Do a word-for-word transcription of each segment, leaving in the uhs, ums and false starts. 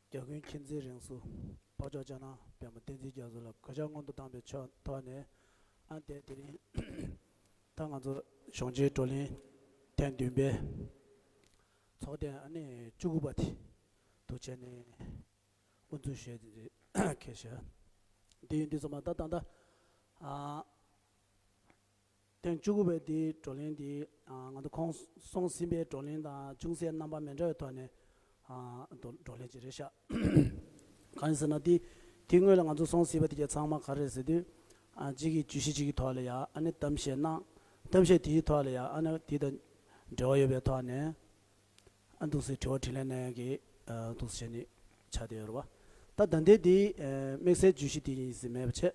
རྒྱལ་ཀུན་མཁྱེན་བརྩེའི་རིང་བསྲུང་། འཕགས་མཆོག་ལྕགས་ནག་པདྨ་བསྟན་འཛིན་རྒྱ་མཚོ་ལ་གུས་ཕྱག་སྔོན་དུ་བཏང་བའི་ཕྱོགས་ཐོག་ནས། ཨ་དེ་དེ་རིང་ད་ང་ཚོ་གཞུང་ཆེན་བགྲོ་གླེང་ཐེངས་བདུན་པའི་ཚོགས་ཐེངས་ཨ་ནི་བཅུ་དགུ་པ་དེ་འདུག་བྱས་ནས་དབུ་འཛུགས་ཞུས་ཏེ་ཁེལ་ཤག་དེ་ཡིན་དུས་ཙམ་པ་ད་ད་ལྟ་ཨ། ཐེངས་བཅུ་དགུ་པའི་འདིའི་བགྲོ་གླེང་འདི་ང་ཚོ་ཁོང་སོང་ཟིན་པའི་བགྲོ་གླེང་དང་ཅུང་ཟད་རྣམ་པ་མི་འདྲ་བའི་ཐོག་ནས་བགྲོ་གླེང་ཅིག་རེད་ཤག་གང་ཡིན་ཟེར་ན་འདི་དེ་སྔོན་ལ་ང་ཚོ་སོང་ཟིན་པ་དེ་ག་ཚང་མ་ག་རེ་རེད་ཟེར་དུས། གཅིག་གིས་བརྗོད་གཞི་གཅིག་གི་ཐོག་ལ་ཡ་ཨ་ནི་གཏམ་བཤད་གནང་། གཏམ་བཤད་དེའི་ཐོག་ལ་ཡ་ཨ་ནི་དེ་དང་འབྲེལ་བ་ཡོད་པའི་ཐོག་ནས། ཨ་འདུག་སེ་དྲི་བ་དྲིས་ལན་གནང་ཡག་གི་ཨ་འདུག་སེ་བྱས་ནས་ཆགས་བསྡད་ཡོད་རེད་བ། ད་ད་ལྟའི་འདི་ཨ་དམིགས་བསལ་བརྗོད་གཞི་དེ་ཡིན་ཟེར་མེད་པ་བྱས།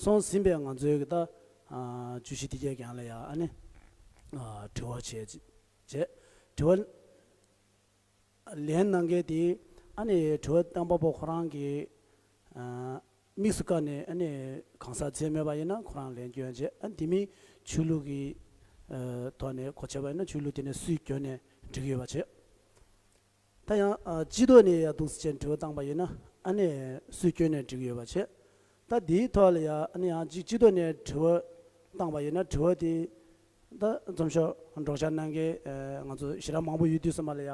སོང་ཟིན་པའི་ང་ཚོའི་གི་ད་ཨ་བརྗོད་གཞི་དེ་གའི་སྒང་ལ་ཡ་ཨ་ནི་ཨ་དྲི་བ་བྱས་བྱས། དྲི་བ་ལན་གནང་མཁན་དེ་ཨ་ནི་དྲི་བ་བཏང་པ་པོ་ཁོ་རང་གི་ཨ་དམིགས་སུ་བཀར་ནས་ཨ་ནི་གང་ཟག་མཚན་སྨོས་པ་ཡིན་ན་ཁོ་རང་ལན་སྐྱོན་བྱས། ཨ་དེ་མིན་ཆོས་ལུགས་ཀྱི་ཨ་ཐོག་ནས་གོ་ཆོད་པ་ཡིན་ན་ཆོས་ལུགས་དེ་ནས་སུས་སྐྱོན་ནས་འགྲིག་ཡོད་པ་བྱས། ད་ཡང་ཨ་སྤྱི་ཚོགས་ནས་ཡང་འདུག་སེ་བྱས་དྲི་བ་བཏང་པ་ཡིན་ན་ཨ་ནི་སུས་སྐྱོན་ནས་འགྲིག་ཡོད་པ་བྱས། ད་དེའི་ཐོག་ལ་ཡང་ཨ་ནི་ཡང་གཅིག་སྤྱི་ཚོགས་ནས་དྲི་བ་བཏང་པ་ཡིན་ན་དྲི་བ་དེ་ད་འཛོམས་ཤོག་སྒྲོག་སྦྱང་གནང་མཁན་ཨ་ང་ཚོ་ཞེ་དྲག་མང་པོ་ཡོད་དུས་ཙམ་པ་ལ་ཡང་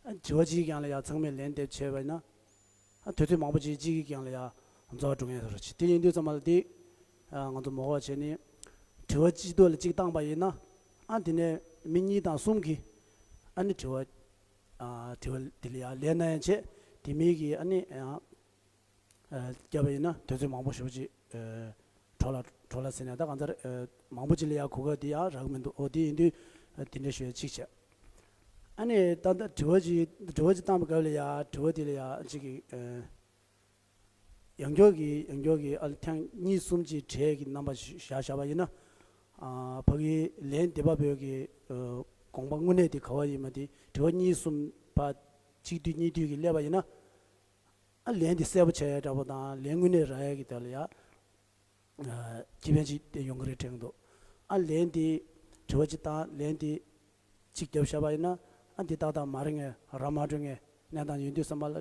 ཨ་དྲི་བ་གཅིག་གི་སྒང་ལ་ཡང་ཚང་མས་ལན་འདེབས་བྱས་པ་ཡིན་ན། ཨ་དུས་ཚོད་མང་པོ་ཅིག་གཅིག་གི་སྒང་ལ་ཡང་རྫོགས་འགྲོ་མཁན་རེད། དེ་ཡིན་དུས་ཙམ་པ་ལ་དེ་ཨ་ང་ཚོ་མ་འོངས་པ་བྱས་ནས་དྲི་བ་སྤྱི་ཚོགས་ལ་གཅིག་བཏང་པ་ཡིན་ན། ཨ་དེ་ནས་མི་གཉིས་དང་གསུམ་གྱིས་ཨ་ནི་དྲི་བ་ཨ་དྲི་བ་དེ་ལ་ཡང་ལན་གནང་ཡག་བྱས། དེ་མིན་གྱི་ཨ་ནི་ཨ་ཨ་བརྒྱབ་པ་ཡིན་ན་དུས་ཚོད་མང་པོ་ཞེ་པོ་ཅིག་ཨ་འཕྲོ་བརླག་འཕྲོ་བརླག་ཟེར་ནས་ད་གང་ལྟར་ཨ་མང་པོ་ཅིག་ལ་ཡང་གོ་སྐབས་དེ་ཡང་རག་གི་མི་འདུག་འོ་དེ་ཡིན་དུས་ཨ་དེ་འདྲ་ཞུ་ཡག་གཅིག་བྱས། ཨ་ནི་ད་ལྟ་དྲི་བ་ཅིག་དྲི་བ་ཅིག་བཏང་པའི་སྐབས་ལ་ཡ་དྲི་བ་དེ་ལ་ཡ་ཅིག་གི་ཨ་ཡང་སྐྱར་གྱི་ཡང་སྐྱར་གྱི་ཨ་ཐེངས་གཉིས་གསུམ་ཅིག་དྲི་ཡག་གི་རྣམ་པ་བཞག་བཞག་པ་ཡིན་ན། ཨ་ཕ་གིའི་ལན་འདེབས་པ་པོའི་གི་ཨ་དགོངས་པ་དངོས་གནས་དེ་ག་བ་ཡིན་མ་དེ་དྲི་བ་གཉིས་གསུམ་པ་གཅིག་བསྡུས་གཉིས་བསྡུས་ཀྱི་སླེབས་པ་ཡིན་ན། ཨ་ལན་དེ་གསལ་པོ་བྱས་ཡག་འདྲ་པོ་དང་ལན་དངོས་གནས་རག་ཡག་གི་དོན་ལ་ཡ། ཨ་ཁེ་ཕན་ཅིག་དེ་ཡོང་གི་རེད་དྲན་འདུག་ཨ་ལན་དེ་དྲི་བ་ཅིག་བཏང་ལན་དེ་གཅིག་བརྒྱབ་བཞག་པ་ཡིན་ན། ཨ་འདི་ཏག་ཏག་མ་རེད་ངས་རག་མ་འགྲོ་ངས་གནས་སྟངས་ཡོང་དུས་ཙམ་པ་ལ་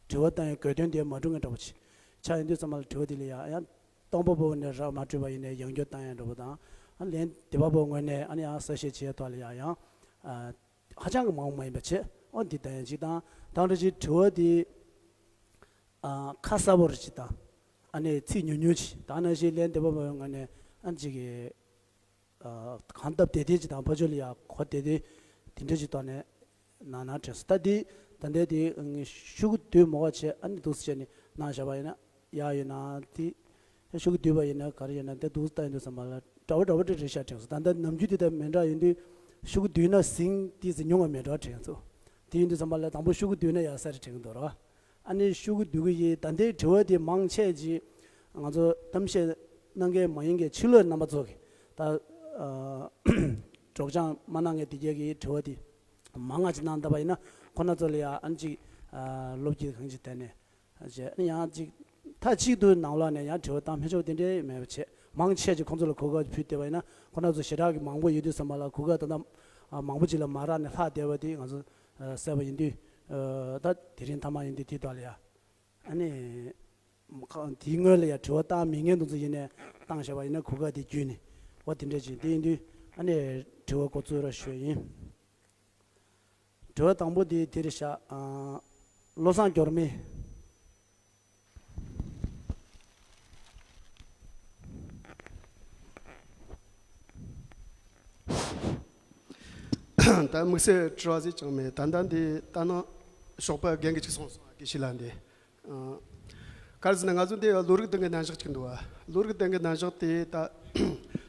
དྲི་བ་བཏང་ཡག་དགོས་དོན་དེ་མ་འགྲུབ་མཁན་འདྲ་པོ་ཅིག་ཆགས་ཡོང་དུས་ཙམ་པ་ལ་དྲི་བ་དེ་ལ་ཡ་ཡང་སྟོང་པ་པོ་ནས་རག་མ་འགྲོ་བ་ཡིན་ནའི་ཡང་བསྐྱར་བཏང་ཡག་འདྲ་པོ་དང་། ཨ་ལན་འདེབས་པ་པོ་ངོས་ནས་ཨ་ནི་ཡང་གསལ་བཤད་བྱེད་ཡག་ཐོག་ལ་ཡ་ཡང་ཨ། ཧ་ཅང་གི་མང་པོ་མ་ཡིན་པ་བྱས། ཨོ་འདི་ལྟ་ཡང་ཅིག་དང་དང་འདྲ་ཅིག་དྲི་བ་འདི་ཨ་ཁ་གསལ་པོ་རེ་ཅིག་དང་། ཨ་ནི་ཚིག་ཉུང་ཉུང་ཅིག་དང་ནང་བཞིན་ལན་འདེབས་པ་པོའི་ངོས་ནས་ཨ་ཅིག་གི་ཨ་གང་སྟབས་བདེ་བདེ་ཅིག་དང་ཕར་ཕྱོགས་ལ་ཡ་གོ་བདེ་བདེ་དེ་འདྲ་ཅིག་ཐོག་ནས་གནང་ན་དྲན་སོང་། ད་འདི་ད་ལྟའི་འདི་ཤོག་གུ་བསྡུས་མ་བྱས་ཨ་ནི་འདུག་སེ་བྱས་ནས་གནང་བཞག་པ་ཡིན་ན། ཡག་ཡོད་ན་དེ། ཤོག་གུ་བསྡུས་པ་ཡིན་ན་ག་རེ་ཡོད་ན་དེ་འདུག་ལྟ་ཡིན་དུས་ཙམ་པ་ལ་འདྲ་བོ་འདྲ་བོ་འདྲ་རེད་ཤག་དྲན་སོང་། ད་ལྟ་ནམ་རྒྱུན་དེ་ལྟར་མི་འདྲ་ཡིན་དུས་ཤོག་གུ་བསྡུས་ན་ཟིན་ཏོག་ཙམ་ཉུང་བ་མེད་འགྲོ་དྲན་སོང་། དེ་ཡིན་དུས་ཙམ་པ་ལ་དང་པོ་ཤོག་གུ་བསྡུས་ན་ཡག་ས་རེད་དྲན་གྱི་འདུག་ར། ཨ་ནི་ཤོག་གུ་བསྡུ་གི་ཡིན། ད་ལྟའི་དྲི་བ་དེ་མང་ཆེ་ཅིག་ང་ཚོ་གཏམ་བཤད་གནང་མཁན་མ་ཡིན་མཁན་ཕྱི་ལོགས་རྣམ་པ་ཚོ་གི་ད་ཨ་སྒྲོག་སྦྱང་མ་གནང་མཁན་དེ་གས་ཀྱི་དྲི་བ་དེ་མང་ང་ཅིག་གནང་བསྡད་པ་ཡིན་ན་ཁོ་ན་ཚོ་ལ་ཡ་ཨ་ནི་ཅིག་ཨ་སློབ་ཀྱི་གང་ཅིག་དེ་ནས། བྱས་ཡང་ཅིག་མཐའ་གཅིག་ཏུ་ནང་ལོགས་ནས་ཡང་དྲི་བ་བཏང་མི་ཆོག་དེ་འདྲའི་མེད་པ་བྱས། མང་ཆེ་ཅིག་ཁོང་ཚོ་ལ་གོ་སྐབས་ཕུལ་བསྡད་པ་ཡིན་ན་ཁོ་རང་ཚོ་ཞེ་དྲག་གི་མང་པོ་ཡོད་དུས་ཙམ་པ་ལ་གོ་སྐབས་ད་ལྟ་མང་པོ་ཅིག་ལ་མ་རག་ནས་ལྷག་བསྡད་པ་དེ་ང་ཚོ་གསལ་པོ་ཡིན་དུས། ད་དེ་རིང་མཐའ་མ་ཡིན་དུས་དེ་དག་ལ་ཡ་ཨ་ནི་དེའི་སྔོན་ལ་ཡ་དྲི་བ་བཏང་མེད་མཁན་དེ་ཚོ་ཡིན་ནས་བཏང་བཞག་པ་ཡིན་ན་གོ་སྐབས་དེ་བརྒྱུད་ནས་འོ་དེ་འདྲ་ཅིག་དེ་ཡིན་དུས་ཨ་ནི་དྲི་བ་འགོ་འཛུགས་རོགས་ཞུ་ཡིན། དྲི་བ་དང་པོ་དེ་དེ་རེད་ཤག་ཨ། བློ་བཟང་སྒྲོལ་མ། ད་དམིགས་བསལ་དྲི་བ་ཟིག་ཅང་མེད། ད་ལྟ་འདི་ལྟ་ན་ཞོགས་པ་རྒན་གྱིས་ཅིག་གསུངས་སོང་། དགེ་བཤེས་ལགས་འདི། ཨ། ག་རེ་ཟེར་ན་ང་ཚོ་འདི་བློ་རིག་ལྡན་གྱི་རྣམ་གཞག་ཅིག་འདུག་བ། བློ་རིག་ལྡན་གྱི་རྣམ་གཞག་དེ་ད་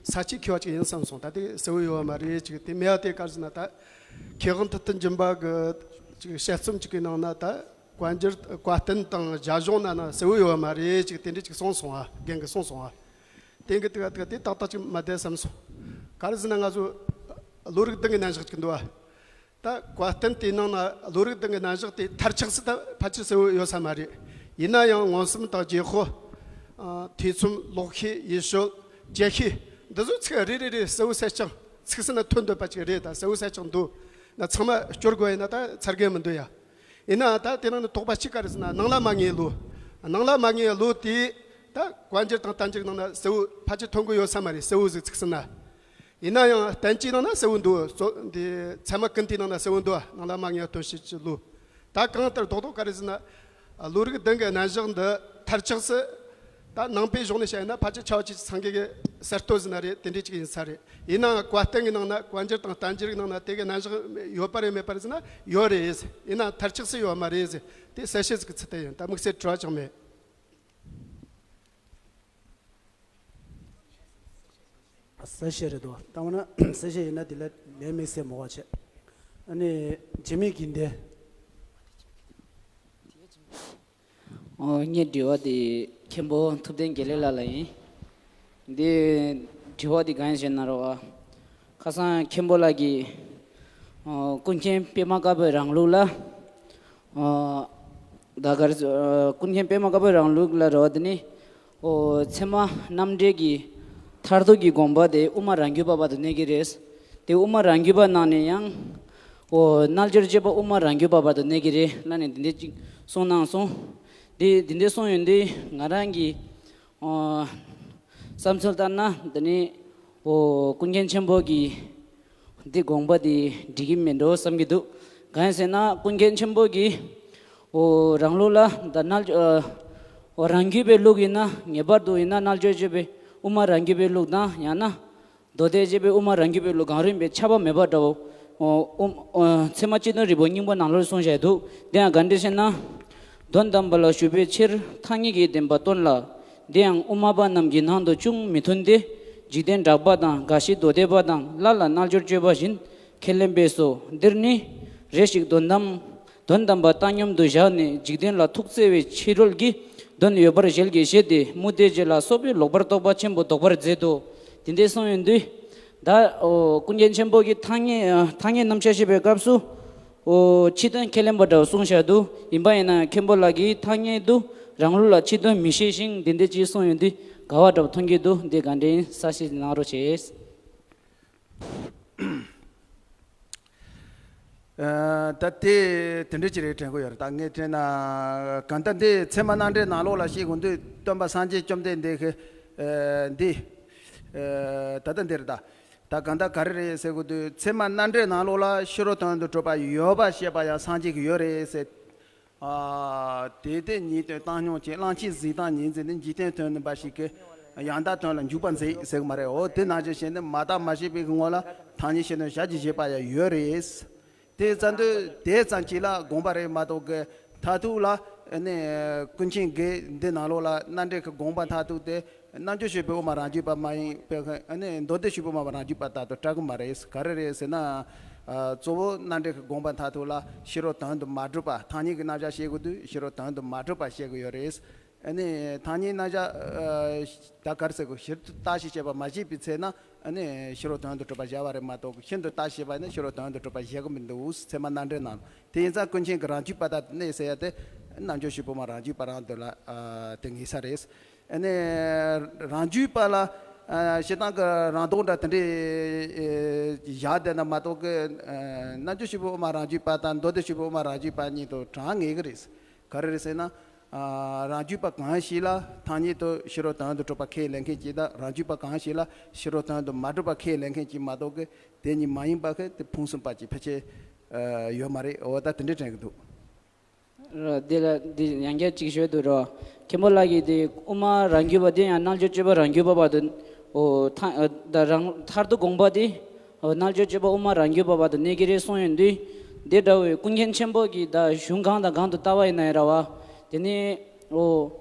ས་བཅད་མཁས་པ་ཅིག་ཡིན་བསམ་སོང་། ད་དེ་གསལ་བོ་ཡོད་བ་མ་རེད། ཅིག་དེ་མེད་པ་དེ་ག་རེ་ཟེར་ན་ད་མཁས་དབང་ཐུབ་བསྟན་སྦྱིན་པ་གི་ཅིག་དཔྱད་རྩོམ་ཅིག་གི་ནང་ན་ད་བཀའ་འགྱུར་བཀའ་བསྟན་དང་རྒྱ་གཞུང་ན་ན་གསལ་བོ་ཡོད་བ་མ་རེད། ཅིག་དེ་འདྲ་ཅིག་གསུངས་སོང་བ། རྒན་གྱིས་གསུངས་སོང་བ། དེང་གི་དུས་ཀ་དུས་ཀ་དེ་ཏག་ཏག་ཅིག་མ་བསྡད་བསམ་སོང་། ག་རེ་ཟེར་ན་ང་ཚོ་བློ་རིག་ལྡན་གྱི་རྣམ་གཞག་ཅིག་འདུག་བ། ད་བཀའ་བསྟན་དེའི་ནང་ན་བློ་རིག་ལྡན་གྱི་རྣམ་གཞག་དེ་མཐར་ཆགས་སུ་ད་ཕལ་ཆེར་གསལ་བོ་ཡོད་ས་མ་རེད། ཡིན་ན་ཡང་མངོན་སུམ་དང་རྗེས་དཔག་ཨ། ཐོས་བསམ་ཀློག་ཤེས་ཡིད་དཔྱོད་རྒྱལ་ཤེས་འདི་ཚོ་ཚིག་རེ་རེ་རེ་གསལ་བོ་གསལ་རྐྱང་ཚིག་ཟིན་ན་ཐོན་འདོད་པ་ཅིག་རེད། ད་གསལ་བོ་གསལ་རྐྱང་འདུག་ན་ཚང་མ་སྐྱོར་དགོས་ཡིན་ན་ད་ཚར་གི་མི་འདུག་ཡ། ཡིན་ན་ད་དེ་ནང་ནས་དོགས་པ་གཅིག་ག་རེ་ཟེར་ན། ནང་ལ་མ་ངེས་བློ། ནང་ལ་མ་ངེས་བློ་དེ་ད་བཀའ་འགྱུར་དང་བསྟན་འགྱུར་ནང་ན་གསལ་བོ་ཕལ་ཆེར་ཐོན་གི་ཡོད་ས་མ་རེད། གསལ་བོ་ཟིག་ཚིག་ཟིན་ན། ཡིན་ན་ཡང་བསྟན་བཅོས་ནང་ན་གསལ་བོ་འདུག་གཙོ་འདི་ཚད་མ་ཀུན་བཏུས་ནང་ན་གསལ་བོ་འདུག་ནང་ལ་མ་ངེས་བློ་ཞེས་བྱ་བློ། ད་གང་ལྟར་རྡོག་རྡོག་ག་རེ་ཟེར་ན། བློ་རིག་བདུན་གྱི་རྣམ་གཞག་འདི་མཐར་ཆགས་སུ། ད་ནང་པའི་གཞུང་ནས་བཤད་ན་ཕལ་ཆེར་ཁྱད་པར་ཆེ་ཆུང་སངས་རྒྱས་ཀྱི་གསར་གཏོད་ཟེར་ན་རེད། དེ་འདྲའི་ཅིག་ཡིན་ས་རེད། ཡིན་ནའང་བཀའ་བསྟན་གྱི་ནང་ན། བཀའ་འགྱུར་དང་བསྟན་འགྱུར་གྱི་ནང་ན་དེ་གི་རྣམ་གཞག་ཡོད་པ་རེད་མེད་པ་རེད་ཟེར་ན་ཡོད་རེད། ཡིན་ནའང་མཐར་ཆགས་སུ་ཡོད་མ་རེད་ཟེར། དེ་གསལ་བཤད་ཟིག་གི་ཚུལ་དུ་ཡིན། ད་དམིགས་བསལ་དྲི་བ་ཅང་མེད། གསལ་བཤད་རེད་དོ། ད་འོ་ན་གསལ་བཤད་ཡིན་ན་དེ་ལ་ལན་དམིགས་བསལ་མོ་བ་བྱས། ཨ་ནི་འཇིགས་མེད་དགེ་འདུན། ཨོ། ངའི་དྲི་བ་དེ་མཁན་པོ་ཐུབ་བསྟན་དགེ་ལེགས་ལགས་ལ་ཡིན། འདི་དྲི་བ་དེ་གང་ཡིན་ཟེར་ན་རོ། ཁ་སང་མཁན་པོ་ལགས་ཀྱིས། ཨོ། ཀུན་མཁྱེན་པད་མ་དཀར་པོའི་རང་ལུགས་ལ། ཨོ། ད་གར། ཨོ། ཀུན་མཁྱེན་པད་མ་དཀར་པོའི་རང་ལུགས་ལ་རོ། དེ་ནི། ཨོ། ཚད་མ་རྣམ་འགྲེལ་གྱི་མཐར་ཐུག་གི་དགོངས་པ་དེ་དབུ་མ་རང་རྒྱུད་པ་བར་དུ་གནས་ཀྱི་རེད། དེ་དབུ་མ་རང་རྒྱུད་པ་ནང་ནས་ཡང་། ཨོ། རྣལ་འབྱོར་སྤྱོད་པ་དབུ་མ་རང་རྒྱུད་པ་བར་དུ་གནས་ཀྱི་རེད་ལབ་ནས་འདི་འདྲ་ཅིག་གསུངས་གནང་སོང་། དེ་འདི་འདྲ་གསུངས་ཡོང་དུས་ང་རང་གིས། ཨོ། བསམ་ཚུལ་ལྟར་ན་འདི་ནི། ཨོ། ཀུན་མཁྱེན་ཆེན་པོ་གི་འདི་དགོངས་པ་འདི་འགྲིག་གི་མེད་འགྲོ་བསམ་གྱི་འདུག་གང་ཡིན་ཟེར་ན་ཀུན་མཁྱེན་ཆེན་པོ་གི། ཨོ། རང་ལུགས་ལ་ད་རྣལ། ཨོ། རང་རྒྱུད་པའི་ལུགས་ཡིན་ན། ངེས་པར་དུ་ཡིན་ན་རྣལ་འབྱོར་སྤྱོད་པའི་དབུ་མ་རང་རྒྱུད་པའི་ལུགས་དང་། ཡང་ན། མདོ་སྡེ་སྤྱོད་པའི་དབུ་མ་རང་རྒྱུད་པའི་ལུགས་གང་རུང་བའི་ཁྱབ་པ་མེད་པ་འདྲ་བོ། ཨོ། ཨོ། ཚད་མ་སྤྱི་དོན་རིལ་པོ་སྙིང་པོ་ནང་ལོགས་གསུངས་བཞག་འདུག་དེ་ཡང་ག་འདྲ་ཞེ་ན། དོན་དམ་པ་ལ་ཞུགས་པའི་ཕྱིར་ཐ་སྙད་ཀྱི་བདེན་པ་སྟོན་ལ། འདི་ཡང་དབུ་མ་པ་རྣམས་ཀྱི་ནང་དུ་ཅུང་མི་མཐུན་ཏེ། འཇིག་རྟེན་གྲགས་པ་དང་འགའ་ཞིག་མདོ་སྡེ་པ་དང་སླར་ལ་རྣལ་འབྱོར་སྤྱོད་པ་བཞིན་ཁས་ལེན་པས་སོ། འདིར་ནི། རེ་ཞིག་དོན་དམ། དོན་དམ་པ་བཏང་སྙོམས་དུ་བཞག་ནས་འཇིག་རྟེན་ལ་ཐུགས་བརྩེ་བའི་ཕྱི་རོལ་གྱི་དོན་ཡོད་པར་ཞལ་གྱིས་བཞེས་ཏེ། མུ་སྟེགས་བྱེད་ལ་སོགས་པའི་ལོག་པར་རྟོག་པ་ཆེན་པོ་ལྡོག་པར་མཛད་དོ། དེ་འདྲ་གསུངས་ཡོང་དུས། ད། ཨོ། ཀུན་མཁྱེན་ཆེན་པོ་གིས་ཐ་སྙད། ཐ་སྙད་རྣམ་གཞག་བཤད་པའི་སྐབས་སུ། ཨོ། ཕྱི་དོན་ཁས་ལེན་པ་འདྲ་བོ་གསུངས་བཞག་འདུག་ཡིན་པ་ཡིན་ན་མཁན་པོ་ལགས་ཀྱིས་ཐ་སྙད་དུ་རང་ལུགས་ལ་ཕྱི་དོན་མི་བཤད་ཅིང་འདི་འདྲ་ཅིག་གསུངས་ཡོང་དུས་དགའ་བ་འདྲ་བོ་མཐོང་གི་འདུག་འདི་ག་འདྲ་ཡིན་གསལ་བཤད་གནང་རོགས་བྱེད། ཨ། ད་དེ་དེ་འདྲ་ཅིག་རེད་དྲན་གི་ཡོད་རེད། ད་ངས་དྲན་ན་གང་ལྟར་འདི་ཚད་མ་རྣམ་འགྲེལ་ནང་ལོགས་ལ་བཤད་དགོས་འདུག་སྟོན་པ་སངས་རྒྱས་བཅོམ་ལྡན་འདས་ཀྱིས། ཨ། འདི། ཨ། ད་ལྟ་འདིར་ད། ད་གང་ལྟར་ག་རེ་རེད་ཟེར་དགོས་དུས། ཚད་མ་རྣམ་འགྲེལ་ནང་ལོགས་ལ་ཕྱི་རོལ་དོན་དུ་གྲུབ་པ་ཡོད་པ་བཤད་པ་ཡང་སངས་རྒྱས་ཀྱི་ཡོད་རེད་ཟེར། ཨ། དེ་དེ་ཉིད་དོན་བཏང་སྙོམས་ཀྱི་གླང་ཆེན་གཟིགས་སྟངས་ཉིད་འཛིན་ནི་འཇིག་རྟེན་དོན་བདེན་པ་ཞིག་གིས་ཡང་དག་དོན་ལ་འཇུག་པར་མཛད་ཟེར་གི་མ་རེད། འོ་དེ་ནང་བཞིན་བྱས་ནས་མ་བརྟགས་མ་དཔྱད་པའི་ངོ་ལ་ཐ་སྙད་ཕྱི་དོན་ཞལ་གྱིས་བཞེས་པ་ཡང་ཡོད་རེད། དེ་ཙམ་དུ་དེ་ཙམ་གཅིག་ལ་དགོངས་པ་རེད་མ་གཏོགས་གི། མཐར་ཐུག་ལ་ནི་ཀུན་མཁྱེན་གྱིས་འདི་ནང་ལོགས་ལ་རྣམ་འགྲེལ་གྱི་དགོངས་པ་མཐར་ཐུག་དེ་རྣལ་འབྱོར་སྤྱོད་པའི་དབུ་མ་རང་རྒྱུད་པ་མ་ཡིན་པའི་ནི་མདོ་སྡེ་སྤྱོད་པའི་དབུ་མ་རང་རྒྱུད་པ་ལྟར་དུ་གྲགས་ཀྱི་མ་རེད། ག་རེ་རེད་ཟེར་ན། ཨ། གཙོ་བོ་རྣམ་འགྲེལ་གྱི་དགོངས་པ་མཐར་ཐུག་ལ་ཕྱི་རོལ་དོན་དུ་མ་གྲུབ་པ། ཐ་སྙད་ཀྱི་རྣམ་གཞག་བཤད་དགོས་དུས་ཕྱི་རོལ་དོན་དུ་མ་གྲུབ་པ་བཤད་ཀྱི་ཡོད་རེད། ཨ་ནི་ཐ་སྙད་རྣམ་གཞག་ཨ། ད་ག་རེ་ཟེར་དགོས། ཤིན་ཏུ་བརྟག་ཞིབ་བྱས་པ་མ་བྱས་པའི་ཚེ་ན། ཨ་ནི་ཕྱི་རོལ་དོན་དུ་གྲུབ་པ་བཞག་པ་རེད་མ་གཏོགས། ཤིན་ཏུ་བརྟག་ཞིབ་བྱས་པ་ཡིན་ན་ཕྱི་རོལ་དོན་དུ་གྲུབ་པ་བཞག་གི་མི་འདུག་ཚད་མ་རྣམ་འགྲེལ་ནང་ལ། དེ་ཡིན་ཙང་ཀུན་མཁྱེན་གྱི་རང་རྒྱུད་པ་དང་གནས་ཟེར་ཡ་དེ་རྣལ་འབྱོར་སྤྱོད་པའི་དབུ་མ་རང་རྒྱུད་པ་རང་དོན་ལ། ཨ། དེ་ངེས་ས་རེད། ཨ་ནི་རང་རྒྱུད་པ་ལ། ཨ། བཤད་སྟངས་ཀྱི་རང་ལྡོག་འདྲ་དེ་འདྲའི། ཨེ། བཞག་བསྡད་ན་མ་གཏོགས་ཀྱི། ཨ། རྣལ་འབྱོར་སྤྱོད་པའི་དབུ་མ་རང་རྒྱུད་པ་དང་མདོ་སྡེ་སྤྱོད་པའི་དབུ་མ་རང་རྒྱུད་པ་གཉིས་དུ་གྲངས་ངེས་ཀྱི་རེད། ག་རེ་རེད་ཟེར་ན། ཨ། རང་རྒྱུད་པ་གང་ཞིག་ལ་ཐ་སྙད་དུ་ཕྱི་རོལ་དོན་དུ་གྲུབ་པ་ཁས་ལེན་མཁན་གཅིག་དང་། རང་རྒྱུད་པ་གང་ཞིག་ལ་ཕྱི་རོལ་དོན་དུ་མ་གྲུབ་པ་ཁས་ལེན་མཁན་གཅིག་མ་གཏོགས་ཀྱི་དེ་གཉིས་མ་ཡིན་པ་གི་དེ་ཕུང་གསུམ་པ་གཅིག་ཕལ་ཆེར། ཨ། ཡོད་མ་རེད། འོ་ད་དེ་འདྲས་དྲན་གྱི་འདུག་ར། འདི་ལ་འདི་ཡང་བསྐྱར་གཅིག་ཞུ་འདོད་རོ། མཁན་པོ་ལགས་ཀྱིས་འདི་དབུ་མ་རང་རྒྱུད་པ་འདི་ཡང་རྣལ་འབྱོར་སྤྱོད་པ་རང་རྒྱུད་པ་བར་དུ། འོ། ཐ། ཨ། ད་རང་མཐར་ཐུག་དགོངས་པ་འདི། འོ། རྣལ་འབྱོར་སྤྱོད་པ་དབུ་མ་རང་རྒྱུད་པ་བར་དུ་གནས་ཀྱི་རེད་གསུངས་ཡོང་དུས། འདི་འདྲ་བའི་ཀུན་མཁྱེན་ཆེན་པོ་གིས་ད་གཞུང་གང་དང་གང་དུ་ལྟ་བ་ཡིན་ན་ཡང་ར་བ། དེ་ནི། འོ།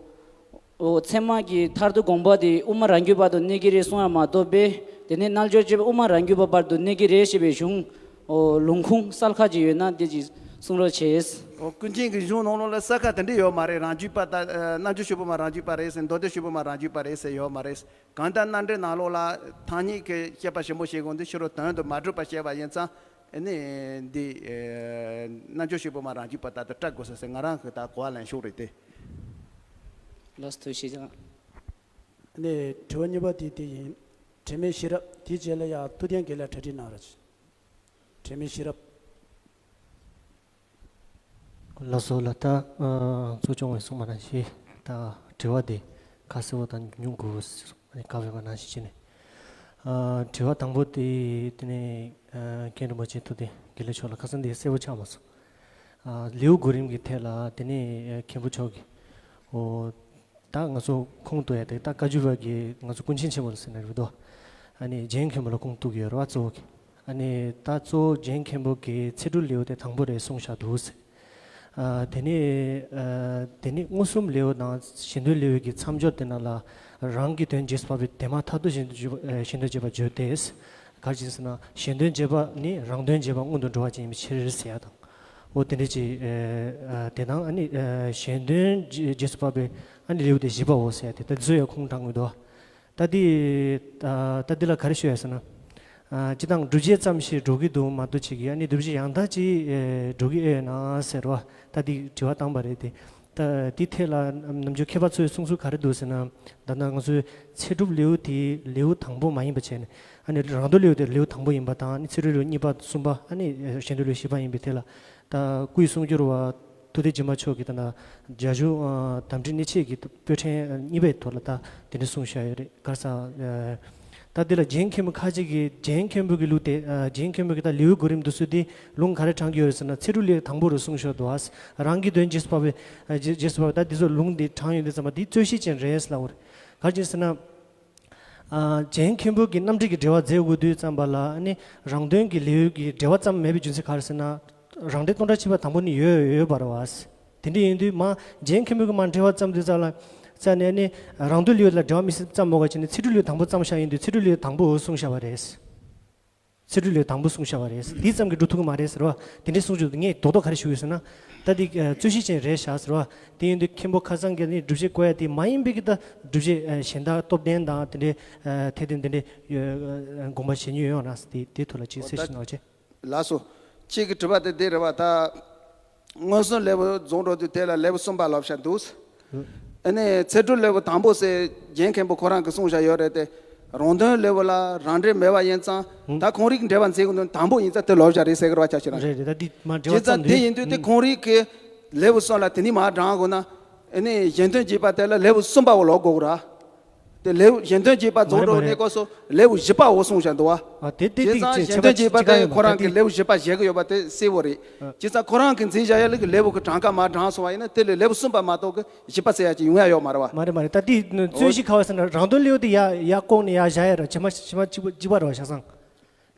འོ། ཚད་མ་གི་མཐར་ཐུག་དགོངས་པ་དེ་དབུ་མ་རང་རྒྱུད་བར་དུ་གནས་ཀྱི་རེད་གསུང་ཡ་མ་གཏོགས་པས། དེ་ནས་རྣལ་འབྱོར་སྤྱོད་པ་དབུ་མ་རང་རྒྱུད་པ་བར་དུ་གནས་ཀྱི་རེད་ཞེས་པའི་གཞུང་། འོ། ལུང་ཁུངས་གསལ་ཁ་ཅིག་ཡོད་ན་དེ་ཅིག་གསུང་རོགས་བྱེད། འོ། ཀུན་མཁྱེན་གྱི་གཞུང་ནང་ལོགས་ལ་གསལ་ཁ་དེ་འདྲ་ཡོད་མ་རེད། རང་རྒྱུད་པ་ད། ཨ། རྣལ་འབྱོར་སྤྱོད་པ་དབུ་མ་རང་རྒྱུད་པ་རེད་ཟེར། མདོ་སྡེ་སྤྱོད་པ་དབུ་མ་རང་རྒྱུད་པ་རེད་ཟེར་ཡོད་མ་རེད། གང་ལྟར་རྣམ་འགྲེལ་ནང་ལོགས་ལ་ཐ་སྙད་ཀྱི་བཤད་པ་ཞིབ་མོ་བྱེད་དགོས་འདུག་ཕྱི་རོལ་དོན་དུ་མ་གྲུབ་པ་བཤད་པ་ཡིན་ཙང་། ཨ་ནི་འདི། ཨ། རྣལ་འབྱོར་སྤྱོད་པ་དབུ་མ་རང་རྒྱུད་པ་ལྟར་དུ་གྲགས་དགོས་ས་ཟེར་ང་རང་གི་ད་གོ་བ་ལེན་ཕྱོགས་རེད་དེ། ལགས་སོ། ཐུགས་རྗེ་ཆེ། ཨ་ནི་དྲི་བ་གཉིས་པ་དེ་དེ་ཡིན། དྲི་མེད་ཤེས་རབ། དེའི་རྗེས་ལ་ཡང་ཐུབ་བསྟན་དགེ་ལེགས་གྲ་སྒྲིག་གནང་རོགས་གྱིས། དྲི་མེད་ཤེས་རབ། ལགས་སོ་ལགས། ད་ཨ་གཙོ་སྐྱོང་བས་གསུངས་པ་ནང་བཞིན་ད་དྲི་བ་དེ་ཁ་གསལ་བོ་དང་ཉུང་དགོས་བཀའ་ཕེབས་པ་ནང་བཞིན་བྱས་ནས། ཨ་དྲི་བ་དང་པོ་དེ་དེ་ནས་ཨ་མཁན་རིན་པོ་ཆེ་ཐུབ་བསྟན་དགེ་ལེགས་མཆོག་ལ་ཁ་སང་དེ་གསལ་བོ་ཆགས་མ་སོང་། ཨ་ལེའུ་གོ་རིམ་གྱི་ཐད་ལ་དེ་ནས་ཨ་མཁན་པོ་མཆོག་གིས་ཨོ་ད་ང་ཚོ་ཁུངས་གཏུགས་ཡ་དེ་ད་བཀའ་བརྒྱུད་པ་གི་ང་ཚོ་ཀུན་མཁྱེན་ཆེན་པོ་ལ་ཟེར་ན་རེད་དོ། ཨ་ནི་རྒྱན་མཁན་པོ་ལ་ཁུངས་གཏུགས་ཀྱི་ཡོད་རེད་བ། གཙོ་བོ་གི་ཨ་ནི་ད་གཙོ་བོ་རྒྱན་མཁན་པོ་གི་ཚེ་སྒྲུབ་ལེའུ་དེ་དང་པོ་རེད་གསུངས་བཞག་འདུག་ཟེར། ཨ་དེ་ནས་ཨ་དེ་ནས་མངོན་སུམ་ལེའུ་དང་གཞན་དོན་ལེའུ་གི་མཚམས་སྦྱོར་དེ་ནང་ལ་རང་གི་དོན་རྗེས་སུ་དཔག་པའི་དེ་མ་ཐག་ཏུ་གཞན་དོན་བརྗོད་པ་ཨ་གཞན་དོན་བརྗོད་པ་བརྗོད་དེ། ག་རེ་བྱས་ཟེར་ན་གཞན་དོན་བརྗོད་པ་ནི་རང་དོན་བརྗོད་པ་སྔོན་དུ་འགྲོ་བ་ཅན་ཡིན་པའི་ཕྱིར་ཟེར་ཡ་དང་། འོ་དེ་འདྲ་ཅིག་ཨ་ཨ་དེ་དང་ཨ་ནི་ཨ་གཞན་དོན་རྗེས་རྗེས་སུ་དཔག་པའི་ཨ་ནི་ལེའུ་དེ་བཞི་པའོ་ཟེར་ཡ་དེ་ད་འཛུལ་ཡ་ཁུངས་དྲངས་དགོས་འདུག་ད་འདི་ཨ་ད་འདི་ལ་ག་རེ་ཞུ་ཡ་ཟེར་ན། ཨ་སྤྱིར་བཏང་སྒྲུབ་བྱེད་ཙམ་ཞིག་འགྲོ་གི་འདུག་མ་གཏོགས་ཅིག་གིས་ཨ་ནི་སྒྲུབ་བྱེད་ཡང་དག་ཅིག་ཨེ་འགྲོ་གི་ཨེ་ཡོད་ན་ཟེར་བ་ད་འདི་དྲི་བ་བཏང་པ་རེད་དེ། ད་འདི་ཐད་ལ་ནམ་རྒྱུན་མཁས་པ་ཚོས་གསུང་ཚུལ་ག་རེ་འདུག་ཟེར་ན། ད་ལྟ་ང་ཚོའི་ཚེ་སྒྲུབ་ལེའུ་དེ་ལེའུ་དང་པོ་མ་ཡིན་པ་བྱས་ནས་ཨ་ནི་རང་དོན་ལེའུ་དེ་ལེའུ་དང་པོ་ཡིན་པ་དང་ཨ་ནི་ཚེ་སྒྲུབ་ལེའུ་གཉིས་པ་གསུམ་པ་ཨ་ནི་གཞན་དོན་ལེའུ་བཞི་པ་ཡིན་པའི་ཐད་ལ་ད་སྐུའི་གསུང་སྒྱུར་བ། ཐུབ་བསྟན་སྦྱིན་པ་མཆོག་གིས་ད་ལྟ་རྒྱ་གཞུང་ཨ་དམ་ཁྲིད་གནད་འཆེ་གི་པོད་ཕྲེང་གཉིས་པའི་ཐོག་ལ་ད་དེ་འདྲ་གསུངས་བཞག་ཡོད་རེད། ག་རེ་ཟེར་ཨ་ད་འདི་ལ་རྒྱན་མཁན་པོ་ཁ་ཅིག་གིས་རྒྱན་མཁན་པོ་གི་ལུགས་དེ་ཨ་རྒྱན་མཁན་པོ་གི་ད་ལེའུ་གོ་རིམ་འདི་ཚོ་དེ་ལུང་ག་རེ་དྲངས་ཀྱི་ཡོད་རེད་ཟེར་ན་ཚེ་སྒྲུབ་ལེའུ་དང་པོ་རུ་གསུངས་བཞག་འདུག་ཨ། རང་གི་དོན་རྗེས་སུ་དཔག་པའི་ཨ་རྗེས་རྗེས་སུ་དཔག་པའི་ད་འདི་ཚོ་ལུང་འདི་དྲངས་ཡོད་འདི་ཙམ་པ་འདི་རྩོད་གཞི་ཅན་རེད་ལབ་པ་རེད། ག་རེ་བྱས་ཟེར་ན། ཨ་རྒྱན་མཁན་པོ་གི་རྣམ་འགྲེལ་གྱི་འགྲེལ་པ་མཛད་དགོས་དུས་ཙམ་པ་ལ་ཨ་ནི་རང་དོན་གྱི་ལེའུ་གི་འགྲེལ་པ་ཙམ་མེད་པའི་རྒྱུ་མཚན་ག་རེ་ཟེར་ན། རང་འགྲེལ་སྟོང་ཕྲག་གཅིག་པ་དང་པོ་ནི་ཡོད་ཡོད་པ་རེད་བ། དེ་འདྲ་ཡིན་དུས་མ་རྒྱན་མཁན་པོ་གི་མ་འགྲེལ་པ་ཙམ་དུས་ཙམ་ལ་ཙམ་ནས་ཨ་ནི་རང་དོན་ལེའུ་ལ་འགྲེལ་པ་མི་སྲིད་ཙམ་མོ་ག་བྱས་ནས་ཚེ་སྒྲུབ་ལེའུ་དང་པོ་ཙམ་བཞག་ཡིན་དུས་ཚེ་སྒྲུབ་ལེའུ་དང་པོ་གསུངས་བཞག་པ་རེད། ཚེ་སྒྲུབ་ལེའུ་དང་པོ་གསུངས་བཞག་པ་རེད། དེ་ཙམ་གྱིས་འགྲོ་ཐུབ་ཀྱི་མ་རེད་ཟེར་བ། དེ་འདྲའི་གསུང་རྒྱུ་ངས་རྡོག་རྡོག་ག་རེ་ཞུ་ཡོད་ཟེར་ན། ད་འདི་ཨ་རྩོད་གཞི་ཅན་རེད་བཞག་ཟེར་བ། དེ་ཡིན་དུས་མཁན་པོ་ཁ་སང་གིས་ནི་སྒྲུབ་བྱེད་བཀོད་ཡ་དེ་མ་ཡིན་པའི་གི་ད་སྒྲུབ་བྱེད་ཨ་གཞན་དག་སྟོབས་ལྡན་དང་དེ་འདྲའི་ཨ་ཐེག་ཆེན་དེ་འདྲའི་ཨ་དགོངས་པ་བཞེས་མྱོང་ཡོད་ན་དེ་དེའི་ཐོག་ལ་ཅིག་གསལ་བཤད་གནང་བ་བྱེད། ལགས་སོ། གཅིག་གི་དྲི་བ་དེ་འདི་རེད་བ་ད། མངོན་སུམ་ལེའུ་རྫོགས་འགྲོ་དུས་དེ་ལ་ལེའུ་གསུམ་པ་ལབ་བཞག་འདུག་ཨ་ནི་ཚེ་སྒྲུབ་ལེའུ་དང་པོ་ཟེར་རྒྱན་མཁན་པོ་ཁོ་རང་གིས་གསུངས་བཞག་ཡོད་རེད་དེ། རང་དོན་ལེའུ་ལ་རང་འགྲེལ་མེད་པ་ཡིན་ཙང་ད་ཁོང་རང་གི་འགྲེལ་པ་མཛད་དགོས་དོན་དང་པོ་ཡིན་ཙང་དེ་ལབ་བཞག་རེད་ཟེར་གི་རེད་བ་ཆ་ཤི་རང་། རེད་རེད། ད་འདི་མ་འགྲེལ་བ་བྱས་ཙང་ཙམ་དེ་དུས་ཡིན་དུས་དེ་ཁོང་རང་གིས་ལེའུ་གསུམ་ལ་དེ་ནི་མ་དྲངས་དགོས་ན། ཨ་ནི་གཞན་དོན་རྒྱས་པ་དེ་ལ་ལེའུ་གསུམ་པའོ་ལབ་དགོས་གི་རེད། དེ་ལེའུ་གཞན་དོན་རྒྱས་པ་རྫོགས་འགྲོ་གནས་སྐབས་སུ་ལེའུ་བཞི་པའོ་གསུངས་བཞག་འདུག་བ། ཨ་དེ་དེ་བྱས་ཙང་གཞན་དོན་རྒྱས་པ་དེ་ཁོ་རང་གིས་ལེའུ་བཞི་པ་བཞེས་གི་ཡོད་པ་དེ་གསལ་བོ་རེད། བྱས་ཙང་ཁོ་རང་གིས་མཛད་བཞག་ཡ་ལ་གི་ལེའུ་གི་གྲངས་ཀ་མར་དྲངས་སོང་བ་ཡིན་ན་དེ་ལས་ལེའུ་གསུམ་པ་མ་གཏོགས་གི་བཞི་པ་ཟེར་ཡ་ཅིག་ཡོང་ཡ་ཡོད་མ་རེད་བ། མ་རེད་མ་རེད། ད་དེ་རྩོད་གཞི་ག་བ་ཟེར་ན་རང་དོན་ལེའུ་དེ་ཡ་ཡ་ལྐོག་ནས་ཡ་བཞག་ཡ་ར་ཕྱི་མ་ཕྱི་མ་གཅིག་པ་གཅིག་པ་རེད་བ་ཆ་ཚང་།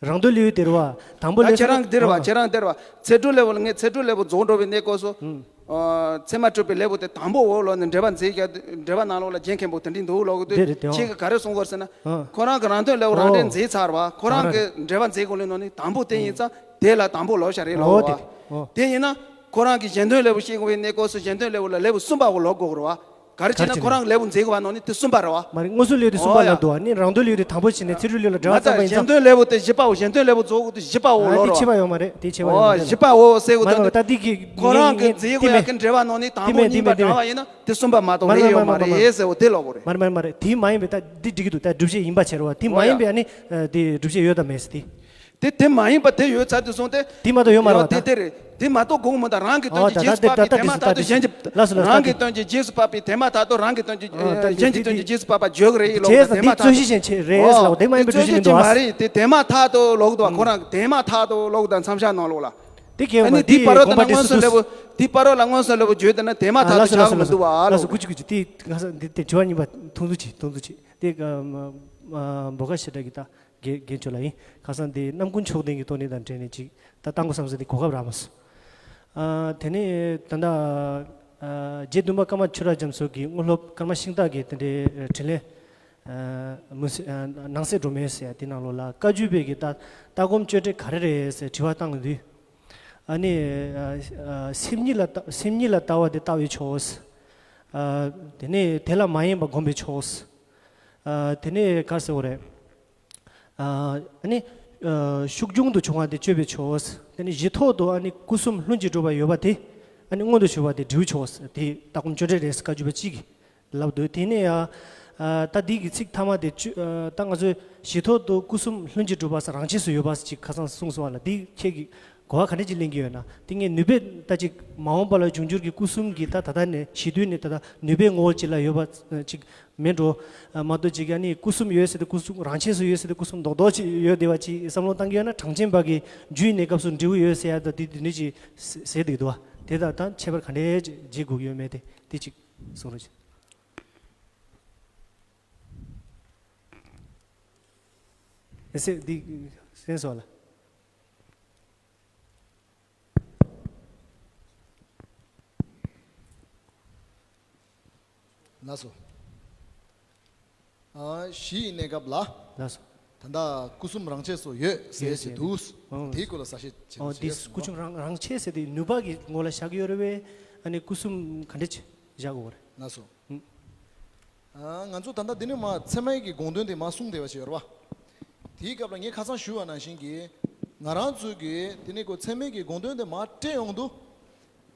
རང་དོན་ལེའུ་དེ་རེད་བ། དང་པོ་ད་ལེའུ་ཁྱེད་རང་གི་འདི་རེད་བ། ཨ་ཁྱེད་རང་འདི་རེད་བ། ཚེ་སྒྲུབ་ལེའུ་ལ་ངས་ཚེ་སྒྲུབ་ལེའུ་རྫོགས་འགྲོ་བའི་གནས་སྐབས་སུ། ཨ་ཚད་མ་སྒྲུབ་པའི་ལེའུ་དེ་དང་པོའོ་ལབ་ནས་འགྲེལ་པ་མཛད་ཀྱང་འགྲེལ་པ་ནང་ལོགས་ལ་རྒྱན་མཁན་པོ་དེ་འདྲ་འདུག་ལབ་གི་འདུག་འདི་རེད་དེ། ཁྱེད་ཀྱིས་ག་རེ་གསུང་གི་ཡོད་ཟེར་ན། ཨ་ཁོ་རང་གིས་རང་དོན་ལེའུ་རང་འགྲེལ་མཛད་ཚར་བ། ཁོ་རང་གིས་འགྲེལ་པ་མཛད་དགོས་ལབ་ནོ་ནི་དང་པོ་དེ་ཡིན་ཙང་དེ་ལ་དང་པོ་ལབ་བཞག་རེད་ལབ་ཨོ་དེ་བ། ཨོ་དེ་ཡིན་ན་ཁོ་རང་གིས་གཞན་དོན་ལེའུ་བཤད་དགོས་པའི་གནས་སྐབས་སུ་གཞན་དོན་ལེའུ་ལ་ལེའུ་གསུམ་པའོ་ལབ་དགོས་རེད་བ། ག་རེ་བྱས་ན་ཁོ་རང་གིས་ལེའུ་མཛད་དགོས་པ་ནང་ནི་དེ་གསུམ་པ་རེད་བ། མ་རེད། མངོན་སུམ་ལེའུ་དེ་གསུམ་པ་ལབ་འདུག་བ། ནི་རང་དོན་ལེའུ་དེ་དང་པོ་བྱས་ནས་ཚེ་སྒྲུབ་ལེའུ་ལ་འགྲེལ་པ་བརྩམས་པ་ཡིན་ཙང་། གཞན་དོན་ལེའུ་དེ་བཞི་པའོ། གཞན་དོན་ལེའུ་རྫོགས་དགོས་དུས་བཞི་པའོ་ལབ་རོགས། དེ་བྱས་པ་ཡོད་མ་རེད། དེ་བྱས་པ་ཡོད་མ་རེད། བཞི་པའོ་ཟེར་དགོས་དོན་དེ། ཁོ་རང་གིས་མཛད་དགོས་ཡ་གི་འགྲེལ་པ་ནང་ནི་དང་པོ་གཉིས་པ་དྲངས་པ་ཡིན་ན་དེ་གསུམ་པ་མ་གཏོགས་ལེའུ་ཡོད་མ་རེད་ཟེར་བ་དེ་ལབ་དགོས་རེད། མ་རེད་མ་རེད་མ་རེད། དེ་མ་ཡིན་པའི་ད་འདི་འགྲིག་གི་འདུག་ད་སྒྲུབ་བྱེད་ཡིན་པ་བྱས་རེད་བ། དེ་མ་ཡིན་པའི་ཨ་ནི་དེ་སྒྲུབ་བྱེད་ཡོད་དམ་མེད་ཟེར་དེ། དེ་དེ་མ་ཡིན་པ་དེ་ཡོད་ཚར་དུས་སོང་སྟེ། དེ་མ་གཏོགས་ཡོད་མ་རེད་བ། དེ་དེ་རེད། དེ་མ་གཏོགས་དགོངས་མི་འདུག་རང་གི་དོན་གྱི་རྗེས་སུ་དཔག་པའི་དེ་མ་ཐག་ཏུ་གཞན་གྱི། ལགས་སོ་ལགས་སོ། རང་གི་དོན་གྱི་རྗེས་སུ་དཔག་པའི་དེ་མ་ཐག་ཏུ་རང་གི་དོན་གྱི་གཞན་གྱི་དོན་གྱི་རྗེས་སུ་དཔག་པ་བརྗོད་ཀྱི་རེད་ལོག་དེ་མ་ཐག་ཏུ། རྩོད་གཞི་ཅན་རེད་ལོག་དེ་མ་ཡིན་པའི་རྩོད་གཞི་མ་རེད། དེ་དེ་མ་ཐག་ཏུ་ལོག་འདུག་བ། ཁོ་རང་དེ་མ་ཐག་ཏུ་ལོག་འདུག་མཚམས་བཞག་ནང་ལོག་ལ། དེ་གལ་དེ་ནི་དེའི་བར་རོ་དང་མངོན་སུམ་ལེའུ། དེའི་བར་རོ་ལ་མངོན་སུམ་ལེའུ་བརྗོད་དེ་ན་དེ་མ་ཐག་ཏུ་ཆགས་མི་འདུག་བ། ལགས་སོ་ལགས་སོ། ཀུ་ཅི་ཀུ་ཅི། དེ་ཁ་སང་འདི་དེ་དྲི་བ་གཉིས་པ་ཐུང་ཚོ་ཅིག་ཐུང་ཚོ་ཅིག་དེ་འབོ་ཁ་ཤེ་དྲག་གི་ད། རྒན་རྒན་ཁྱོད་ལ་ཡིན། ཁ་སང་དེ་རྣམ་ཀུན་མཆོག་ལྡན་གྱི་དོན་ནི་དང་འབྲེལ་ནས་ཅིག་ད་བཏང་དགོས་བསམ་སོང་། དེ་གོ་སྐབས་རག་མ་སོང་། ཨ་དེ་ནས་ད་ལྟ་ཨ་རྗེ་བདུན་པ་ཀརྨ་ཆོས་གྲགས་རྒྱ་མཚོ་གིས་དངོས་སློབ་ཀརྨ་ཤིང་རྟ་གི་དེ་འདྲའི་དྲིས་ལན་ཨ་མུན་སེལ་ཨ་ནང་གསེས་སྒྲོན་མེ་ཟེར་ཡ་དེ་ནང་ལོགས་ལ་བཀའ་བརྒྱུད་པའི་གི་ད་ལྟ་སྒོམ་སྤྱོད་འབྲས་ག་རེ་རེད་ཟེར་དྲི་བ་བཏང་དུས། ཨ་ནི་ཨ་ཨ་སེམས་ཉིད་ལ་ལྟ་སེམས་ཉིད་ལ་ལྟ་བ་དེ་ལྟ་བའི་ཕྱོགས། ཨ་དེ་ནས་དེ་ལ་མ་ཡེངས་པ་སྒོམ་པའི་ཕྱོགས། ཨ་དེ་ནས་ག་རེ་ཟེར་དགོས་རེད། ཨ་ནི་ཨ་ཤུགས་འབྱུང་དུ་བྱུང་བ་དེ་སྤྱོད་པའི་ཕྱོགས། དེ་ནི་གཞི་ཐོག་ཏུ་ཨ་ནི་སྐུ་གསུམ་ལྷུན་གྱིས་གྲུབ་པ་ཡོད་པ་དེ་ཨ་ནི་མངོན་དུ་གྱུར་པ་དེ་འབྲས་བུའི་ཕྱོགས། དེ་ལྟ་སྒོམ་སྤྱོད་འབྲས་རེད་ཟེར་བཀའ་བརྒྱུད་པ་གཅིག་གིས་ལབ་འདུག་དེ་ནས་ཡང་ཨ་ད་འདི་གི་ཚིག་ཐ་མ་དེ་བཅུ་ཨ་ད་ང་ཚོས་གཞི་ཐོག་ཏུ་སྐུ་གསུམ་ལྷུན་གྱིས་གྲུབ་པ་ཟེར་རང་ཆས་སུ་ཡོད་པ་ཟེར་ཅིག་ཁ་སང་གསུངས་སོང་བ་ལ། འདི་ཁྱེད་ཀྱིས་ གོ་བ་ག་འདྲ་ཅིག་ལེན་གྱི་ཡོད་ན། དེ་ངས་ནུས་པས་ད་ཅིག་མ་འོངས་པ་ལ་འབྱུང་འགྱུར་གྱི་སྐུ་གསུམ་གྱི་ད་ད་ལྟ་ནས་གཞི་དུས་ནས་ད་ལྟ་ནུས་པའི་ངོ་བོ་ཅིག་ལ་ཡོད་པ་ཅིག་མེད་འགྲོ་མ་གཏོགས། ཅིག་ཨ་ནི་སྐུ་གསུམ་ཡོད་ཟེར་ཏེ་སྐུ་གསུམ། རང་ཆས་སུ་ཡོད་ཟེར་ཏེ་སྐུ་གསུམ་རྡོག་རྡོག་ཅིག་ཡོད་བསྡད་པ་ཅིག་བསམ་བློ་བཏང་གི་ཡོད་ན། གྲངས་ཅན་པ་གི་རྒྱུད་གནས་སྐབས་སུ་འབྲས་བུ་ཡོད་ཟེར་ཡ་ད་དེ་དེ་འདྲ་ཅིག་ཟེར་བསྡད་འདུག་བ། དེ་དང་ད་ཁྱད་པར་ག་འདྲ་བྱེད་དགོས་ཀྱི་ཡོད་མེད་དེ་དེ་ཅིག་གསུང་རོགས་བྱེད། ཨེ་སེ་འདི་སེམས་སོགས་ལ། ལགས་སོ། ཨ། གཞི་ཡི་གནས་སྐབས་ལ། ལགས་སོ། ད་ལྟ་སྐུ་གསུམ་རང་ཆས་སུ་ཡོད་ཟེར་ཡོད་ཞེས་ཟེར་འདུག། ཨང་། དེའི་སྐོར་ལ་གསལ་བཤད་བྱེད་ཨོ། རོགས་འདི་བྱེད། སྐུ་གསུམ་རང་རང་ཆས་ཟེར་དེ་ནུས་པ་གི་ངོ་ལ་བཞག་གི་ཡོད་རེད་པས། ཨ་ནི་སྐུ་གསུམ་ག་འདྲ་བཞག་དགོས་རེད། ལགས་སོ། ཨང་། ཨ། ང་ཚོ་ད་ལྟ་འདི་ནས་མར་ཚད་མའི་གི་དགོངས་དོན་དེ་མར་གསུངས་བསྡད་པ་ཞིག་ཡོད་རེད་པ། དེའི་སྐབས་ལ་ངས་ཁ་སང་ཞུས་པ་ནང་བཞིན་གྱི་ང་རང་ཚོའི་གི་དེ་ནས་ཁོ་ཚད་མའི་གི་དགོངས་དོན་དེ་མར་བཀྲལ་ཡོང་དུས།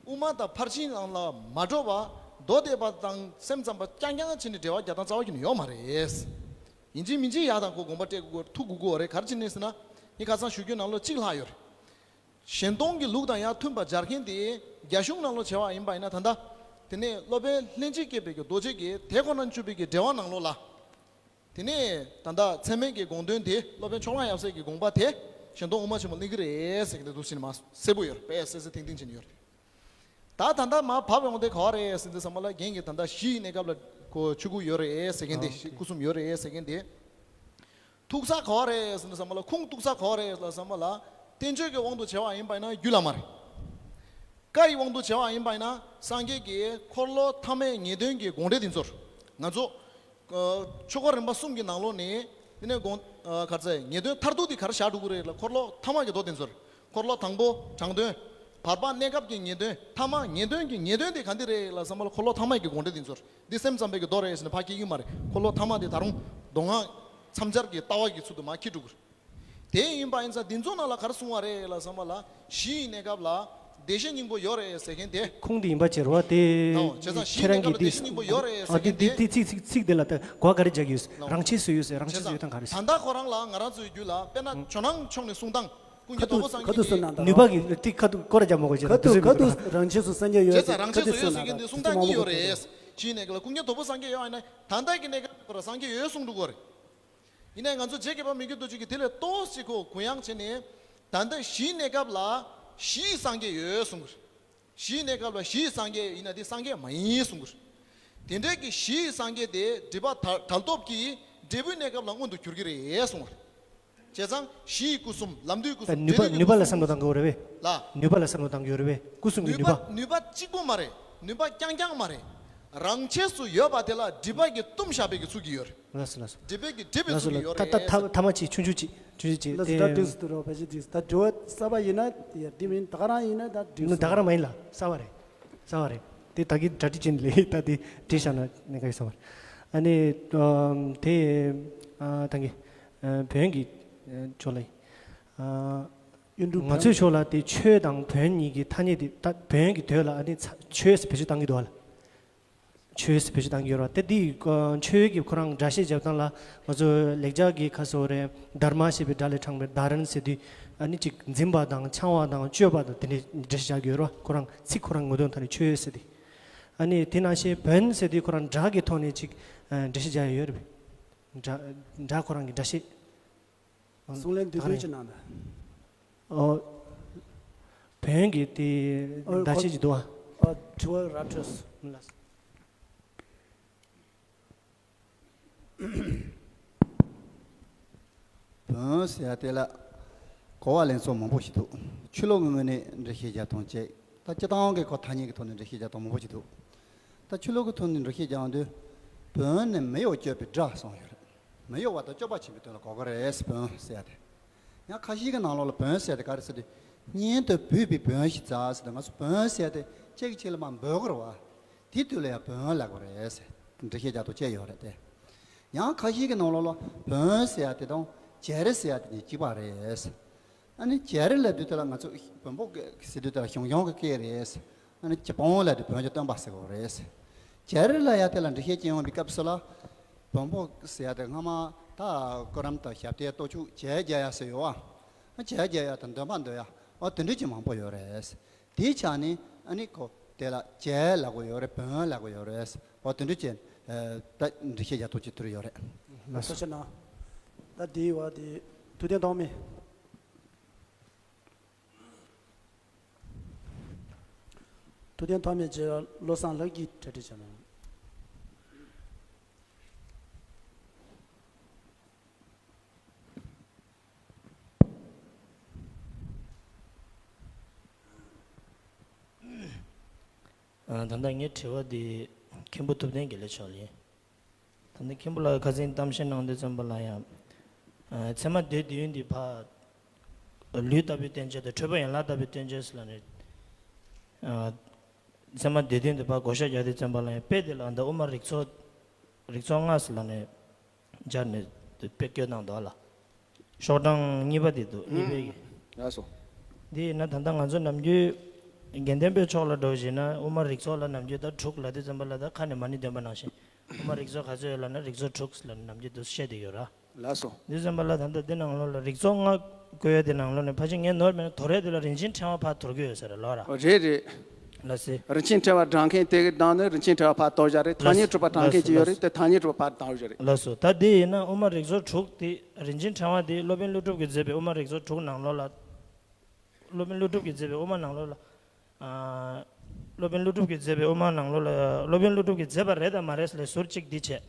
དབུ་མ་དང་ཕར་ཕྱིན་ནང་ལ་མ་འགྲོ་བ། མདོ་སྡེ་པ་དང་སེམས་ཙམ་པ་རྐྱང་རྐྱང་བྱས་ནས་འགྲེལ་པ་རྒྱག་སྟངས་རྩ་བ་ཉིད་ནས་ཡོད་མ་རེད། ཡིན་གཅིག་མིན་གཅིག་ཡར་དང་ཁོ་དགོངས་པ་བཀྲལ་དགོས། ཐུག་དགོས་ཀྱི་ཡོད་རེད། ག་རེ་བྱས་ནས་ཟེར་ན། ངས་ཁ་སང་ཞུ་རྒྱུའི་ནང་ལོགས་གཅིག་ལྷག་ཡོད་རེད། གཞན་སྟོང་གི་ལུགས་དང་ཡང་མཐུན་པ་སྦྱར་མཁན་དེ་རྒྱ་གཞུང་ནང་ལོགས་བྱས་པ་ཡིན་པ་ཡིན་ན། ད་ལྟ་དེ་ནས་སློབ་དཔོན་ལྷན་ཅིག་སྐྱེས་པའི་གི་རྡོ་རྗེ་གིས་དེ་ཁོ་ན་བཅུ་པའི་གི་འགྲེལ་པ་ནང་ལོགས་ལ། དེ་ནས་ད་ལྟ་ཚད་མའི་གི་དགོངས་དོན་དེ། སློབ་དཔོན་ཕྱོགས་གླང་ཡབ་སྲས་ཀྱི་དགོངས་པ་དེ་གཞན་སྟོང་དབུ་མ་ཆེན་པོ་གླེང་གི་རེད་ཟེར་གི་འདུག་ཟེར་ནས་མར་གསལ་པོ་ཡོད་རེད། དཔེ་གསལ་གསལ་ཐིང་ཐིང་བྱས་ནས་ཡོད་རེད། ད་ད་ལྟ་མར་བབས་ཡོང་དེ་ག་བ་རེད་ཟེར་དུས་ཙམ་པ་ལ། རྒན་གྱིས་ད་ལྟ་གཞི་ཡི་གནས་སྐབས་ལ་ཁོ་ཆོས་སྐུ་ཡོད་རེད་ཟེར་མཁན་དེ། ཨ། ཨོ་ཁེ། སྐུ་གསུམ་ཡོད་རེད་ཟེར་མཁན་དེ། ཐུག་ས་ག་བ་རེད་ཟེར་དུས་ཙམ་པ་ལ། ཁུངས་གཏུགས་ས་ག་བ་རེད་ལབ་ཙམ་པ་ལ། བསྟན་བཅོས་ཀྱི་དབང་དུ་བྱས་པ་ཡིན་པ་ཡིན་ན་རྒྱུད་བླ་མ་རེད། བཀའ་ཡི་དབང་དུ་བྱས་པ་ཡིན་པ་ཡིན་ན་སངས་རྒྱས་ཀྱིས་འཁོར་ལོ་ཐ་མའི་ངེས་དོན་གྱི་དགོངས་འགྲེལ་དེ་ཚོར། ང་ཚོ་ཆོས་འཁོར་རིམ་པ་གསུམ་གྱི་ནང་ལོགས་ནས་དེ་ནས་དགོངས། ཨ། ག་རེ་ཟེར། ངེས་དོན་མཐར་ཐུག་དེ་ག་རེ་བཞག་འགྲོ་གི་རེད་ལབ། འཁོར་ལོ་ཐ་མ་གི་མདོ་དེ་ཚོར། འཁོར་ལོ་དང་པོ་དྲང་དོན། བར་པ་གནས་སྐབས་ཀྱི་ངེས་དོན། ཐ་མ་ངེས་དོན་གྱི་ངེས་དོན་དེ་ག་འདི་རེད་ལབ་ཙམ་པ་ལ། འཁོར་ལོ་ཐ་མ་གི་དགོངས་འགྲེལ་དེ་ཚོར། འདི་སེམས་ཙམ་པའི་གི་མདོ་རེད་ཟེར་ནས་ཕར་སྐྱེལ་གྱི་མ་རེད། འཁོར་ལོ་ཐ་མ་དེ་ད་རུང་མདོ་སྔགས་མཚམས་སྦྱར་གྱི་ལྟ་བ་གི་ཚུལ་དུ་མར་འཁྱེར་འགྲོ་གི་རེད། དེ་ཡིན་པ་ཡིན་ཙང་འདི་ཚོ་ནང་ལ་ག་རེ་གསུངས་པ་རེད་ལབ་ཙམ་པ་ལ། གཞི་ཡི་གནས་སྐབས་ལ་བདེ་གཤེགས་སྙིང་པོ་ཡོད་རེད་ཟེར་མཁན་དེ། ཁུངས་དེ་ཡིན་པ་བྱེད་རོགས། དེ་ནའོ། བྱས་ཙང་གཞི་ཡི་གནས་སྐབས་ལ་བདེ་གཤེགས་སྙིང་པོ་ཡོད་རེད་ཟེར་མཁན་དེ། ཨ། འདི་འདི་འདི་ཚིག་ཚིག་ཚིག་འདི་ལ་ད་གོ་བ་ག་རེ་རྒྱག་གི་ཡོད། ནའོ། རང་ཆས་སུ་ཡོད་ཟེར། རང་ཆས་སུ་ཡོད་སྟངས་ག་རེ་ཟེར། བྱས་ཙང་ད་ལྟ་ཁོ་རང་ལ་ང་རང་ཚོའི་རྒྱུད་ལ། དཔེར་ན་ཇོ་ནང་ཕྱོགས་ནས་གསུང་སྟངས། ཀུན་མཁྱེན་དོལ་པོ་སངས་རྒྱས་ཀྱི། ནུས་པ་གི་དེ་ཁ་ཐུག་སྐོར་ར་རྒྱག་མ་དགོས་བྱས། ཁ་ཐུག་ཁ་ཐུག་རང་ཆས་སུ་སངས་རྒྱས་ཡོད་ཟེར། བྱས་ཙང་རང་ཆས་སུ་ཡོད་ཟེར་མཁན་དེ་གསུང་སྟངས་གཉིས་ཡོད་རེད། གཞི་ཡི་གནས་སྐབས་ལ་ཀུན་མཁྱེན་དོལ་པོ་སངས་རྒྱས་ཡོད་ཨ་ནི། ད་ལྟ་གི་གནས་སྐབས་ལ་སངས་རྒྱས་ཡོད་གསུང་འགྲོ་གི་རེད། ཡིན་ནའི་ང་ཚོ་རྗེ་བརྒྱད་པ་མི་བསྐྱོད་རྡོ་རྗེ་གིས་དེ་ལས་ཏོག་ཙམ་ཅིག་ཁོ་གུ་ཡངས་བྱས་ནས། ད་ལྟ་གཞི་ཡི་གནས་སྐབས་ལ་གཞི་ཡི་སངས་རྒྱས་ཡོད་གསུང་གི་རེད། གཞི་ཡི་གནས་སྐབས་ལ་གཞི་ཡི་སངས་རྒྱས་ཡིན་ན་དེ་སངས་རྒྱས་མ་ཡིན་གསུང་གི་རེད། དེ་འདྲའི་གི་གཞི་ཡི་སངས་རྒྱས་དེ་སྒྲིབ་པ་བྲལ་བྲལ་སྟོབས་ཀྱིས་འབྲས་བུའི་གནས་སྐབས་ལ་མངོན་དུ་གྱུར་གྱི་རེད་གསུང་བ་རེད། བྱས་ཙང་གཞི་ཡི་སྐུ་གསུམ། ལམ་དུས་སྐུ་གསུམ། ནུས་པ་འབྲས་དུས་ཀྱི་ནུས་པ་ལ་སྐུ་གསུམ་བསམ་བློ་གསུངས། བཏང་དགོས་རེད་པས། ལ། ནུས་པ་ལ་བསམ་བློ་བཏང་དགོས་རེད་པས། སྐུ་གསུམ་གྱི་ནུས་པ། ནུས་པ་གཅིག་པོ་མ་རེད། ནུས་པ་རྐྱང་རྐྱང་མ་རེད། རང་ཆས་སུ་ཡོད་པ་དེ་ལ་སྒྲིབ་པ་གིས་བཏུམས་བཞག་པའི་གི་ཚུལ་གྱིས་ཡོད་རེད། ལགས་སོ་ལགས་སོ། སྒྲིབ་པའི་གི་སྒྲིབ་པའི་ཚུལ་གྱིས་ཡོད་རེད། ད་ད་ད་ཐ་མ་ཅིག་ཆུང་ཆུང་ཅིག་ཆུང་ཆུང་ཅིག་ལགས་སོ། དེ་ད་འགྲིགས་སུ་འདུག་རོགས། ཕལ་ཆེར་འགྲིགས་སུ། ད་དྲི་བ་གསར་པ་ཡིན་ན་ཡ་འགྲིག་མིན། ད་ག་རང་ཡིན་ན་ད་འགྲིགས་སུ། ད་ག་རང་མ་ཡིན་ལ། གསར་པ་རེད། གསར་པ་རེད། དེ་ད་གིན་གྲ་སྒྲིག་བྱས་ནས་ལས་ད་དེ་བྲིས་བཞག་ན་ནི་ག་ཡི་གསར་པ་རེད། ཨ་ནི་ཨམ་དེ་ཨ་ད་གིན་ཨ་བོན་གྱི་ཨ་ཕྱོགས་ལ་ཡིན། ཨ་གཡུང་དྲུང་ང་ཚོའི་བོན་ཕྱོགས་ལ་དེ་ཆོས་དང་བོན་གཉིས་ཀྱི་ཐ་སྙད་དེ། ད་བོན་གྱི་དོད་ལ་ཨ་ནི་ཚ་ཆོས་ཟེར་བེད་སྤྱོད་བཏང་གི་འདུག་བ་ལ། ཆོས་ཟེར་བེད་སྤྱོད་བཏང་གི་ཡོད་རེད་བ། དེ་འདི་ཨ་ཆོས་ཀྱི་ཁོ་རང་སྒྲ་བཤད་རྒྱབ་སྟངས་ལ་ང་ཚོ་ལེགས་སྦྱར་གྱི་ཁ་སོ་རེད། དྷརྨ་ཞེས་པའི་སྒྲ་ལས་དྲངས་པའི་དྷ་རན་ཟེར་དུས། ཨ་ནི་ཅིག་འཛིན་པ་དང་འཆང་བ་དང་སྤྱོད་པ་དང་དེ་འདྲའི་འགྲེལ་བཤད་རྒྱག་གི་ཡོད་རེད་བ། ཁོ་རང་ཚིག་ཁོ་རང་ངོ་དོན་ཐོག་ནས་ཆོས་ཟེར་དུས། ཨ་ནི་དེ་ནང་བཞིན་བོན་ཟེར་དུས་ཁོ་རང་སྒྲ་གི་ཐོག་ནས་ཅིག་ཨ་འགྲེལ་བཤད་རྒྱག་ཡ་ཡོད་རེད་པས། སྒྲ་སྒྲ་ཁོ་རང་གི་སྒྲ་བཤད། གསུང་ལན་དུས་ཚོད་ཅི་གནང་དང་། ཨོ། བོན་གྱི་དེ་ཨོ་བརྡ་ཆད་ཅིག་འདུག་ཨ། ཨོ་དྲི་བ་ར་འཕྲོད་སོང་ལགས། བོན་ཟེར་ཡ་དེ་ལ་གོ་བ་ལེན་སྲོལ་མང་པོ་ཞིག་འདུག། ཆོས་ལུགས་ཀྱི་ངོས་ནས་འགྲེལ་བཤད་རྒྱག་སྟངས་བཅས། ད་སྤྱིར་བཏང་གི་ཁོ་ཐ་སྙད་ཀྱི་ཐོག་ནས་འགྲེལ་བཤད་རྒྱག་སྟངས་མང་པོ་ཞིག་འདུག། ད་ཆོས་ལུགས་ཀྱི་ཐོག་ནས་འགྲེལ་བཤད་རྒྱག་དུས། བོན་ནི་མི་གཡོ་སྤྱོད་པའི་སྒྲ་གསུངས་ཡོད་རེད། མི་གཡོ་བ་དང་སྤྱོད་པ་ཆེན་པོའི་དོན་ལ་གོ་གི་རེད། བོན་ཟེར་ཡ་དེ། ཡང་ཁ་ཤས་ཀྱི་ནང་ལོགས་ལ་བོན་ཟེར་དེ་ག་རེ་ཟེར་དུས། སྙན་དུ་བུས་པའི་བོན་ཞིག་བཙལ་ཟེར་དུས། ང་ཚོ་བོན་ཟེར་དེ་གཅིག་གིས་གཅིག་ལ་མར་འབོད་ཀྱི་རེད་བ། དེ་དུས་ལ་ཡང་བོན་ལབ་ཀྱི་རེད་ཟེར། འགྲེལ་བཤད་རྒྱག་སྟངས་བཅས་ཡོད་རེད་དེ། ཡང་ཁ་ཤས་ཀྱི་ནང་ལོགས་ལ་བོན་ཟེར་ཡ་དེ་དང་བྱེ་རི་ཟེར་ཡ་དེ་གཉིས་གཅིག་པ་རེད་ཟེར། ཨ་ནི་བྱེ་རི་ལབ་དུས་དེ་ལ་ང་ཚོ་བོན་པོ་ཟེར་དུས་དེ་ལ་ཞང་ཞུང་གི་སྐད་རེད་ཟེར། ཨ་ནི་བྱེ་བོང་ལབ་དུས་བོན་གྱི་སྟོན་པ་ཟེར་གྱི་རེད་ཟེར། བྱེ་རི་ལབ་ཡ་དེ་ལ་འགྲེལ་བཤད་བྱེད་ཡོང་བའི་སྐབས་སུ་ལ། བོན་པོ་ཟེར་ཡ་དེ་སྔ་མ་ད་གུ་རམ་དང་ཞབས་བརྟན་སྟོབས་ཤུགས་བྱེ་བརྒྱབ་ཡ་ཟེར་ཡོད་བ། བྱེ་བརྒྱབ་ཡ་དང་འདོན་པ་འདོན་ཡ། ཨོ་དེ་འདྲ་ཅིག་མང་པོ་ཡོད་རེད། དེའི་ཆ་ནས་ཨ་ནི་ཁོ་དེ་ལ་རྒྱལ་ལབ་དགོས་ཡོད་རེད། བོན་ལབ་དགོས་ཡོད་རེད། ཨོ་དེ་འདྲ་ཅིག་ད་འགྲེལ་བཤད་རྒྱག་ཐུབ་ཅིག་ཐུབ་ཡོད་རེད། ལགས་སོ། ཐུགས་རྗེ་གནང་། ད་དེའི་བར་དེ་ཐུབ་བསྟན་ཐོགས་མེད། ཐུབ་བསྟན་ཐོགས་མེད་རྗེ་བློ་བཟང་ལགས་ཀྱིས་གྲ་སྒྲིག་བྱས་གནང་། ད་ལྟ་ངའི་དྲི་བ་འདི་མཁན་པོ་ཐུབ་བསྟན་དགེ་ལེགས་མཆོག་ལ་ཡིན། ད་ལྟ་མཁན་པོ་ལགས་ཁ་སང་གཏམ་བཤད་གནང་དུས་ཙམ་པ་ལ་ཡང་། ཚད་མ་སྡེ་བདུན་འདི་ཕར་ལུས་ལྟ་བུའི་བསྟན་བཅོས་དང་འཁྲུལ་པ་ཡན་ལག་ལྟ་བུའི་བསྟན་བཅོས་ཟེར་ལབ་ནས། ཚད་མ་སྡེ་བདུན་འདི་ཕར་བགོ་བཤའ་རྒྱག་དུས་ཙམ་པ་ལ་ཡང་དཔེ་དེ་ལ་ད་དབུ་མ་རིགས་ཚོགས་རིགས་ཚོགས་ལྔ་ཟེར་ལབ་ནས་སྦྱར་ནས་དཔེ་བཀོད་གནང་འདུག་ལ། ཤོག་གྲངས་གཉིས་པ་དེ་འདུག་གཉིས་པའི་གི། ལགས་སོ། འདི་ཡིན་ན་ད་ལྟ་ང་ཚོ་ནམ་རྒྱུན་དགེ་ལྡན་པའི་ཕྱོགས་ལ་འགྲོ་བཞིན་ན་དབུ་མ་རིགས་ཚོགས་ལ་ནམ་རྒྱུན་ད་དྲུག་ལབ་དུས་ཙམ་པ་ལ་ད་ཁ་ནས་མ་ཎི་འདོན་པ་ནང་བཞིན་དབུ་མ་རིགས་ཚོགས་ག་ཚོད་ཡོད་ལབ་ན་རིགས་ཚོགས་དྲུག་ལབ་ནས་ནམ་རྒྱུན་དུ་བཤད་དེ་ཡོད་ར། ལགས་སོ། འདི་ཙམ་པ་ལ་ད་ལྟ་འདི་ནང་ལོགས་ལ་རིགས་ཚོགས་ལྔ་བཀོད་ཡ་དེ་ནང་ལོགས་ནས་ཕལ་ཆེར་ངས་ནོར་མེད་ན་དོ་རེད་དེ་ལ་རིན་ཆེན་ཕྲེང་བ་ཕར་དོར་གི་ཡོད་ས་རེད་ལོ་ར། རེད་རེད། ལགས་སེ། རིན་ཆེན་ཕྲེང་བ་བགྲང་མཁན་དེ་གི་བདག་ནི་རིན་ཆེན་ཕྲེང་བ་ཕར་དོར་བཞག་རེད། ཐ་སྙད་གྲུབ་པ་བགྲང་མཁན་ཅིག་ཡོད་རེད། དེ་ཐ་སྙད་གྲུབ་པ་ཕར་བཏང་བཞག་རེད། ལགས་སོ། ད་དེ་ཡིན་ན་དབུ་མ་རིགས་ཚོགས་དྲུག་དེ་རིན་ཆེན་ཕྲེང་བ་དེ་སློབ་དཔོན་ཀླུ་སྒྲུབ་ཀྱིས་མཛད་པའི་དབུ་མ་རིགས་ཚོགས་དྲུག་ནང་ལོགས་ལ། སློབ་དཔོན་ཀླུ་སྒྲུབ་ཀྱིས་མཛད་པའི་དབུ་མ་ནང་ལོགས་ལ། ཨ། སློབ་དཔོན་ཀླུ་སྒྲུབ་ཀྱིས་མཛད་པའི་དབུ་མ་ནང་ལོགས་ལ་སློབ་དཔོན་ཀླུ་སྒྲུབ་ཀྱིས་མཛད་པ་རེད་དམ་མ་རེད་ལས་ཟུར་གཅིག་འདི་བྱས།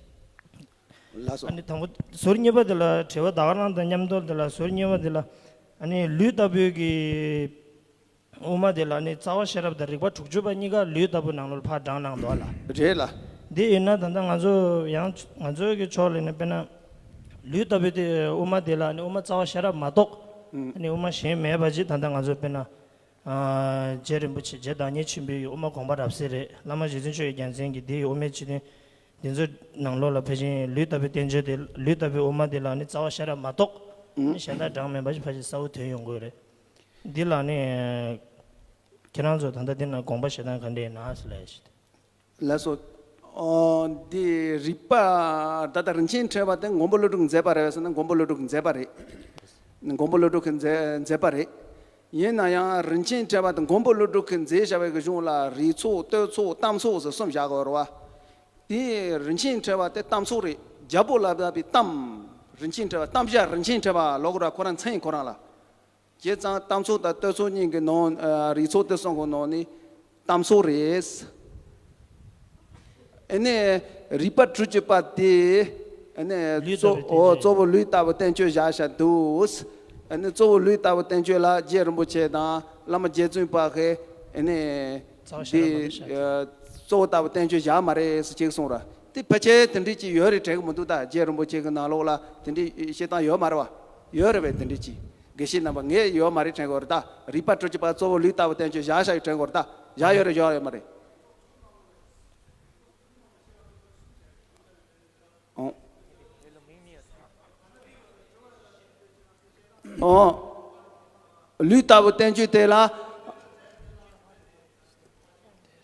ལགས་སོ། ཨ་ནི་དང་པོ་ཟུར་གཉིས་པ་དེ་ལ་དྲི་བ་ད་ག་རང་དང་མཉམ་དུ་དེ་ལ་ཟུར་གཉིས་པ་དེ་ལ་ཨ་ནི་ལུས་ལྟ་བུའི་གི་དབུ་མ་དེ་ལ་ནི་རྩ་བ་ཤེས་རབ་དང་རིགས་པ་དྲུག་ཅུ་པ་གཉིས་ཀ་ལུས་ལྟ་བུ་ནང་ལོགས་ཕར་བགྲངས་གནང་འདུག་ལ། རེད་ལ། འདི་ཡིན་ན་ད་ལྟ་ང་ཚོ་ཡང་ང་ཚོའི་གི་ཕྱོགས་ལ་ནི་དཔེར་ན་ལུས་ལྟ་བུའི་དེ་དབུ་མ་དེ་ལ་ནི་དབུ་མ་རྩ་བ་ཤེས་རབ་མ་གཏོགས་ཨ་ནི་དབུ་མ་གཞན་མེད་པ་ཅིག་ད་ལྟ་ང་ཚོ་དཔེར་ན། རྗེ་རིན་པོ་ཆེ་རྗེ་བདག་ཉིད་ཆེན་པོའི་དབུ་མ་དགོངས་པ་རབ་གསལ་རེད། བླ་མ་རྗེ་བཙུན་མཆོག་གི་རྒྱལ་མཚན་གྱི་དེའི་དབུ་མའི་སྤྱི་དོན་འདི་ཚོའི་ནང་ལོགས་ལ་ཕལ་ཆེར་ལུས་ལྟ་བུའི་བསྟན་བཅོས་དེ་ལུས་ལྟ་བུའི་དབུ་མ་དེ་ལ་ནི་རྩ་བ་ཤེས་རབ་མ་གཏོགས་ནི་གཞན་དག་བགྲངས་མེད་པ་ཞིག་ཕལ་ཆེར་གསལ་བོ་ཐོན་ཡོང་གི་རེད། འདི་ལ་ནི་ཁྱེད་རང་ཚོ་ད་ལྟ་འདི་ན་དགོངས་པ་བཞེས་སྟངས་ག་འདྲ་ཡིན་ན་ཟེར་ལབ་ཡ་ཞིག་ལགས་སོ། ཨོ། འདི་རིགས་པ་ད་ལྟ་རིན་ཆེན་ཕྲེང་བ་དེ་མགོན་པོ་ཀླུ་སྒྲུབ་མཛད་པ་རེད་ཟེར་ན་མགོན་པོ་ཀླུ་སྒྲུབ་མཛད་པ་རེད། མགོན་པོ་ཀླུ་སྒྲུབ་ཀྱིས་མཛད་མཛད་པ་རེད། ཡིན་ན་ཡང་རིན་ཆེན་ཕྲེང་བ་དེ་མགོན་པོ་ཀླུ་སྒྲུབ་ཀྱིས་མཛད་བཞག་པའི་གི་གཞུང་ལ་རིགས་ཚོགས་བསྟོད་ཚོགས་གཏམ་ཚོགས་ཟེར་གསུམ་བཞག་གི་ཡོད་རེད་བ། དེ་རིན་ཆེན་ཕྲེང་བ་དེ་གཏམ་ཚོགས་རེད། རྒྱལ་པོ་ལ་བབས་པའི་གཏམ། རིན་ཆེན་ཕྲེང་བ་གཏམ་བཞག་རིན་ཆེན་ཕྲེང་བ་ལབ་དགོས་ར། ཁོ་རང་མཚན་ཁོ་རང་ལ། བྱས་ཙང་གཏམ་ཚོགས་དང་བསྟོད་ཚོགས་གཉིས་ཀྱི་ནང་ཨ། རིགས་ཚོགས་དེ་གསུམ་གྱི་ནང་ནས་གཏམ་ཚོགས་རེད། ཨ་ནི་རིགས་པ་དྲུག་ཅུ་པ་དེ་ཨ་ནི་ལུས་ལྟ་བུའི་བསྟན་བཅོས། གཙོ་བོ་ལུས་ལྟ་བུ་བསྟན་བཅོས་བཞག་བཞག་འདུག་ཨ་ནི་གཙོ་བོ་ལུས་ལྟ་བུ་བསྟན་བཅོས་ལ་རྗེ་རིན་པོ་ཆེ་དང་བླ་མ་རྗེ་བཙུན་པ་གིས་ཨ་ནི་རྩ་བ་ཤེས་རབ་མ་གཏོགས་བཞག་འདི་གཙོ་བོ་ལྟ་བུ་བསྟན་བཅོས་བཞག་མ་རེད་ཟེར་ཅིག་གསུངས་ར། དེ་ཕལ་ཆེར་དེ་འདྲས་ཅིག་ཡོད་རེད་དྲན་གི་མི་འདུག་ད་རྗེ་རིན་པོ་ཆེ་གི་ནང་ལོགས་ལ་དེ་འདྲས་བཤད་སྟངས་ཡོད་མ་རེད་བ། ཡོད་རེད་བས་དེ་འདྲས་ཅིག་དགེ་བཤེས་རྣམ་པ་ངས་ཡོད་མ་རེད་དྲན་གི་ཡོད་རེད་ད། རིགས་པ་དྲུག་ཅུ་པ་གཙོ་བོ་ལུས་ལྟ་བུ་བསྟན་བཅོས་བཞག་བཞག་ཡོད་དྲན་གི་ཡོད་རེད་ད། བཞག་ཡོད་རེད་བཞག་ཡོད་མ་རེད། ཨོ། ཨོ། ལུས་ལྟ་བུ་བསྟན་བཅོས་དེ་ལ།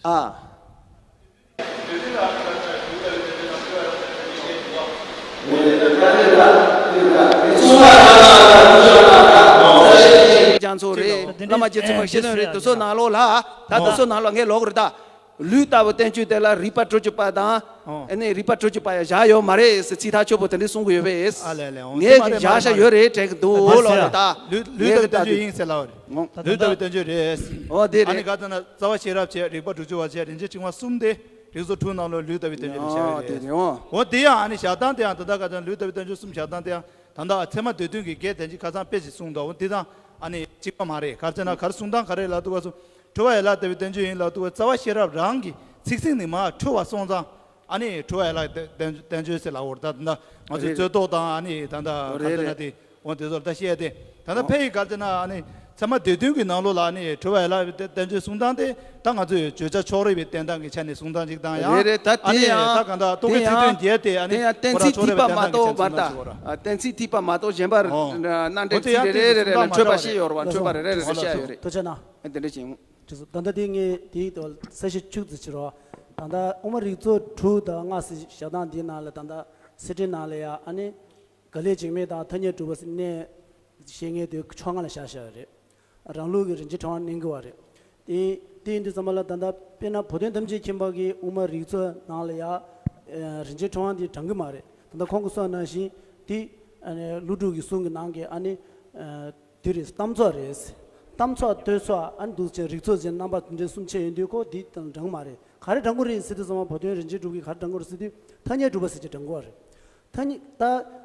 ཨ། རྒྱ་མཚོ་རེད། བླ་མ་རྗེ་བཙུན་པ་ཤེས་ལྡན་རེད། དེ་ཚོ་ནང་ལོགས་ལ་ད་དེ་ཚོ་ནང་ལོགས་ངས་ལོག་རེད་ད། ལུས་ལྟ་བུ་བསྟན་བཅོས་དེ་ལ་རིགས་པ་དྲུག་ཅུ་པ་དང་། ཨོ། ཨ་ནི་རིགས་པ་དྲུག་ཅུ་པ་ཡང་བཞག་ཡོད་མ་རེད་ཟེར་ཚིག་ཐག་ཆོད་པོ་དེ་འདྲ་གསུང་གི་ཡོད་པས། ཨ་ལས་ལས། ཨོ། ངས་དེ་མ་རེད་བཞག་བཞག་ཡོད་རེད་དྲན་གི་འདུག་ལོ་ལ་ད། ལུས་ལུས་ལྟ་བུ་བསྟན་བཅོས་ཡིན་ཟེར་ལབ་རེད། ཨོ། ལུས་ལྟ་བུ་བསྟན་བཅོས་རེད། ཨོ་དེ་རེད། ཨ་ནི་ག་ཚོད་ན་རྩ་བ་ཤེས་རབ་བྱས་རིགས་པ་དྲུག་ཅུ་པ་བྱས་རིན་ཆེན་ཕྲེང་བ་གསུམ་དེ་རིགས་ཚོགས་དྲུག་ནང་ལོགས་ལུས་ལྟ་བུ་བསྟན་བཅོས་རེད་བཞག་ཡོད་རེད། ཨོ་དེ་ཡང་ཨ་ནི་བཞག་སྟངས་དེ་ཡང་ད་ལྟ་ག་ཚོད་ན་ལུས་ལྟ་བུ་བསྟན་བཅོས་གསུམ་བཞག་སྟངས་དེ་ཡང་། ད་ལྟ་ཚད་མ་སྡེ་བདུན་གྱི་སྐད་དན་གྱི་ཁ་སང་དཔེ་ཞིག་གསུངས་འདུག་འོ་འདི་དང་ཨ་ནི་གཅིག་པ་མ་རེད། ག་རེ་ཟེར་ན་ག་རེ་གསུང་སྟངས་ག་རེ་ལབ་འདུག་ག་སོ། འཁྲུལ་བ་ཡན་ལག་ལྟ་བུའི་བསྟན་བཅོས་ཡིན་ལབ་འདུག་ག་རྩ་བ་ཤེས་རབ་རང་གི་ཚིག་ཟིན་ནས་མར་འཁྲུལ་བ་སོང་ཙང་ཨ་ནི་འཁྲུལ་བ་ཡན་ལག་བསྟན་བསྟན་བཅོས་ཟེར་ལབ་འོ། ད་ད་ང་ཚོའི་རྩོད་ཐོག་དང་ཨ་ནི་ད་ད་ག་རེ་ཟེར་ན་དེ་འོ་དེ་ཚོ་ལ་ད་བཤད་དེ་ད་ལྟ་ཕ་ཡི་ག་རེ་ཟེར་ན་ཨ་ནི་ཚད་མ་སྡེ་བདུན་གྱི་ནང་ལོགས་ལ་ཨ་ནི་འཁྲུལ་བ་ཡན་ལག་བསྟན་བཅོས་གསུང་སྟངས་དེ་ད་ང་ཚོའི་བརྗོད་བྱ་ཕྱོགས་རིས་པའི་བསྟན་སྟངས་ཀྱི་ཆ་ནས་གསུང་སྟངས་ཅིག་དང་ཡང་རེད་རེད། ད་ཨ་དེ་ནི་ཡང་ད་གང་ལྟར་རྟོག་གེའི་དེ་ཚིག་ཡང་དོན་བརྒྱད་དེ་ཨ་དེ་ནི་ཡང་གཏན་ཁོ་རང་ཚིག་ཕྱོགས་རིས་ཐིགས་པ་པའི་བསྟན་མ་སྟངས་ཀྱི་ཆ་ནས་གཏོགས་མར་གསུང་ད། སྟངས་ཅིག་གོ་ར། གཏན་ཚིགས་ཐིགས་པ་མ་གཏོགས་གཞན་པ་ཨོ། ན་འགྲེལ་ཚིག་རེ་རེ་རེ་རེ་ལ་འཕྲོས་པ་བཤད་ཡོད་རེད་བ། འཕྲོས་པ་རེ་རེ་རེ་རེ་བཤད་ཡོད་རེད། ཐུགས་རྗེ་གནང་། དེ་འདྲ་ཅིག་ད་ལྟ་དེ་ངས་དེའི་ཐོག་ས་བཤད་བཅུ་ཙམ་བྱེད་རོགས། ད་ལྟ་དབུ་མ་རིགས་ཚོགས་དྲུག་དང་ལྔ་ཟེར་བཞག་སྟངས་འདིའི་ནང་ལ་ད་ལྟ་གསེར་ཕྲེང་ནང་ལ་ཡ་ཨ་ནི་དགེ་ལེགས་འཇིགས་མེད་དང་ཐ་སྙད་གྲུབ་པ་ཟེར་གནས་བཤད་མཁན་དེ་ཕྱོགས་སྔ་ལ་བཞག་བཞག་རེད། རང་ལུགས་ཀྱི་རིན་ཆེན་ཕྲེང་བ་བསྣན་གྱི་ཡོད་རེད། དེ་དེ་ཡིན་དུས་ཙམ་པ་ལ་ད་ལྟ་དཔེར་ན་བོད་དོན་དམ་བཅའི་ཁྱིམ་པ་གི་དབུ་མ་རིག་ཚོགས་ནང་ལ་ཡ་ཨ་རིན་ཆེན་ཕྲེང་བ་འདི་བགྲང་གི་མ་རེད། ད་ལྟ་ཁོང་གིས་གསུངས་པ་ནང་བཞིན་དེ་ཨ་ནི་ཀླུ་སྒྲུབ་ཀྱི་གསུང་གི་ནང་གི་ཨ་ནི་ཨ་དེ་རེད། གཏམ་ཚོགས་རེད། གཏམ་ཚོགས་བསྟོད་ཚོགས་ཨ་ནི་འདུག་ཅེས་རིག་ཚོགས་ཅེས་རྣམ་པ་དེ་འདྲའི་གསུམ་ཕྱེ་ཡོང་དུས་ཁོ་འདི་དང་བགྲང་མ་རེད། ག་རེ་བགྲང་དགོས་རེད་ཟེར་དུས་ཙམ་པ་བོད་དོན་རིན་ཆེན་གྲུབ་ཀྱིས་ག་རེ་བགྲང་དགོས་རེད་ཟེར་དུས་ཐ་སྙད་གྲུབ་པ་ཟེར་ཅིག་བགྲང་དགོས་རེད། ཐ་སྙད་ད་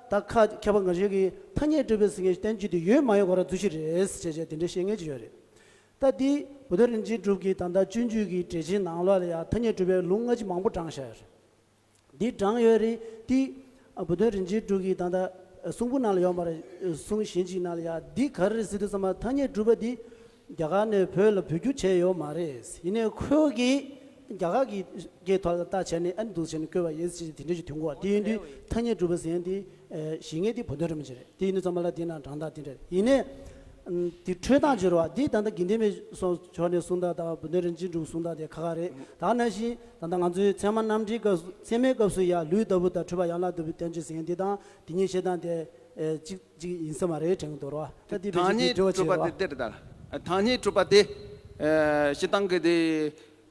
ད་ཁ་མཁས་པ་འགའ་ཤས་ཀྱིས་ཐ་སྙད་གྲུབ་པ་ཟེར་མཁན་བསྟན་བཅོས་དེ་ཡོད་མ་ཡོད་སྐོར་ལ་རྫུན་ཞིག་རེད་ཟེར་བྱས་དེ་འདྲ་བཤད་མཁན་ཅིག་ཡོད་རེད། ད་འདི་བོད་དོན་རིན་ཆེན་གྲུབ་ཀྱིས་ད་ལྟ་སྤྱོད་འཇུག་གི་འགྲེལ་ཆེན་ནང་ལོགས་ལ་ཡང་ཐ་སྙད་གྲུབ་པའི་ལུང་སྔ་ཕྱི་མང་པོ་བགྲངས་བཞག་ཡོད་རེད། འདི་བགྲངས་ཡོད་རེད། འདི་ཨ་བོད་དོན་རིན་ཆེན་གྲུབ་ཀྱི་ད་ལྟ་གསུང་འབུམ་ནང་ལ་ཡོད་མ་རེད། གསུང་གཞན་གཅིག་ནང་ལ་ཡང་འདི་ག་རེ་རེད་ཟེར་དུས་ཙམ་པ་ཐ་སྙད་གྲུབ་པ་འདི་རྒྱ་གར་ནས་བོད་ལ་བོད་བསྒྱུར་བྱས་ཡོད་མ་རེད། ཡིན་ནའི་ཁོ་གིས་རྒྱ་གར་གྱི་སྐད་ཐོག་ལ་བལྟ་བྱས་ནས་ཨ་ནི་འདུག་བྱས་ནས་བཀོད་པ་ཡིན་ཟེར་དེ་འདྲ་ཞིག་ཐོན་གོ། དེ་ཡིན་དུས་ཐ་སྙད་གྲུབ་པ་ཟེར་མཁན་དེ་ཨ་གཞི་ངེས་དེ་བོད་དོན་རིན་པོ་ཆེ་རེད། དེ་ཡིན་དུས་ཙམ་པ་ལ་དེ་ནང་བགྲང་སྟངས་དེ་འདྲ་རེད། ཡིན་ནའི་ཨ་དེ་འཕྲོས་སྟངས་ཅིག་རེད་བ། འདི་ད་ལྟ་དགེ་ལྡན་པའི་སོ་ཕྱོགས་ནས་གསུང་སྟངས་དང་བོད་དོན་རིན་ཆེན་གྲུབ་གསུང་སྟངས་དེ་ཁ་ཁ་རེད། ད་ནང་བཞིན་ད་ལྟ་ང་ཚོའི་ཚད་མ་རྣམ་འགྲེལ་སྐབས་སུ་ཚད་མའི་སྐབས་སུ་ཡང་ལུས་ལྟ་བུ་དང་འཁྲུལ་པ་ཡན་ལག་ལྟ་བུའི་བསྟན་བཅོས་ཟེར་མཁན་འདི་དང་དེ་གཉིས་བཤད་སྟངས་དེ་ཨ་གཅིག་གཅིག་ཡིན་ས་མ་རེད་དྲན་གྱི་འདུག་ར། ད་འདི་ཐ་སྙད་གྲུབ་པ་དེ་འདྲ་རེད་ད། ཐ་སྙད་གྲུབ་པ་དེ་ཨ་སྤྱིར་བཏང་གི་དེ་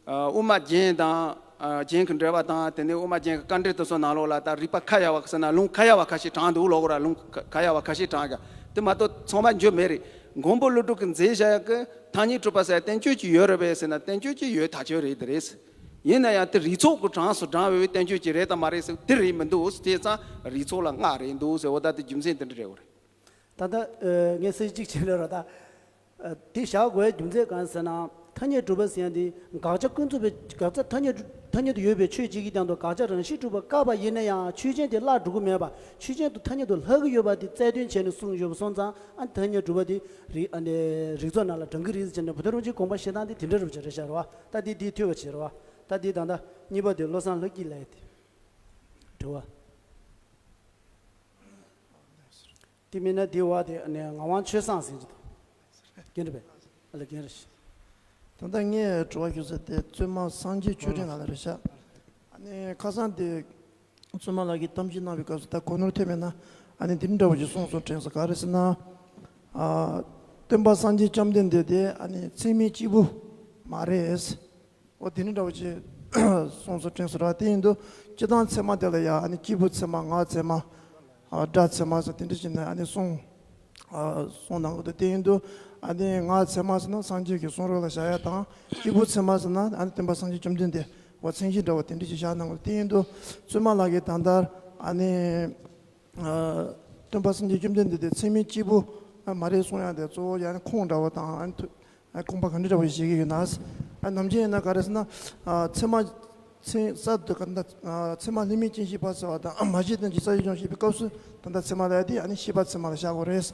ཨ་དབུ་མ་རྒྱན་དང་ཨ་རྒྱན་གྱི་འགྲེལ་པ་དང་དེ་ནས་དབུ་མ་རྒྱན་གྱི་དཀའ་འགྲེལ་དེ་ཚོ་ནང་ལོགས་ལ་ད་རིགས་པ་ཁ་ཡ་བ་ཟེར་ན་ལུང་ཁ་ཡ་བ་ཁ་ཤས་དྲངས་འདུག་ལོ་གོ་ར། ལུང་ཁ་ཁ་ཡ་བ་ཁ་ཤས་དྲངས་ཀྱང་དེ་མ་གཏོགས་ཚང་མ་འཇོག་མེད་རེད། མགོན་པོ་ཀླུ་སྒྲུབ་ཀྱིས་མཛད་བཞག་གི་ཐ་སྙད་གྲུབ་པ་ཟེར་བསྟན་བཅོས་ཅིག་ཡོད་རེད་པས་ཟེར་ན་བསྟན་བཅོས་ཅིག་ཡོད་ཐག་ཆོད་རེད་དེ་རེད། ཡིན་ན་ཡང་དེ་རིགས་ཚོགས་ཀྱི་གྲངས་སུ་བགྲངས་པའི་བསྟན་བཅོས་ཅིག་རེད་དམ་མ་རེད་ཟེར་དེ་རེད་མི་འདུག་དེ་ཙང་རིགས་ཚོགས་ལ་ལྔ་རེད་འདུག་ཟེར་འོ་ད་དེ་རྒྱུ་མཚན་དེ་འདྲ་རེད་འོ་རེད། ད་ལྟ་ཨ་ངས་གསལ་བཤད་གཅིག་བྱས་ན་ར་ད། ཨ་དེ་བཞག་དགོས་རྒྱུ་མཚན་གང་ཟེར་ན། ཐ་སྙད་གྲུབ་པ་ཟེར་ཡ་འདི་དགག་བྱ་ཀུན་རྫོབ་པའི་དགག་བྱ་ཐ་སྙད་ཐ་སྙད་དུ་ཡོད་པའི་ཆོས་གཅིག་གི་སྟེང་དུ་དགག་བྱ་རང་བཞིན་གྲུབ་པ་བཀག་པ་ཡིན་ན་ཡང་ཆོས་ཅན་དེ་བརླག་འགྲོ་གི་མེད་པ། ཆོས་ཅན་དུ་ཐ་སྙད་དུ་ལྷག་གི་ཡོད་པ་དེ་རྩ་དོན་བྱས་ནས་གསུངས་ཡོད་པ་སོང་ཙང་ཨ་ཐ་སྙད་གྲུབ་པ་དེ་རིགས་ཨ་ནི་རིགས་ཚོགས་ནང་ལ་བགྲང་གི་རེད་ཟེར་ནས་བུ་ཐོ་རུང་ཅིག་དགོངས་པ་བཞེས་སྟངས་དེ་དེ་འདྲ་རུ་བྱས་རེད་ཤག་རེད་བ། ད་དེ་དེ་ཐོས་པ་བྱས་རེད་བ། ད་དེ་ད་ལྟ་གཉིས་པ་དེ་བློ་བཟང་ལྷ་སྐྱིད་ལགས་དེ་དྲི་བ། དེ་མིན་ན་དེ་བ་དེ་ནས་ངག་དབང་ཆོས་བཟང་ཟེར་གྱི་འདུག་རྒན་རབས་པས། ཨ་ལ་རྒན་རེད། ད་ལྟ་ངས་དྲི་བ་ཞུ་ས་དེ་བཙུན་མ་སངས་རྒྱས་ཆོས་སྒྲོན་ལགས་ལ་རེད་ཤག་ཨ་ནི་ཁ་སང་དེ་བཙུན་མ་ལགས་ཀྱིས་གཏམ་བཤད་གནང་བའི་སྐབས་སུ་ད་གོ་ནོར་ཐེབས་མེད་ན་ཨ་ནི་འདི་འདྲ་བ་ཞིག་གསུངས་སོང་དྲན་སོང་། ག་རེ་ཟེར་ན། ཨ་སྟོན་པ་སངས་རྒྱས་བཅོམ་ལྡན་འདས་དེ་ཨ་ནི་ཚད་མའི་སྐྱེས་བུ་མ་རེད། འོ་དེ་ནི་འདྲ་བོ་ཅིག་གསུངས་སོ་དྲན་སོ་ར། དེ་ཡིན་དུས་སྤྱི་བཏང་ཚད་མ་དེ་ལ་ཡང་ཨ་ནི་སྐྱེས་བུ་ཚད་མ་ངག་ཚད་མ་ཨ་སྒྲ་ཚད་མ་ཟེར་དེ་འདྲ་བྱས་ནས་ཨ་ནི་གསུངས་ཨ་གསུངས་གནང་གི་འདུག་དེ་ཡིན་དུས་ཨ་ནི་ངག་ཚད་མ་ཟེར་ན་སངས་རྒྱས་ཀྱི་གསུང་རབ་ལ་བཞག་ཡ་དང་སྐྱེས་བུ་ཚད་མ་ཟེར་ན་ཨ་ནི་སྟོན་པ་སངས་རྒྱས་བཅོམ་ལྡན་འདས་འོ་མཚན་གཞི་འདྲ་བོ་དེ་འདྲ་ཞིག་བཞག་གནང་གི་འདུག་དེ་ཡིན་དུས་བཙུན་མ་ལགས་ཀྱིས་ད་ལྟར་ཨ་ནི། ཨ་སྟོན་པ་སངས་རྒྱས་བཅོམ་ལྡན་འདས་དེ་ཚད་མའི་སྐྱེས་བུ་མ་རེད་གསུང་ཡ་དེ་གཙོ་བོ་ཡང་ན་ཁུངས་འདྲ་བོ་དང་ཨ་ནི་ཐུ་ཨ་ཁུངས་པ་ག་འདྲ་འདྲ་བོ་ཞིག་བཞེས་ཀྱི་ཡོད་ན། ཨ་ནམ་རྒྱུན་ཡིན་ན་ག་རེ་ཟེར་ན། ཨ་ཚད་མ་ཚད་ས་དུ་ག་ད་ཨ་ཚད་མ་ལྷད་མེད་རྐྱེན་བཞི་པ་ཟེར་བ་དང་མ་སྐྱེས་དོན་གྱི་ས་བཅད་སྦྱོང་བཤད་པའི་སྐབས་སུ་ད་ལྟ་ཚད་མ་ལ་ཡ་དེ་ཨ་ནི་ཤེས་པ་ཚད་མ་ལ་བཞག་དགོས་རེད།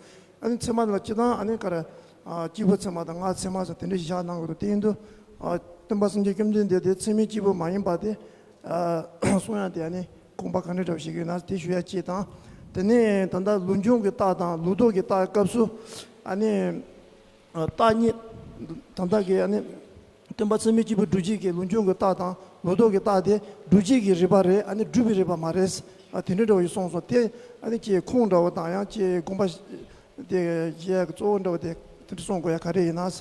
ཨ་ནི་ཚད་མ་ལ་སྤྱི་དང་ཨ་ནི་ག་རེ་ཨ་སྐྱེས་བུ་ཚད་མ་དང་ངག་ཚད་མ་ཟེར་དེ་འདྲ་ཞིག་བཞག་གནང་དགོས་འདུག་དེ་ཡིན་དུས་ཨ་སྟོན་པ་སངས་རྒྱས་བཅོམ་ལྡན་འདས་དེ་ཚད་མའི་སྐྱེས་བུ་མ་ཡིན་པ་དེ། ཨ་གསུང་ཡ་དེ་ཨ་ནི་དགོངས་པ་ག་འདྲ་འདྲ་བོ་ཞིག་ཡོད་ན་དེ་ཞུ་ཡ་གཅིག་དང་། དེ་ནས་ད་ལྟ་ལུགས་འབྱུང་གི་རྟགས་དང་ལུགས་ལྡོག་གི་རྟགས་སྐབས་སུ་ཨ་ནི་ཨ་རྟགས་གཉིས་ད་ལྟ་གི་ཨ་ནི་སྟོན་པ་ཚད་མའི་སྐྱེས་བུ་སྒྲུབ་བྱེད་ཀྱི་ལུགས་འབྱུང་གི་རྟགས་དང་ལུགས་ལྡོག་གི་རྟགས་དེ་སྒྲུབ་བྱེད་ཀྱི་རིགས་པ་རེད། ཨ་ནི་སྒྲུབ་པའི་རིགས་པ་མ་རེད། ཨ་དེ་འདྲ་འདྲ་བོ་ཞིག་གསུངས་སོང་། དེ་ཨ་ནི་ཅིག་ཁུངས་འདྲ་བོ་དང་ཡང་ཅིག་དགོངས་པ་དེ་བཞེས་ཡ་གི་གཙོ་བོ་འདྲ་བོ་དེ་དེ་འདྲ་གསུང་དགོས་ཡ་ག་རེ་ཡིན་ན།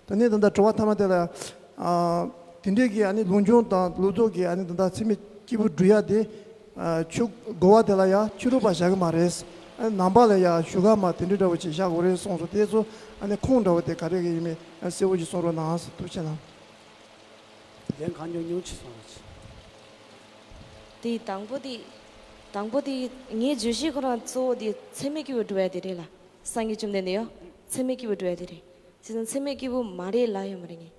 དེ་ནས་ད་ལྟ་དྲི་བ་ཐ་མ་དེ་ལ། ཨ་དེ་འདྲའི་གི་ཨ་ནི་ལུགས་འབྱུང་དང་ལུགས་ལྡོག་གི་ཨ་ནི་ད་ལྟ་ཚད་མའི་སྐྱེས་བུ་སྒྲུབ་ཡ་དེ། ཨ་ཆོས་རྒོལ་བ་དེ་ལ་ཡ་ཕྱི་རོལ་པ་བཞག་གི་མ་རེད། ཨ་ནི་ནང་པ་ལ་ཡ་ཞུ་ག་མ་དེ་འདྲའི་འདྲ་བོ་ཅིག་བཞག་དགོས་རེད་གསུངས་སོང་། དེ་ཚོ་ཨ་ནི་ཁུངས་འདྲ་བོ་དེ་ག་རེ་གི་ཡིན་མིན་ཨ་གསལ་བོ་ཅིག་གསུང་རོགས་གནང་། ཐུགས་རྗེ་ཆེ་གནང་། ལན་གང་མྱོང་མྱོང་ཅིག་གསུང་རོགས་གྱིས། དེ་དང་པོ་དེ། དང་པོ་དེ་ངའི་བརྗོད་གཞི་ཁོ་རང་གཙོ་བོ་དེ་ཚད་མའི་སྐྱེས་བུ་སྒྲུབ་ཡ་དེ་རེད་ལ། སངས་རྒྱས་བཅོམ་ལྡན་འདས་ཡོ། ཚད་མའི་སྐྱེས་བུ་སྒྲུབ་ཡ་དེ་རེད། བྱས་ཙང་ཚད་མའི་སྐྱེས་བུ་མ་རེད་ལ་ཡོད་མ་རེད་ངས།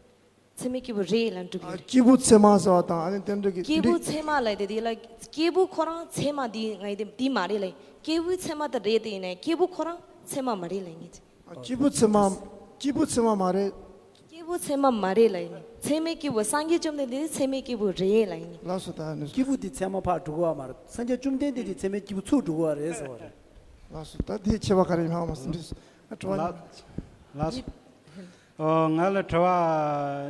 ཚད་མའི་སྐྱེས་བུ་རེད་ལ་འགྲུབ་ཀྱི་ཨ་རེད། སྐྱེས་བུ་ཚད་མ་ཟེར་བ་དང་ཨ་ནི་དེ་འདྲ་གི་སྐྱེས་བུ་དེ་འདྲ་ཚད་མ་ལ་དེ་དེ་ལ་སྐྱེས་བུ་ཁོ་རང་ཚད་མ་དེ་ང་ཡི་དེ་དེ་མ་རེད་ལ། སྐྱེས་བུའི་ཚད་མ་དེ་རེད་དེ་ཡིན་ནའི་སྐྱེས་བུ་ཁོ་རང་ཚད་མ་མ་རེད་ལ་ངས། ཨ་སྐྱེས་བུ་ཚད་མ། སྐྱེས་བུ་ཚད་མ་མ་རེད། སྐྱེས་བུ་ཚད་མ་མ་རེད་ལ་ཡིན་ནའི་ཚད་མའི་སྐྱེས་བུ་སངས་རྒྱས་བཅོམ་ལྡན་འདས་ཚད་མའི་སྐྱེས་བུ་རེད་ལ་ཡིན་ནའི། ལགས་སོ་ད་ནི། སྐྱེས་བུ་དེ་ཚད་མ་ཕར་འགྲོ་གི་ཡོད་མ་རེད། སངས་རྒྱས་བཅོམ་ལྡན་འདས་དེ་ཚད་མའི་སྐྱེས་བུ་ཚུར་འགྲོ་གི་ཡོད་རེད་ཟེར་བ་རེད། ལགས་སོ་ད་དེའི་ཆེ་བ་ག་རེ་ཡིན་ཧ་མ་སེམས་འདྲི་སོ། ཨ་དྲི་བ། ལགས་ལགས་སོ། ཨོ་ང་ལ་དྲི་བ་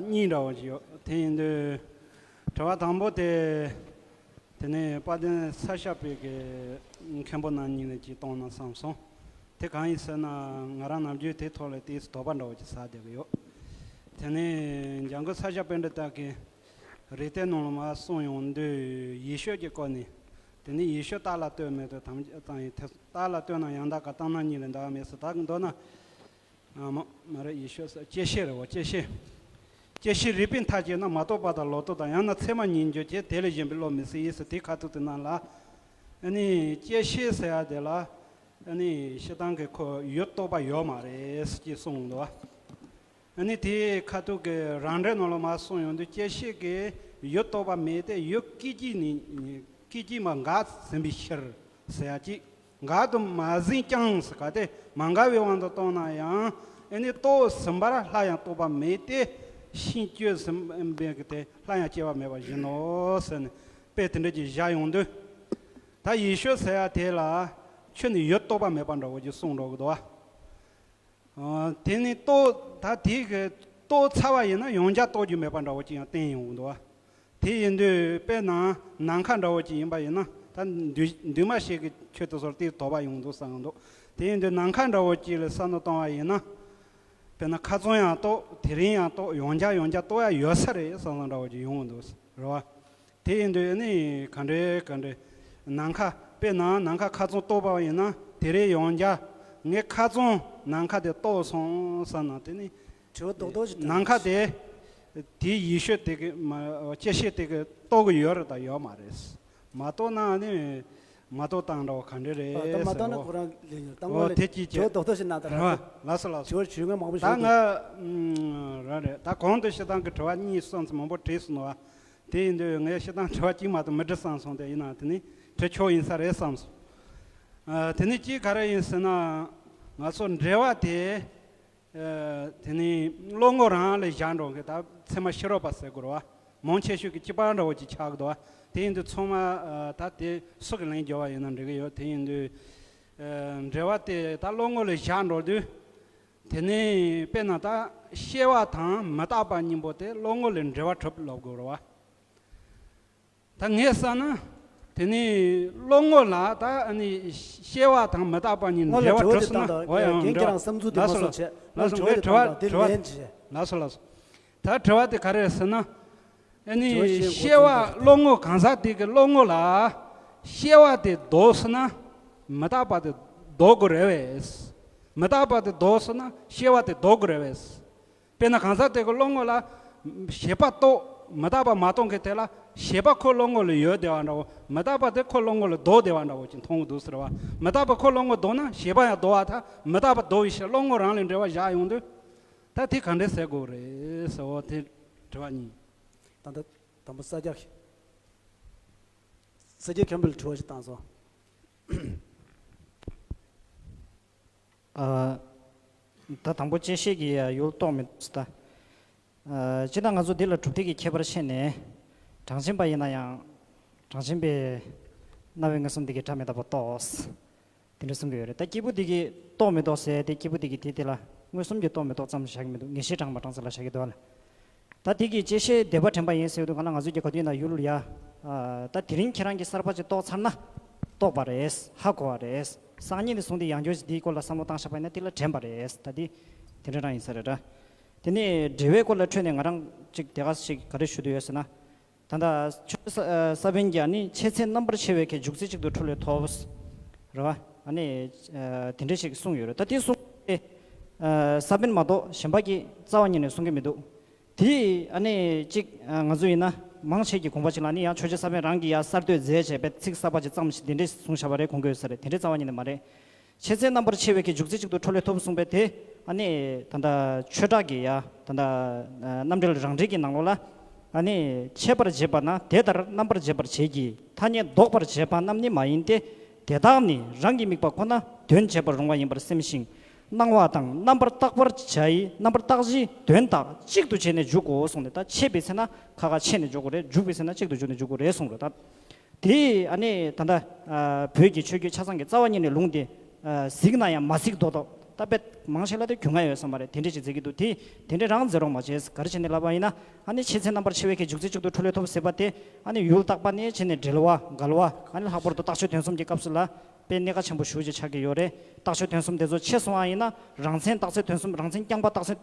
གཉིས་འདྲ་བོ་ཞིག་ཡོད། དེ་ཡིན་དུས་དྲི་བ་དང་པོ་དེ། དེ་ནས་དཔལ་ལྡན་ས་སྐྱ་པའི་གི་མཁན་པོ་རྣམ་གཉིས་ལ་ཅིག་གཏོང་ན་བསམ་སོང་། དེ་གང་ཡིན་ཟེར་ན། ང་རང་ནམ་རྒྱུན་དེ་ཐོག་ལ་ཏོག་ཙམ་དོགས་པ་འདྲ་བོ་ཅིག་ཟ་བསྡད་ཀྱི་ཡོད། དེ་ནས་འཇམ་མགོན་ས་སྐྱ་པཎྜི་ཏ་གིས་རིགས་གཏེར་ནང་ལ་མར་གསུངས་ཡོང་དུས་ཡེ་ཤེས་ཀྱི་སྐོར་ནས། དེ་ནས་ཡེ་ཤེས་རྟ་ལ་ལྟོས་མེད་དུ་དམ་བཅའ་བཏང་ཡིན། རྟ་ལ་ལྟོས་ན་ཡང་དག་ག་ལྟར་སྣང་ཉིད་ལས་འདའ་བ་མེད་ཟེར། ད་མདོར་ན། ཨ་མ་མ་རེད། ཡེ་ཤེས་ཟེར། བཅད་ཤེས་རེད་བ། བཅད་ཤེས། བཅད་ཤེས་རིག་པའི་མཐའ་དཔྱད་ན། མ་རྟོགས་པ་དང་ལོག་རྟོག་དང་། ཡང་ན་མཚན་མ་ཉིད་འགྱུར་གྱི། དེ་ལས་གཞན་པའི་བློ་མི་སྲིད་ཡིན་ཟེར། དེའི་ཁ་ཐུག་དེ་ནང་ལ། ཨ་ནི་བཅད་ཤེས་ཟེར་ཡ་དེ་ལ། ཨ་ནི་སྤྱིར་བཏང་གི་ཁོ་ཡུལ་རྟོགས་པ་ཡོད་མ་རེད་ཅེས་གསུངས་འདུག། ཨ་ནི་དེའི་ཁ་ཐུག་གི་རང་འགྲེལ་ནང་ལ་མར་གསུངས་ཡོང་དུས། བཅད་ཤེས་ཀྱིས་ཡུལ་རྟོགས་པ་མེད་དེ། ཡུལ་སྐད་ཅིག་ནི། སྐད་ཅིག་མ་འགགས་ཟིན་པའི་ཕྱིར་ཟེར་ཡ་གཅིག། འགག་ཏུ་མ་ཟིན་ཀྱང་ཟེར། གལ་ཏེ་མ་འགགས་པའི་དབང་དུ་བཏང་ན་ཡང་། ཨ་ནི་རྟོགས་ཟིན་པར་སླར་ཡང་རྟོགས་པ་མེད་དེ། ཕྱིན་བཅོས་ཟིན་པའི་གི་དེ་སླར་ཡང་སྐྱེ་བ་མེད་པ་བཞིན་ནོ་ཟེར་ནས། དཔེ་དེ་འདྲ་ཅིག་བཞག་ཡོང་དུས། ད་ཡེ་ཤེས་ཟེར་ཡ་དེ་ལ་ཁྱོན་ནས་ཡུལ་རྟོགས་པ་མེད་པ་འདྲ་བོ་ཅིག་གསུངས་འགྲོ་གི་འདུག་བ། ཨ། དེ་ནི་རྟོགས། ད་དེ་གི་རྟོགས་ཚར་བ་ཡིན་ན་ཡང་བསྐྱར་རྟོགས་རྒྱུ་མེད་པ་འདྲ་བོ་ཅིག་ཡང་བསྟན་ཡོང་གི་འདུག་བ། དེ་ཡིན་དུས་དཔེར་ན་ནམ་མཁའ་འདྲ་བོ་ཅིག་ཡིན་པ་ཡིན་ན། ད་འདུས་འདུས་མ་བྱས་ཀྱི་ཆོས་དེ་ཚོར་དེ་དོགས་པ་ཡོང་འདུག་བསམ་གྱི་འདུག། དེ་ཡིན་དུས་ནམ་མཁའ་འདྲ་བོ་ཅིག་ལ་བསམ་བློ་བཏང་བ་ཡིན་ན། དཔེར་ན་ཁ་ཚོན་ཡང་རྟོགས། དེ་རིང་ཡང་རྟོགས། ཡང་བསྐྱར་ཡང་བསྐྱར་རྟོགས་ཡ་ཡོད་ས་རེད་བསམ་བློ་འདྲ་བོ་ཅིག་ཡོང་གི་འདུག། རེད་བ། དེ་ཡིན་དུས་ནི་ག་འདྲའི་ག་འདྲའི། ནམ་མཁའ། དཔེར་ན་ནམ་མཁའ་ཁ་ཚོན་རྟོགས་པ་ཡིན་ན། དེ་རིང་ཡང་བསྐྱར་ངས་ཁ་ཚོན་ནམ་མཁའ་དེ་རྟོགས་སོང་བསམ་ན། དེ་ནི་དྲི་བ་རྡོག་རྡོག་ཞིག་དྲིས། ནམ་མཁའ་དེ་དེའི་ཡེ་ཤེས་དེ་གི་མ། བཅད་ཤེས་དེ་གི་རྟོགས་ཀྱི་ཡོད་རེད་དང་ཡོད་མ་རེད། མ་རྟོགས་ན་ནི་མ་རྟོགས་སྟངས་འདྲ་བོ་ག་འདྲ་རེད་ཨ། ད་མ་ཟེར་རྟོགས་ན་གོ། ཁོ་རང་ལས་ཡོད། ད་ཨོ་དངོས་ལ་དེ་ཅི་དྲི་བ་རྡོག་རྡོག་ཞིག་གནང་དང་། རེད་བ། ལགས་སོ་ལགས་སོ། དྲི་བ་ཞུ་མཁན་མང་པོ་ཞིག་ད་འདུག། ང་། ཨུམ། རང་རེད། ད་གོང་དུ་སྤྱིར་བཏང་གི་དྲི་བ་གཉིས་གསུམ་ཙམ་མང་པོ་དྲིས་སོང་བ། དེ་ཡིན་དུས་ངས་སྤྱིར་བཏང་དྲི་བ་གཅིག་མ་གཏོགས་མི་འདྲི་བསམ་སོང་། དེ་ཡིན་ན་དེ་ནི་དྲི་ཆོག་ཡིན་ས་རེད་བསམ་སོང་། ཨ། དེ་ནི་གཅིག་ག་རེ་ཡིན་ཟེར་ན། ང་ཚོ་འགྲེལ་བ་དེ། ཨ། དེ་ནི་བློ་ངོ་རང་ལ་བཞག་འགྲོ་མཁན། ད་ཚད་མ་ཕྱི་རོལ་པ་ཟེར་དགོས་རེད་བ། མང་ཆེ་ཤོས་ཀྱི་སྤྱི་པ་འདྲ་བོ་ཅིག་ཆགས་ཀྱི་འདུག་བ། དེ་ཡིན་དུས་ཚང་མ། ཨ། ད་དེ་སུ་གི་ལན་རྒྱོབ་པ་ཡིན་ན་འགྲིག་གི་ཡོད། དེ་ཡིན་དུས། ཨ། འགྲེལ་བ་དེ་ད་བློ་ངོ་ལ་བཞག་འགྲོ་དུས། དེ་ནས་དཔེར་ན་ད་སྐྱེ་བ་དང་མི་རྟག་པ་གཉིས་པོ་དེ་བློ་ངོ་ལས་འབྲེལ་བ་གྲུབ་ལབ་དགོས་རེད་བ། ད་ངས་བསམ་ན། དེ་ནས་བློ་ངོ་ལ་ད་ཨ་ནི་སྐྱེ་བ་དང་མི་རྟག་པ་གཉིས་ནས་འབྲེལ་བ་གྲུབ་སོང་ན། འོ་ཡང་འགྲེལ་བ། ལགས་སོ་ལགས་སོ། ལགས་སོ། ངས་དྲི་བ་དྲི་བ། ལགས་སོ་ལགས་སོ། ད་དྲི་བ་དེ་ག་རེ་རེད་ཟེར་ན། ཨ་ནི་སྐྱེ་བ་བློ་ངོ་གང་ཟག་དེ་གི་བློ་ངོ་ལ་སྐྱེ་བ་དེ་ལྡོག་སོང་ན་མི་རྟག་པ་དེ་ལྡོག་དགོས་རེད་བས། མི་རྟག་པ་དེ་ལྡོག་སོང་ན་སྐྱེ་བ་དེ་ལྡོག་དགོས་རེད་བས། དཔེར་ན་གང་ཟག་དེ་གི་བློ་ངོ་ལ་བྱེད་པ་རྟོགས། མི་རྟག་པ་མ་རྟོགས་མཁན་དེ་ལ་བྱེད་པ་ཁོ་བློ་ངོ་ལ་ཡོད་བསྡད་པ་འདྲ་བོ། མི་རྟག་པ་དེ་ཁོ་བློ་ངོ་ལ་ལྡོག་བསྡད་པ་འདྲ་བོ་ཅིག་མཐོང་གི་འདུག་ཟེར་བ། མི་རྟག་པ་ཁོ་བློ་ངོ་ལྡོག་ན་བྱེད་པ་ཡང་ལྡོག་པ། ད་མི་རྟག་པ་ལྡོག་པའི་ཕྱིར་བློ་ངོ་རང་ལ་འབྲེལ་བ་བཞག་ཡོང་དུས། ད་དེ་ག་འདྲས་ཟེར་དགོས་རེད་ཟེར་བ། དེ་དྲི་བ་གཉིས། ད་ལྟ་དང་པོ་ས་སྐྱ། ས་སྐྱ་མཁན་པོ་ལ་དྲི་བ་ཞིག་བཏང་སོང་། ཨ། ད་དང་པོ་བཅད་ཤེས་ཀྱི་ཡུལ་རྟོགས་མི་རྟོགས་ཟེར་ད། ཨ། སྤྱིར་བཏང་ང་ཚོ་འདི་ལ་གྲུབ་མཐའ་གི་ཁྱད་པར་ཕྱེ་ནས། གྲངས་ཅན་པ་ཡིན་ན་ཡང་། གྲངས་ཅན་པས་རྣ་བའི་མངོན་སུམ་འདི་གའི་སྒྲ་མི་རྟག་པ་རྟོགས། དེ་འདྲ་གསུང་གི་ཡོད་རེད། ད་སྐྱེས་བུ་འདི་གིས་རྟོགས་མི་རྟོགས་ཟེར་དེ། སྐྱེས་བུ་འདི་གིས་དེ་དེ་ལ་མངོན་སུམ་གྱིས་རྟོགས་མི་རྟོགས་ཙམ་བཞག་གི་མི་འདུག། ངེས་ཤེས་དྲངས་པ་དྲངས་ཚུལ་ལ་བཞག་གི་འདུག་ཨ་ལ། ད་དེ་གིས་བཅད་ཤེས་སྡེ་པ་དྲན་པ་ཡིན་ཟེར་དུས་ག་ལ། ང་ཚོས་ཀྱི་ག་དུས་ན་ཡུལ་ཡ། ཨ། ད་དེ་རིང་ཁྱེད་རང་གིས་གསར་པ་ཅིག་རྟོགས་ཚར་ན། རྟོགས་པ་རེད། ཧ་གོ་བ་རེད། སང་ཉིན་ནས་བཟུང་སྟེ་ཡང་བསྐྱར་ཅིག་དེའི་སྐོར་ལ་བསམ་བློ་བཏང་བཞག་པ་ཡིན་ན་དེ་ལ་དྲན་པ་རེད། ད་དེ་དེ་འདྲ་རང་ཡིན་ས་རེད་ད། དེ་ནས་འགྲེལ་བའི་སྐོར་ལ་འཕྲོས་ནས་ང་རང་ཅིག་དེ་ག་ཞིག་ག་རེ་ཞུ་འདོད་ཡོད་ཟེར་ན། ད་ལྟ་ཆོས་ས་ས་པཎ་གྱིས་ནི་འཆད་ཚེ་རྣམ་པར་ཕྱེ་བའི་ཁྱད། འཇུག་ཚེ་གཅིག་ཏུ་འཕྲོ་ལས་ཐོབ། རེད་བ། ཨ་ནི་ཨ་དེ་འདྲ་ཞིག་གསུངས་ཡོད་རེད། ད་དེ་གསུངས་ཏེ། ཨ་ས་པཎ་མ་གཏོགས་གཞན་པ་གིས་རྩ་བ་ཉིད་ནས་གསུང་གི་མི་འདུག། དེ་ཨ་ནི་གཅིག་ཨ་ང་ཚོ་ཡིན་ན་མང་ཆེ་གི་དགོངས་པ་གཅིག་ལ་ནི་ཡང་ཆོས་རྗེ་ས་པཎ་རང་གིས་ཡང་གསར་གཏོད་མཛད་བྱས་པའི་ཚིག་གསར་པ་ཅིག་བརྩམས་ཤིག་འདི་འདྲས་གསུངས་བཞག་པ་རེད། གོང་གོས་ས་རེད། དེ་འདྲས་རྩ་བ་ཉིད་ནས་མ་རེད། འཆད་ཚེ་རྣམ་པར་ཕྱེ་བའི་ཁྱད། འཇུག་ཚེ་གཅིག་ཏུ་འཕྲོ་ལས་ཐོབ་གསུངས་པས་དེ། ཨ་ནི་ད་ལྟ་ཆོས་གྲགས་ཀྱི་ཡ་ད་ལྟ་རྣམ་འགྲེལ་རང་འགྲེལ་གྱི་ནང་ལོགས་ལ། ཨ་ནི་འཆད་པར་བྱེད་པ་ན་དེ་ལྟར་རྣམ་པར་འབྱེད་པར་བྱེད་ཀྱི། ཐ་སྙད་འདོགས་པར་བྱེད་པ་རྣམས་ནི་མ་ཡིན་ཏེ། དེ་དག་ནི་རང་གི་དམིགས་པ་ཁོ་ན་དོན་བྱེད་པར་རུང་བ་ཡིན་པར་སེམས་ཤིང་། སྣང་བ་དང་རྣམ་པར་བརྟག་པར་བྱ་ཡི། རྣམ་པར་བརྟག་བྱའི་དོན་དག་གཅིག་ཏུ་བྱས་ནས་འཇུག་གོ་གསུངས་ནས། ད་འཆད་པའི་ཚེ་ན་ཁ་ཁ་ཕྱེ་ནས་འཇུག་དགོས་རེད། འཇུག་པའི་ཚེ་ན་གཅིག་ཏུ་འཇུག་ནས་འཇུག་དགོས་རེད་གསུངས་རེད་ད། དེ་ཨ་ནི་ད་ལྟ་ཨ་བོད་ཀྱི་ཆོས་བརྒྱུད་ཆ་ཚང་གི་རྩ་བ་ཉིད་ནས་ལུང་དེ་ཨ་གཟིགས་ན་ཡང་མ་གཟིགས་མདོག་མདོག། ད་ ད་དཔེ་མང་ཆེ་ལ་དེ་རྒྱུས་མངའ་ཡོད་བསམ་པ་རེད། དེ་འདྲས་ཅིག་མཛད་ཀྱི་འདུག་དེ་དེ་འདྲས་རང་མཛད་རོགས་མ་བྱེད། ག་རེ་བྱས་ནས་ལབ་པ་ཡིན་ན། ཨ་ནི་ཆེ་ཚད་རྣམ་པར་ཕྱེ་བའི་གི་འཇུག་ཚད་གཅིག་ཏུ་འཕྲོ་ལས་ཐོབ་ཟེར་བ་དེ། ཨ་ནི་ཡུལ་བརྟག་པ་ནས་བྱས་ནས་འབྲེལ་བ་འགལ་བ། ཨ་ནི་ལྷག་པར་དུ་རྟགས་ཆོས་དོན་གསུམ་གྱི་སྐབས་སུ་ལ་དཔེ་གནད་འགག་ཆེན་པོ་ཞེ་པོ་ཅིག་ཆགས་ཀྱི་ཡོད་རེད། རྟགས་ཆོས་དོན་གསུམ་དེ་ཚོ་ཕྱེ་སོང་བ་ཡིན་ན། རང་མཚན་རྟགས་ཚད་དོན་གསུམ། རང་མཚན་རྐྱང་པ་རྟགས་ཚད་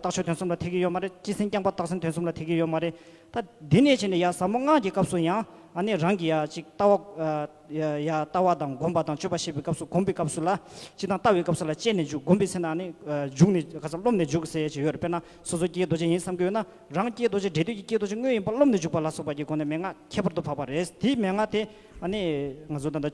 རྟགས་ཆོས་དོན་གསུམ་ལ་ཐེ་གི་ཡོད་མ་རེད། སྤྱི་མཚན་རྐྱང་པ་རྟགས་མཚན་དོན་གསུམ་ལ་ཐེ་གི་ཡོད་མ་རེད། ད་འདི་ནས་བྱས་ནས་ཡ་ཟབ་མོ་སྔགས་ཀྱི་སྐབས་སུ་ཡང་། ཨ་ནི་རང་གི་ཡ་གཅིག་ལྟ་བ། ཡ་ཡ་ལྟ་བ་དང་སྒོམ་པ་དང་སྤྱོད་པ་བཤད་པའི་སྐབས་སུ། སྒོམ་པའི་སྐབས་སུ་ལ། སྤྱི་དང་ལྟ་བའི་སྐབས་སུ་ལ་དཔྱད་ནས་འཇུག། སྒོམ་པའི་ཚེ་ན་ནི་འཇུག་ནས་ག་ས་རློམ་ནས་འཇུག་ཟེར་ཡ་ཅིག་ཡོད་རེད། དཔེར་ན་སོ་སོ་སྐྱེས་རྡོ་རྗེ་ཡིན་བསམ་གྱི་ཡོད་ན། རང་སྐྱེས་རྡོ་རྗེ་འབྲས་དུས་ཀྱི་སྐྱེས་རྡོ་རྗེ་དངོས་ཡིན་པ་རློམ་ནས་འཇུག་པ་ལ་སོགས་པ་གྱི་སྒོ་ནས་མན་ངག་ཁྱད་པར་དུ་འཕགས་པ་རེད། དེའི་མན་ངག་དེ། ཨ་ནི་ང་ཚོ་ད་ལྟ་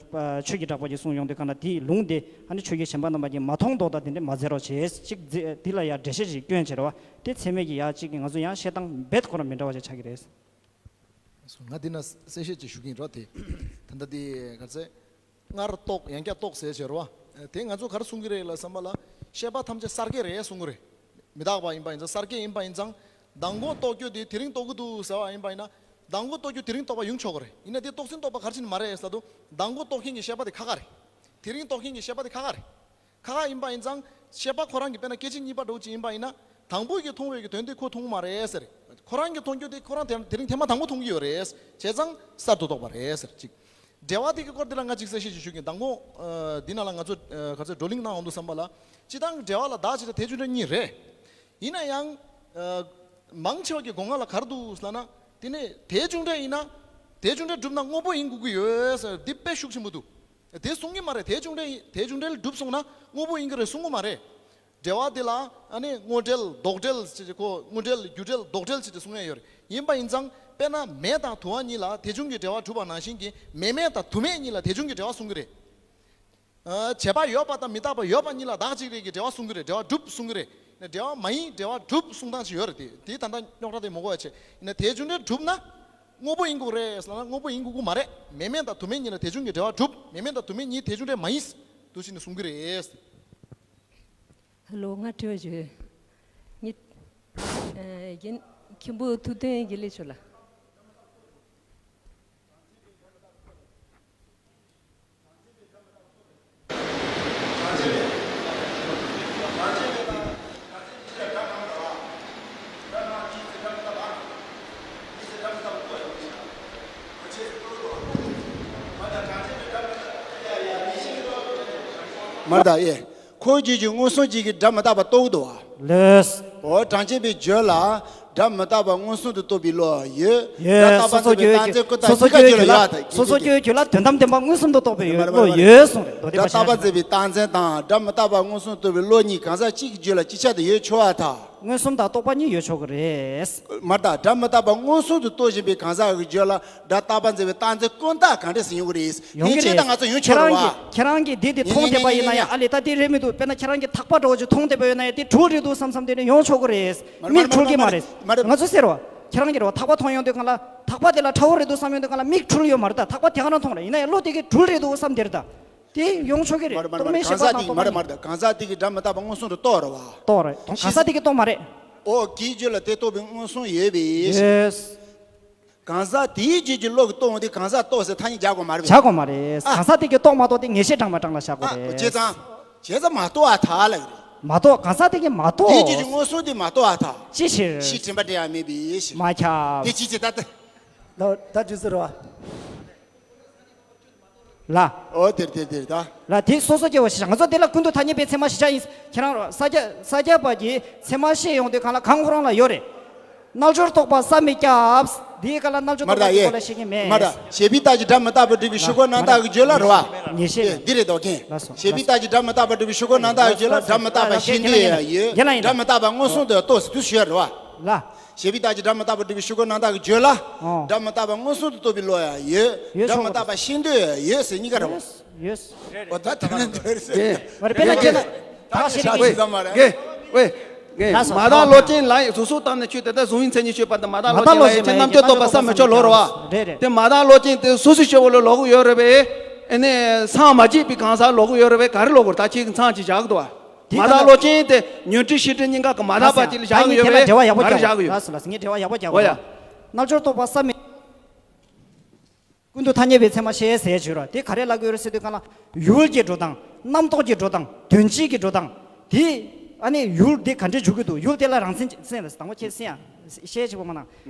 ཆོས་ཀྱི་གྲགས་པ་ཅིག་གསུངས་ཡོང་དུས་གང་ལ། དེའི་ལུང་དེ་ཨ་ནི་ཆོས་བརྒྱུད་གཞན་པ་རྣམས་ཀྱིས་མ་མཐོང་མདོག་དང་དེ་འདྲས་མ་མཛད་རོགས་བྱེད། ཅིག་མཛད་དེ་ལ་ཡ་འགྲེལ་བཤད་ཅིག་སྐྱོན་བྱེད་རོགས། དེ་ཚད་མེད་ཀྱི་ཡ་གཅིག་ང་ཚོ་ཡང་བཤད་སྟངས་རྦད་ཁོ་རང་མི་འདྲ་བ་ཅིག་ཆགས་ཀྱི་རེད། ང་འདི་ན་གསལ་བཤད་ཅིག་ཞུ་གི་ཡིན་རོ། དེ་ད་ལྟ་དེ་ག་ཚད། སྔར་རྟོགས། ཡང་བསྐྱར་རྟོགས་ཟེར་བྱས་རོ། དེ་ང་ཚོ་ག་རེ་གསུང་གི་རེད་ལ་བསམ་པ་ལ། ཤེས་པ་ཐམས་ཅད་གསར་སྐྱེས་རེད་གསུང་གི་རེད། མི་རྟག་པ་ཡིན་པ་ཡིན་ཙང་། གསར་སྐྱེས་ཡིན་པ་ཡིན་ཙང་། མདང་དགོང་རྟོགས་རྒྱུ་དེ་དེ་རིང་རྟོགས་ཀྱི་འདུག་ཟེར་བ་ཡིན་པ་ཡིན་ན། མདང་དགོང་རྟོགས་རྒྱུ་དེ་རིང་རྟོགས་པ་ཡོང་ཆོག་གི་རེད། ཡིན་ན་དེ་རྟོགས་ཟིན་རྟོགས་པ་ག་རེ་བྱས་ནས་མ་རེད་ཟེར་དུས། མདང་དགོང་རྟོགས་མཁན་གྱི་ཤེས་པ་དེ་ཁ་ཁ་རེད། དེ་རིང་རྟོགས་མཁན་གྱི་ཤེས་པ་དེ་ཁ་ཁ་རེད། ཁ་ཁ་ཡིན་པ་ཡིན་ཙང་། ཤེས་པ་ཁོ་རང་གི་དཔེར་ན་སྐད་ཅིག་གཉིས་པ་འདྲ་བོ་ཅིག་ཡིན་པ་ཡིན་ན། དང་པོ་གི་མཐོང་བའི་གི་དོན་དེ་ཁོ་མཐོང་གི་མ་རེད་ཟེར། ཁོ་རང་གི་མཐོང་རྒྱུ་དེ་ཁོ་རང་དེ་དེ་རིང་ཐེངས་མ་དང་པོ་མཐོང་གི་ཡོད་རེད། བྱས་ཙང་གསར་དུ་རྟོགས་པ་རེད་ཟེར་གཅིག་འགྲེལ་བ་དེ་གི་སྐོར་དེ་ལ་ང་གཅིག་གསལ་བཤད་ཅིག་ཞུ་གི་ཡིན། མདང་དགོང་། ཨ། འདི་ནང་ལ་ང་ཚོ། ཨ། ག་ཚོད་བགྲོ་གླེང་གནང་ཡོང་དུས་ཙམ་པ་ལ། སྤྱིར་བཏང་གི་འགྲེལ་བ་ལ་བདག་གཅིག་དང་དེ་བྱུང་འབྲེལ་གཉིས་རེད། ཡིན་ན་ཡང་། ཨ། མང་ཆེ་བ་གི་མགོ་རྔ་ལ་ག་རེ་འདུག་ཟེར་ན། དེ་ནས་དེ་བྱུང་འབྲེལ་ཡིན་ན། དེ་བྱུང་འབྲེལ་གྲུབ་ན་དངོས་པོ་ཡིན་དགོས་ཀྱི་ཡོད་ཟེར། འདི་དཔེ་ཤུགས་ཆེན་པོ་འདུག་དེ་གསུང་གི་མ་རེད། དེ་བྱུང་འབྲེལ། དེ་བྱུང་འབྲེལ་གྲུབ་སོང་ན་དངོས་པོ་ཡིན་གྱི་རེད་གསུང་གི་མ་རེད། འགྲེལ་བ་འདི་ལ་ཨ་ནི་དངོས་འབྲེལ་ལྡོག་འབྲེལ་ཟེར་གྱི། ཁོ་དངོས་འབྲེལ་རྒྱུ་འབྲེལ་ལྡོག་འབྲེལ་ཟེར་ཏེ་གསུང་ཡས་ཡོད་རེད། ཡིན་པ་ཡིན་ཙང་དཔེར་ན་མེ་དང་དུ་བ་གཉིས་ལ་དེ་བྱུང་གི་འབྲེལ་བ་གྲུབ་པ་ནང་བཞིན་གྱི། མེ་མེད་དང་དུ་མེད་གཉིས་ལ་དེ་བྱུང་གི་འབྲེལ་བ་གསུང་གི་རེད། ཨ། བྱས་པ་ཡོད་པ་དང་མི་རྟག་པ་ཡོད་པ་གཉིས་ལ་བདག་གཅིག་རེད་ཀྱི་འབྲེལ་བ་གསུང་གི་རེད། འབྲེལ་བ་གྲུབ་གསུང་གི་རེད། ནས་འབྲེལ་བ་མ་ཡིན། འབྲེལ་བ་གྲུབ་གསུང་སྟངས་ཅིག་ཡོད་རེད། དེ་དེ་ད་ལྟ་རྙོག་དྲ་དེ་མ་གོ་བ་བྱས། ཡིན་ན་དེ་བྱུང་འབྲེལ་གྲུབ་ན་དངོས་པོ་ཡིན་དགོས་རེད་ཟེར་ན་དངོས་པོ་ཡིན་དགོས་ཀྱི་མ་རེད། མེ་མེད་དང་དུ་མེད་གཉིས་ལ་དེ་བྱུང་གི་འབྲེལ་བ་གྲུབ། མེ་མེད་དང་དུ་མེད་གཉིས་དེ་བྱུང་འབྲེལ་མ་ཡིན་འདུག་ཟེར་ནས་གསུང་གི་རེད། ཧ་ལོ། ང་དྲི་བ་ཞུ། ངས། ཨ། རྒན་མཁན་པོ་ཐུབ་བསྟན་དགེ་ལེགས་མཆོག་ལ། མར་དང་ཨེ། ཁོ་རྒྱུད་ཀྱི་མངོན་སུམ་གཅིག་གིས་སྒྲ་མི་རྟག་པ་རྟོགས་འདུག་བ། ལགས། འོ། གྲངས་ཅན་པའི་རྒྱུད་ལ་སྒྲ་མི་རྟག་པ་མངོན་སུམ་དུ་རྟོགས་པའི་བློ་ཡོད། ཡོད། སྒྲ་རྟག་པ་འཛིན་པའི་རྟགས་མཚན་ཀུན་བཏགས་གཉིས་ཀ་རྒྱུད་ལ་ཡོད་ད། སོ་སོ་སྐྱེ་བོའི་རྒྱུད་ལ་དོན་དམ་བདེན་པ་མངོན་སུམ་དུ་རྟོགས་པའི་བློ་ཡོད་གསུངས་རེད། མདོ་སྡེ་པ་ཆ་བཞག་ན། སྒྲ་རྟག་པ་འཛིན་པའི་རྟགས་མཚན་དང་སྒྲ་མི་རྟག་པ་མངོན་སུམ་དུ་རྟོགས་པའི་བློ་གཉིས་གང་ཟག་གཅིག་གི་རྒྱུད་ལ་ཅིག་ཆར་དུ་ཡོད་ཆོག་པ་དང་། མངོན་སུམ་དང་རྟོགས་པ་གཉིས་ཡོད་ཆོག་གི་རེད། མར་དང་། སྒྲ་མི་རྟག་པ་མངོན་སུམ་དུ་རྟོགས་བཞིན་པའི་གང་ཟག་གི་རྒྱུད་ལ་སྒྲ་རྟག་པ་འཛིན་པའི་རྟགས་མཚན་ཀུན་བཏགས་གང་འདྲ་ཟིན་ཡོང་གི་རེད། ཡོང་གི་རེད། ཡིན་ཕྱིན་ད་ང་ཚོ་ཡོང་ཆོག་རེད་བ། ཁྱེད་རང་གིས། ཁྱེད་རང་གིས་འདི་དེ་མཐོང་བསྡད་པ་ཡིན་ན་ཡང་། ཨ་ལས། ད་དེ་རེད་མི་འདུག་དཔེར་ན་ཁྱེད་རང་གིས་ཐག་པ་འདྲ་བོ་ཅིག་མཐོང་བསྡད་པ་ཡོད་ན་ཡང་། དེ་དྲུག་རེད་འདུག་བསམ་བསམ་དེ་ནས་ཡོང་ཆོག་གི་རེད། མིག་འཁྲུལ་གྱི་མ་རེད། ང་ཚོ་ཟེར་བ། ཁྱེད་རང་གིས་རེད་བ། ཐག་པ་མཐོང་ཡོང་དུས་སྒང་ལ། ཐག་པ་དེ་ལ་ཁྲ་བོ་རེད་འདུག་བསམ་ཡོང་དུས་སྒང་ལ་མིག་འཁྲུལ་ཡོད་མ་རེད་ད། ཐག་པ་དེ་ག་རང་མཐོང་རེད། ཡིན་ན་ཡང་བློ་དེ་གིས་དྲུག་རེད་འདུག་བསམ་དེ་རེད་ད། དེ་ཡོང་ཆོག་གི་རེད། མ་རེད། མ་རེད། མ་རེད། གང་ཟག་དེ་གིས་སྒྲ་མི་རྟག་པ་མངོན་སུམ་དུ་རྟོགས་པ་ཡིན་ན། གང་ཟག་དེ་གིས་སྒྲ་མི་རྟག་པ་མངོན་སུམ་དུ་རྟོགས་རེད་བ། རྟོགས་རེད། གང་ཟག་དེ་གིས་རྟོགས་མ་རེད། འོ། གི་རྒྱུད་ལ་དེ་རྟོགས་པའི་མངོན་སུམ་ཡོད་པས། ཡོད། གང་ཟག་དེའི་རྒྱུད་ཀྱི་བློ་གིས་རྟོགས་འོང་དུས་གང་ཟག་རྟོགས་ཟེར་ཐ་སྙད་རྒྱག་དགོས་མ་རེད་པས། རྒྱག་དགོས་མ་རེད། ཨ། གང་ཟག་དེ་གིས་རྟོགས་མ་རྟོགས་དེ་ངེས་ཤེས་དྲངས་མ་དྲངས་ལ་བཞག་དགོས། ཨ། རེད། བྱས་ཙང་། བྱས་ཙང་མ་རྟོགས་པར་ཐལ་ལབ་ཀྱི་རེད། མ་རྟོགས། གང་ཟག་དེ་གིས་མ་རྟོགས། དེའི་རྒྱུད་ཀྱི་མངོན་སུམ་དེ་མ་རྟོགས་པར་ཐལ། ཅི་ཕྱིར། ཕྱིས་དྲན་པ་དྲན་ཡ་མེད་པའི་ཕྱིར། མ་ཁྱབ། དེ་ཅི་ཅི་ད་ལྟ། ད་ད་དུས་སུ་རོ། ལ། ཨོ། དེར་དེར་དེར་ད། ལ། དེ་སོ་སོ་སྐྱེ་བོ་ཞེས་བྱ། ང་ཚོ་དེ་ལ་ཀུན་ཏུ་ཐ་སྙད་པའི་ཚད་མ་ཞེས་བྱ་ཡིན། ཁྱེད་རང་རོ། ས་སྐྱ། ས་སྐྱ་པ་གིས་ཚད་མ་བཤད་ཡོང་དུས་སྒང་ལ་གང་ཁོ་རང་ལ་ཡོད་རེད། རྣལ་འབྱོར་རྟོག་པ་བསམ་མི་ཁྱབ། འདིའི་སྐབས་ལ་རྣལ་འབྱོར་རྟོག་པ་གི་སྐོར་ལ་བཤད་ཀྱི་མེད། མར་དང་། ཞེས་པའི་རྟགས་ཀྱིས་སྒྲ་མི་རྟག་པར་སྒྲུབ་པའི་ཤུགས་ཀྱིས་རྣམ་དག་གི་རྒྱུད་ལ་རེད་བ། ངེས་ཤེས། འདི་རེད་དོ་རྒན། ལགས་སོ། ཞེས་པའི་རྟགས་ཀྱིས་སྒྲ་མི་རྟག་པར་སྒྲུབ་པའི་ཤུགས་ཀྱིས་རྣམ་དག་གི་རྒྱུད་ལ་སྒྲ་མི་རྟག་པ་ཤེས་འདོད་ཡང་ཡོད། རྒན་ལགས་ཡིན་ན། སྒྲ་མི་རྟག་པ་མངོན་སུམ་དུ་རྟོགས་ཟེར་དུས་ཞུ་ཡ་རེད་བ། ལ། ཞེས་པའི་རྟགས་ཀྱིས་སྒྲ་མི་རྟག་པར་སྒྲུབ་པའི་ཤུགས་ཀྱིས་རྣམ་དག་གི་རྒྱུད་ལ། ཨོ། སྒྲ་མི་རྟག་པ་མངོན་སུམ་དུ་རྟོགས་པའི་བློ་ཡང་ཡོད། ཡོད། སྒྲ་མི་རྟག་པ་ཤེས་འདོད་ཡང་ཡོད་ཟེར་གཉིས་ཀ་རེད་བ། ཡོད། ཡོད། འོ། ད་དེ་ནི་འདོད་རེད་ཟེར། མ་རེད། དཔེར་ན་ཁྱེད་ན། ད་ཤེས་ན། ཝེ། ངས། ཝེ། ངས། ལགས་སོ། མ་དག་བློ་ཅན་ལ་ཡང་གཟུགས་སོགས་བརྟགས་ནས་ཆོས་དེ་ལྟར་གཟུང་བའི་མཚན་ཉིད་ཤེས་པ་དང་། མ་དག་བློ་ཅན་ལ་ཡང་ཆོས་རྣམ་དཔྱོད་རྟོག་པ་བསམ་མི་ཁྱབ་ལོག་རེད་བ། རེད་རེད། དེ་མ་དག་བློ་ཅན་དེ་སོ་སོའི་སྐྱེ་བོ་ལ་ལོག་གི་ཡོད་རེད་པས། ཨ་ནི་སངས་མ་རྒྱས་པའི་གང་ཟག་ལོག་གི་ཡོད་རེད་པས། ག་རེ་ལོག་གི་རེད། ད་ཁྱེད་ཀྱིས་མཚང་ཅིག་བཞག་གི་འདུག་བ། དེ་མ་དག་བློ་ཅན་དེ་ཉོན་སྒྲིབ་ཤེས་སྒྲིབ་གཉིས་ཀ་གི་མ་དག་པ་ཅིག་ལ་བཞག་གི་ཡོད་པས། ག་རེ་བཞག་གི་ཡོད། ལགས་སོ། ལགས་སོ། ངས་འགྲེལ་བ་ཡག་པོ་རྒྱག་གོ། འོ་ཡ། རྣལ་འབྱོར་རྟོག་པ་བསམ་མི། ཀུན་ཏུ་ཐ་སྙད་པའི་ཚད་མ་བཤད་ཟེར་བརྗོད་ར། དེ་ག་རེ་ལབ་ཀྱི་ཡོད་རེད་ཟེར་དུས་སྒང་ལ། ཡུལ་གྱི་འགྲོ་སྟངས། རྣམ་རྟོག་གི་འགྲོ་སྟངས། དོན་སྤྱིའི་གི་འགྲོ་སྟངས། དེ་ཨ་ནི་ཡུལ་དེ་ག་འདྲས་འཇུག་གི་འདུག་ཡུལ་དེ་ལ་རང་མཚན་ཅི་ཟེར་ལ་དང་པོ་ཁྱེད་སེམས་ཡ་ཤེས་ཆེ་པོ་མ་ན།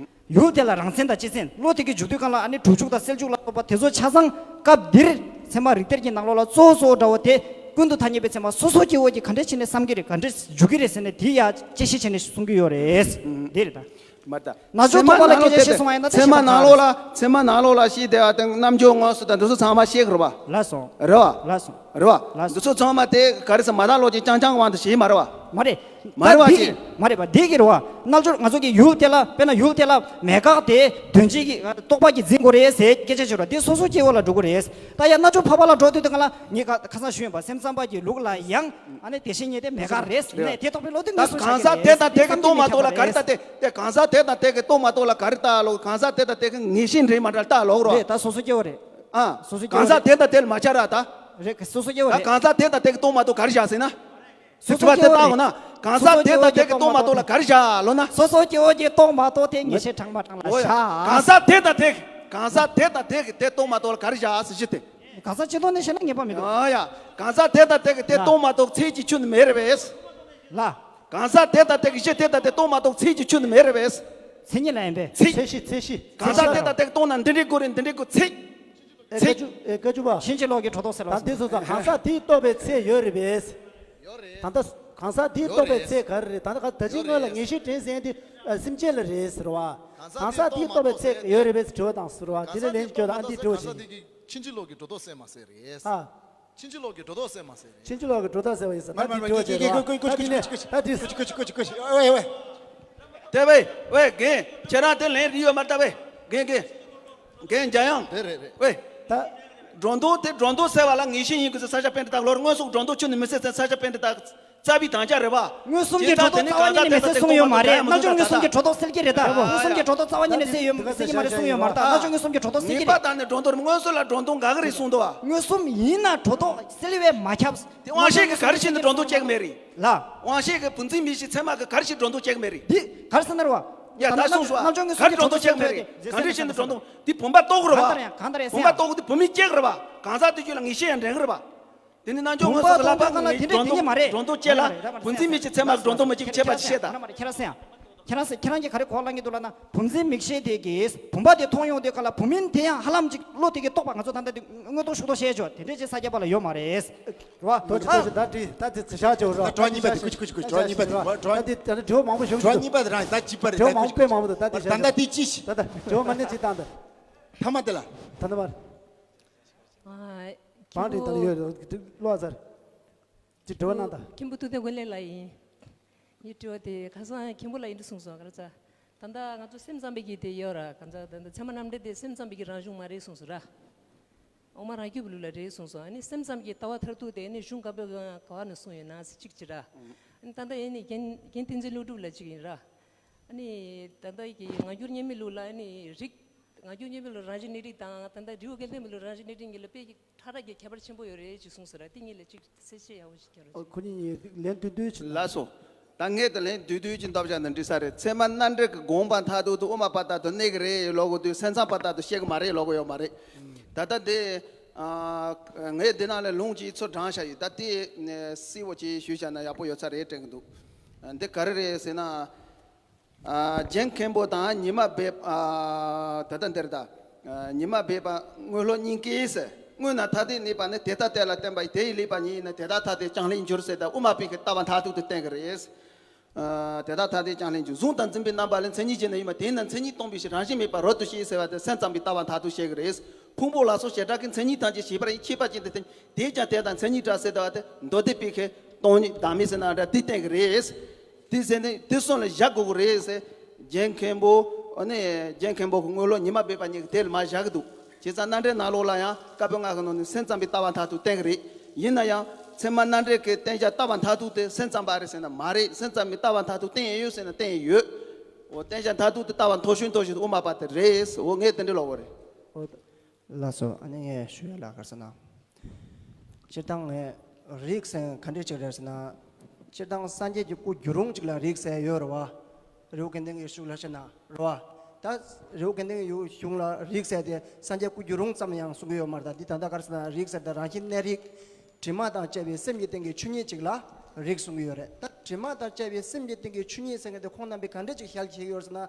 ཡུལ་དེ་ལ་རང་མཚན་དང་སྤྱི་མཚན་བློ་དེ་གི་འཇུག་དུས་གང་ལ་ཨ་ནི་སྒྲུབ་ཕྱོགས་དང་སེལ་ཕྱོགས་ལ་སོགས་པ་དེ་ཚོ་ཆ་ཚང་སྐབས་འདིར་ཚད་མ་རིགས་གཏེར་གྱི་ནང་ལོགས་ལ་གཙོ་བོ་གཙོ་བོ་འདྲ་བོ་དེ་ཀུན་ཏུ་ཐ་སྙད་པའི་ཚད་མ་སོ་སོ་སྐྱེ་བོ་གྱིས་ག་འདྲས་བྱས་ནས་བསམ་གྱི་རེད། ག་འདྲས་འཇུག་གི་རེད་ཟེར་ནས་དེ་ཡ་དཔྱད་ཤེས་བྱས་ནས་གསུང་གི་ཡོད་རེད། འདི་རེད་ད། མ་རེད་ད། ན་ཆུང་ཐོག་པ་ལ་སྐད་ཆ་བཤད་སོང་བ་ཡིན་ན་ཚད་མ་ནང་ལོགས་ལ་ཚད་མ་ནང་ལོགས་ལ་ཤེས་བདེ་བ་དང་རྣམ་འཇོག་དངོས་སུ་དང་འདི་ཚོ་ཚང་མ་ཤེས་གི་རེད་པ། ལགས་སོ། རེད་པ། ལགས་སོ། རེད་པ། ལགས་སོ། འདི་ཚོ་ཚང་མ་དེ་ག་རེ་ཟེར་མ་དག་ལོག་ཅིག་རྐྱང་རྐྱང་དབང་དུ་བྱེད་མ་རེད་པ། མ་རེད། མ་རེད་པ་ད་ཅིག་འདི་མ་རེད་པ། འདི་གི་རེད་པ། རྣལ་འབྱོར་ང་ཚོ་གི་ཡུལ་དེ་ལ་དཔེར་ན་ཡུལ་དེ་ལ་མེད་དགག་དེ་དོན་སྤྱི་གི་རྟོག་པ་གིས་འཛིན་དགོས་རེད་ཟེར་སྐད་ཆ་བྱོས་ར། དེ་སོ་སོ་སྐྱེ་བོ་ལ་འགྲོ་གི་རེད། ད་ཡ་རྣལ་འབྱོར་འཕགས་པ་ལ་འགྲོ་དུས་དེ་ག་ལ་ངས་ཁ་ཁ་སང་ཞུས་ཡིན་པ། སེམས་ཙམ་པ་གི་ལུགས་ལ་ཡང་ཨ་ནི་དེ་བཞིན་ཉིད་དེ་མེད་དགག་རེད་ཟེར་ནས་དེ་རྟོགས་པའི་བློ་དེ་ད་ངོས་བཟུང་གང་ཟག་དེ་དང་དེ་གི་སྟོང་མ་གཏོགས་ལ་ག་རེ་ལྟ་དེ་དེ་གང་ཟག་དེ་དང་དེ་གི་སྟོང་མ་གཏོགས་ལ་ག་རེ་ལྟ་ལོ། གང་ཟག་དེ་དང་དེ་གི་ངེས་ཤེས་འདྲེས་མ་འདྲ་ལྟ་ལོག་རོ། རེད་ད། སོ་སོ་སྐྱེ་བོ་རེད། ཨ། སོ་སོ་སྐྱེ་བོ་གང་ཟག་རེད། དེ་དང་དེ་ལ་མ་ཆགས་ར་ད། རེད་སོ་སོ་སྐྱེ་བོ་ད་རེད། གང་ཟག་དེ་དང་དེ་གི་སྟོང་མ་གཏོགས་ག་རེ་བཞག་ཟེར་ན། སོ་སོ་སྐྱེ་བོ་རེད། དེ་ལྟ་གོ་ན་གང་ཟག་དེ་དང་དེ་གི་སྟོང་མ་གཏོགས་ལ་ག་རེ་བཞག་ལོ་ན། སོ་སོ་སྐྱེ་བོ་གི་སྟོང་མ་གཏོགས་དེ་ངེས་ཤེས་གྲངས་མ་གྲངས་ལ་བཞག་གང་ཟག་དེ་དང་དེ་གི་གང་ཟག་དེ་དང་དེ་གི་དེ་སྟོང་མ་གཏོགས་ལ་ག་རེ་བཞག་ཟེར་གཞི་དེ། གང་ཟག་སྤྱི་ལྡོག་ནས་བཤད་ན་ངེས་པ་མི་འདུག་ཨ་ཡ། གང་ཟག་དེ་དང་དེ་གི་དེ་ལ། སྟོང་མ་གཏོགས་ཚད་ཀྱི་ཆོས་ནི་མེད་རེད་པས། ལ། གང་ཟག་དེ་དང་དེ་གི་གཞི་དེ་དང་དེ་སྟོང་མ་གཏོགས་ཚད་ཀྱི་ཆོས་ནི་མེད་རེད་པས། མཚན་ཉིད་ལ་ཡིན་པས། ཚད། ཚད་གཞི་ཚད་གཞི། གང་ཟག་དེ་དང་དེ་གི་སྟོང་ན་འདི་འདྲའི་སྒོ་རེད། འདི་འདྲའི་སྒོ་ཚད། ཨེ་ཚད། བཀའ་བཅུ་ཨེ་བཀའ་བཅུ་པ། ཕྱིན་ཅི་ལོག་གི་གྲོགས་ལྡོག་སེལ་ལོ། ད་འདི་སོང་ཙང་གང་ཟག་དེའི་རྟོགས་པའི་ཚད་ཡོད་རེད་པས། ཡོད་རེད། ད་ལྟ་གང་ཟག་དེའི་རྟོགས་པའི་ཚད་ག་རེ་རེད། ད་ལྟ་ད་ཅི་སྔོན་ལ་ངེས་ཤེས་དྲན་ཟིན་དེ་ཨ་སེམས་ཅན་ལ་རེད་ཟེར་བ། གང་ཟག་དེའི་རྟོགས་པའི་ཚད་ཡོད་རེད་པས་དྲི་བ་དང་ཟེར་བ། དེ་ལས་ལན་བརྗོད་དང་ཨ་འདི་དྲི་བ་བྱེད། ཕྱིན་ཅི་ལོག་གི་གྲོགས་ལྡོག་སེལ་མ་ཟེར་རེད། ཨ། ཕྱིན་ཅི་ལོག་གི་གྲོགས་ལྡོག་སེལ་མ་ཟེར་རེད། ཕྱིན་ཅི་ལོག་གི་གྲོགས་ལྡོག་སེལ་བ་ཡིན་ས། ད་འདི་དྲི་བ་བྱེད་རོགས། ད་འདི་ད་འདི་ད་འདི། ཨོའེ་ཨོའེ། དེ་བས་ཝེ་རྒན་ཁྱེད་རང་དེ་ལན་རིག་ཡོད་མ་རེད་ད་ཝེ། རྒན་རྒན། རྒན་འཇམ་དབྱངས། རེད་རེད་རེད། ཝེ། ད། སྒྲོ་འདོགས་དེ་སྒྲོ་འདོགས་སེལ་བ་ལ་ངེས་ཤེས་ཡིན་དགོས་ཟེར་ས་སྐྱ་པཎྜི་ཏ་ལོར་དངོས་སུ་སྒྲོ་འདོགས་ཁྱོན་ནས་མི་སེལ་ཟེར་ས་སྐྱ་པཎྜི་ཏ་རྩ་བའི་དམ་བཅའ་རེད་པ། མངོན་སུམ་གྱི་སྒྲོ་འདོགས་རྩ་བ་ཉིད་ནས་མི་སེལ་གསུངས་ཡོད་མ་རེད། རྣལ་འབྱོར་མངོན་སུམ་གྱི་སྒྲོ་འདོགས་སེལ་གྱི་རེད་ད། མངོན་སུམ་གྱི་སྒྲོ་འདོགས་རྩ་བ་ཉིད་ནས་སེལ་ཡོད་སེལ་གྱི་མ་རེད་གསུངས་ཡོད་མ་རེད་ད། རྣལ་འབྱོར་མངོན་སུམ་གྱི་སྒྲོ་འདོགས་སེལ་གྱི་རེད། ངེས་པ་དང་ནི་སྒྲོ་འདོགས་མངོན་སུམ་ལ་སྒྲོ་འདོགས་འགག་གི་རེད་གསུངས་འདུག་བ། མངོན་སུམ་ཡིན་ན་སྒྲོ་འདོགས་སེལ་བས་མ་ཁྱབ། དེ་དབང་ཤེས་ཀྱིས་ག་རེ་བྱས་ནས་སྒྲོ་འདོགས་བཅད་ཀྱི་མེད་རེད། ལ། དབང་ཤེས་ཀྱིས་བུམ་འཛིན་མིག་ཤེས་ཚད་མ་གིས་ག་རེ་བྱས་སྒྲོ་འདོགས་བཅད་ཀྱི་མེད་རེད། འདི་ག་རེ་ཟེར་ན་རེད་བ། ཡ་ད་གསུངས་སོ། རྣལ་འབྱོར་མངོན་སུམ་གྱི་སྒྲོ་འདོགས་བཅད་ཀྱི་མེད་རེད། ག་རེ་བྱས་ནས་སྒྲོ་འདོགས། འདི་བུམ་པ་རྟོགས་ཀྱི་རེད་བ། གང་ལྟར་ཡང་གང་ལྟར་ཡང་བུམ་པ་རྟོགས་ཀྱི་འདི་བུམ་མིན་བཅད་ཀྱི་རེད་བ། གང་ཟག་དེ་ཁྱོད་ལ་ངེས་ཤེས་ཡང་འདྲེན་གྱི་རེད་བ། དེ་ནི་རྣལ་འབྱོར་མངོན་སུམ་གྱི་བསླབ་པ་ངེས་སྒྲོ་འདོགས་བཅད་ལ་སྒྲོ་འདོགས་བཅད་ལ་བུམ་འཛིན་མིག་ཤེས་ཚད་མ་གི་སྒྲོ་འདོགས་མི་བཅད་ཀྱི་ཁྱད་པར་ཅིག་བཤད་ད། ཁྱེད་རང་སེང་། ཁྱེད་རང་སེང་། ཁྱེད་རང་གིས་ག་རེ་གོ་ལ་ངེས་འདུག་ལབ་ན་བུམ་འཛིན་མིག་ཤེས་དེ་གིས་བུམ་པ་དེ་མཐོང་ཡོང་དུས་ག་ལ་བུམ་མིན་དེ་ཡང་ཧ་ལམ་ཅིག་བློ་དེ་གིས་རྟོགས་པ་ང་ཚོ་ད་ལྟ་དེ་མངོན་རྟོགས་ཤུགས་རྟོགས་བཤད་ཆོག་དེ་འདྲས་ཅིག་ས་སྐྱ་པ་ལ་ཡོད་མ་རེད། རེད་བ། ཐུགས་རྗེ་ཆེ། ད་དེ་ད་དེ་ཚེ་ཞག་ཆེ་བ་རེད། ད་གྲོགས་གཉིས་པ་དེ་ཀུ་ཅི་ཀུ་ཅི་ཀུ་ཅི། གྲོགས་གཉིས་པ་དེ་གྲོགས་གཉིས་པ་དེ་ད་དེ་ད་དེ་དྲི་བ་མང་པོ་ཞིག་གྲོགས་གཉིས་པ་དེ་རང་ད་ཅི་པ་རེད། དྲི་བ་མང་པོ་དཔེ་མང་པོ་འདུག་ད་དེ་ད་ད་དེ་ཅི་ཞིག་ད་ད་དྲི་བ་མ་ནས་ཅི་བཏང་ད། ཐ་མ་དེ་ལ། ད་ད་མར། ཨ། བང་ཁྲིད་ད་ལ་ཡོད་རེད། བློ་ཚར། ཅི་དྲི་བ་གནང་ད། མཁན་པོ་ཐུབ་བསྟན་ཀུན་ལེགས་ལགས་ཡིན། ངའི་དྲི་བ་དེ་ཁ་སང་མཁན་པོ་ལགས་ཡིན་དུ་གསུངས་སོང་ག་རེ་ཚ། ད་ལྟ་ང་ཚོ་སེམས་ཙམ་པའི་གི་དེ་ཡོད་ར་ག་ཚ། ད་ལྟ་ཚད་མ་རྣམ་འགྲེལ་དེ་སེམས་ཙམ་པའི་གི་རང་གཞུང་མ་རེད་གསུངས་སོང་ར། དབུ་མ་རང་རྒྱུད་པའི་ལུགས་ལ་རེད་གསུངས་སོང་། ཨ་ནི་སེམས་ཙམ་གྱི་ལྟ་བ་མཐར་ཐུག་དེ་ཨ་ནི་གཞུང་ག་པའི་ག་བ་ནས་གསུངས་ཡོད་ན་ཟེར་གཅིག་བྱེད་ར། ཨ་ནི་ད་ལྟ་ཨ་ནི་རྒན་རྒན་བསྟན་འཛིན་ཀླུ་སྒྲུབ་ལགས་གཅིག་ཡིན་ར། ཨ་ནི་ད་ལྟ་གི་ངག་གྱུར་རྙིང་མའི་ལུགས་ལ་ཨ་ནི་རིགས། ངག་གྱུར་རྙིང་མའི་ལུགས་རང་བཞིན་གནས་རིགས་དང་ད་ལྟ་རི་བོ་དགེ་ལྡན་པའི་ལུགས་རང་བཞིན་གནས་རིགས་གཉིས་ལ་དཔེ་ཁྲ་ཁྲ་གི་ཁྱད་པར་ཆེན་པོ་ཡོད་རེད་ཅེས་གསུངས་ཟེར་ར། དེ་གཉིས་ལ་གཅིག་གསལ་བཤད་ཡག་པོ་ཞིག་རྒྱག་རོགས། ཁོ་གཉིས་ལན་བསྡུས་བསྡུས་ཅིག་ལགས་སོ། ད་ངས་ད་ལན་བསྡུས་བསྡུས་ཅིག་འདོགས་བཞག་ན་འགྲིག་ས་རེད། ཚད་མ་རྣམ་འགྲེལ་གྱི་དགོངས་པ་མཐར་ཐུག་ཏུ་དབུ་མ་པ་ལྟར་དུ་གནས་ཀྱི་རེད་ལབ་དགོས་དུས་སེམས་ཙམ་པ་ལྟར་དུ་བཤད་ཀྱི་མ་རེད་ལབ་དགོས་ཡོད་མ་རེད། ད་ལྟ་འདི་ཨ་ངས་འདི་ནང་ལ་ལུང་གཅིག་ཚུར་དྲངས་བཞག་ཡོད། ད་དེ་གསལ་བོ་ཅིག་ཞུས་བཞག་ན་ཡག་པོ་ཡོད་ས་རེད་དྲན་གྱི་འདུག་འདི་ག་རེ་རེད་ཟེར་ན། ཨ། རྒྱན་མཁན་པོ་དང་ཉི་མ་སྦས་པ། ཨ། ད་ལྟ་འདིར་ད། ཨ། ཉི་མ་སྦས་པ་དངོས་སློབ་གཉིས་ཀས་ཟེར། དངོས་ན་ཐ་དད་གནས་པ་ནི་དེ་ལྟར་གཏན་ལ་བརྟེན་པ་ཡི་དེ་ཡི་ལེགས་པ་ཉིད་ཡིན་ན་དེ་ལྟར་ཐ་དད་ཀྱང་ལེགས་འགྱུར་ཟེར། ད་དབུ་མ་པའི་གི་ལྟ་བ་མཐར་ཐུག་ཏུ་བསྟན་གྱི་རེད། ཨ། དེ་ལྟར་ཐ་དད་ཀྱང་ལེགས་འགྱུར། གཟུང་དང་འཛིན་པའི་རྣམ་པ་ལས། མཚན་ཉིད་ཅན་ནི་ཡིན་པ་དེས་ན་མཚན་ཉིད་སྟོང་པའི་ཕྱིར། རང་བཞིན་མེད་པར་རབ་ཏུ་ཤེས་ཟེར་བ་དེ་སེམས་ཙམ་པའི་ལྟ་བ་མཐར་ཐུག་བཤད་ཀྱི་རེད། ཕུང་པོ་ལ་སོགས་བྱེ་བྲག་གི་མཚན་ཉིད་ཐམས་ཅད་བྱས་པ་ཡིན། ཤེས་པ་ཅན་དེ་སྟེ། དེས་ཀྱང་དེ་དང་མཚན་ཉིད་འདྲ་ཟེར་ལྟ་བ་དེ་མདོ་སྡེ་པའི་གི་སྟོང་ཉིད་བདག་མེད་ཟེར་ན་འདྲ་དེ་བསྟན་གྱི་རེད། དེ་ཟེར་ནས་དེ་གསུམ་ལ་བཞག་དགོས་ཀྱི་རེད་ཟེར། རྒྱན་མཁན་པོ་ཨ་ནི་རྒྱན་མཁན་པོ་གི་དངོས་སློབ་ཉི་མ་སྦས་པ་གཉིས་ཀྱིས་དེ་ལ་མར་བཞག་གི་འདུག་བྱས་ཙང་རྣམ་འགྲེལ་ནང་ལོགས་ལ་ཡང་བཀའ་པོད་ལྔ་གི་ནང་ནས་སེམས་ཙམ་པའི་ལྟ་བ་མཐར་ཐུག་བསྟན་གྱི་རེད། ཡིན་ན་ཡང་ཚད་མ་རྣམ་འགྲེལ་གྱི་བསྟན་བྱ་ལྟ་བ་མཐར་ཐུག་དེ་སེམས་ཙམ་པ་རེད་ཟེར་ན་མ་རེད། སེམས་ཙམ་པའི་ལྟ་བ་མཐར་ཐུག་བསྟན་ཡོད་ཟེར་ན་བསྟན་ཡོད། འོ་བསྟན་བྱ་མཐར་ཐུག་དེ་ལྟ་བ་མཐོ་ཤོས་མཐོ་ཤོས་དེ་དབུ་མ་པ་དེ་རེད། འོ་ངས་དེ་འདྲ་ལབ་དགོས་རེད། འོ་ད། ལགས་སོ། ཨ་ནི་ངས་ཞུ་ཡ་ལ་ག་རེ་ཟེར་ན། སྤྱིར་བཏང་ངས་རིགས་ཟེར་ག་འདྲས་ཅིག་རེད་ཟེར་ན། སྤྱིར་བཏང་སངས་རྒྱས་ཀྱི་སྐུ་བསྒྱུར་རུང་གཅིག་ལ་རིགས་ཟེར་ཡོད་རེད་བ། རི་བོ་དགེ་ལྡན་གྱི་གཞུང་ལ་བཤད་ན་རེད་བ། ད་རི་བོ་དགེ་ལྡན་གྱི་གཞུང་ལ་རིགས་ཟེར་དེ་སངས་རྒྱས་སྐུ་བསྒྱུར་རུང་ཙམ་ཡང་གསུང་གི་ཡོད་མ་རེད། ད་འདི་ད་ལྟ་ག་རེ་ཟེར་ན་རིགས་ཟེར་དེ་རང་བཞིན་གནས་རིགས། དྲི་མ་དང་བཅས་པའི་སེམས་ཀྱི་སྟེང་གི་ཆོས་ཉིད་ཅིག་ལ་རིགས་གསུང་གི་ཡོད་རེད། ད་དྲི་མ་དང་བཅས་པའི་སེམས་ཀྱི་སྟེང་གི་ཆོས་ཉིད་ཟེར་མཁན་དེ་ཁོང་རྣམ་པས་ག་འདྲ་ཅིག་ཞལ་བཞེས་ཡོད་ཟེར་ན།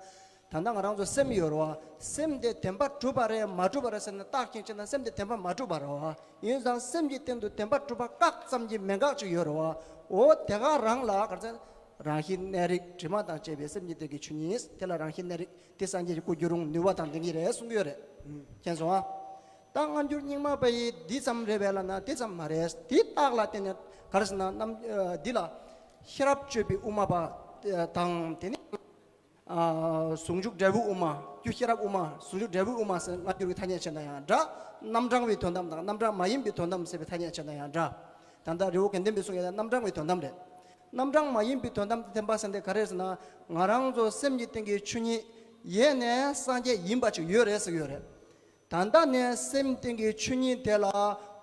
ད་ལྟ་ང་རང་ཚོ་སེམས་ཡོད་རེད་བ། སེམས་དེ་བདེན་པ་གྲུབ་པ་རེད་མ་གྲུབ་པ་རེད་ཟེར་ན་བརྟག་ཅིང་དཔྱད་ན་སེམས་དེ་བདེན་པ་མ་གྲུབ་པ་རེད་བ། ཡིན་ཙང་སེམས་ཀྱི་སྟེང་དུ་བདེན་པ་གྲུབ་པ་བཀག་ཙམ་གྱི་མེད་དགག་ཅིག་ཡོད་རེད་བ། འོ་དེ་ག་རང་ལ་ག་རེ་ཟེར། རང་བཞིན་གནས་རིགས་དྲི་མ་དང་བཅས་པའི་སེམས་ཀྱི་སྟེང་གི་ཆོས་ཉིད་དེ་ལ་རང་བཞིན་གནས་རིགས་དེ་སངས་རྒྱས་ཀྱི་སྐུ་འགྱུར་རུང་ནུས་པ་དང་ལྡན་གྱི་རེད་གསུང་གི་ཡོད་རེད། མཁྱེན་སོང་ཨ། ད་སྔ་འགྱུར་རྙིང་མ་པ་ཡིས་འདི་ཙམ་རེད་པས་ལབ་ན་དེ་ཙམ་མ་རེད། དེ་རྟགས་ལ་བརྟེན་ནས་ག་རེ་ཟེར་ན་རྣམ་འདི་ལ་ཤེས་རབ་དཔྱོད་པའི་དབུ་མ་པ་དང་དེ་ནི། ཨ། ཟུང་འཇུག་འབྲས་བུ་དབུ་མ། རྒྱུ་ཤེས་རབ་དབུ་མ། ཟུང་འཇུག་འབྲས་བུ་དབུ་མ་ཟེར་སྔ་འགྱུར་གྱི་ཐ་སྙད་བྱས་ན་ཡང་འདྲ། རྣམ་གྲངས་པའི་དོན་དམ་དང་རྣམ་གྲངས་མ་ཡིན་པའི་དོན་དམ་ཟེར་བའི་ཐ་སྙད་བྱས་ན་ཡང་འདྲ། ད་ལྟ་རི་བོ་དགེ་ལྡན་པའི་གསུང་ཡོད་ན་རྣམ་གྲངས་པའི་དོན་དམ་རེད། རྣམ་གྲངས་མ་ཡིན་པའི་དོན་དམ་དེ་བདེན་པ་ཟེར་འདི་ག་རེ་ཟེར་ན། ང་རང་ཚོ་སེམས་ཀྱི་སྟེང་གི་ཆོས་ཉིད་ཡེ་ནས་སངས་རྒྱས་ཡིན་པ་ཅིག་ཡོད་རེད་ཟེར་གྱི་ཡོད་རེད། ད་ལྟ་ནས་སེམས་སྟེང་གི་ཆོས་ཉིད་དེ་ལ་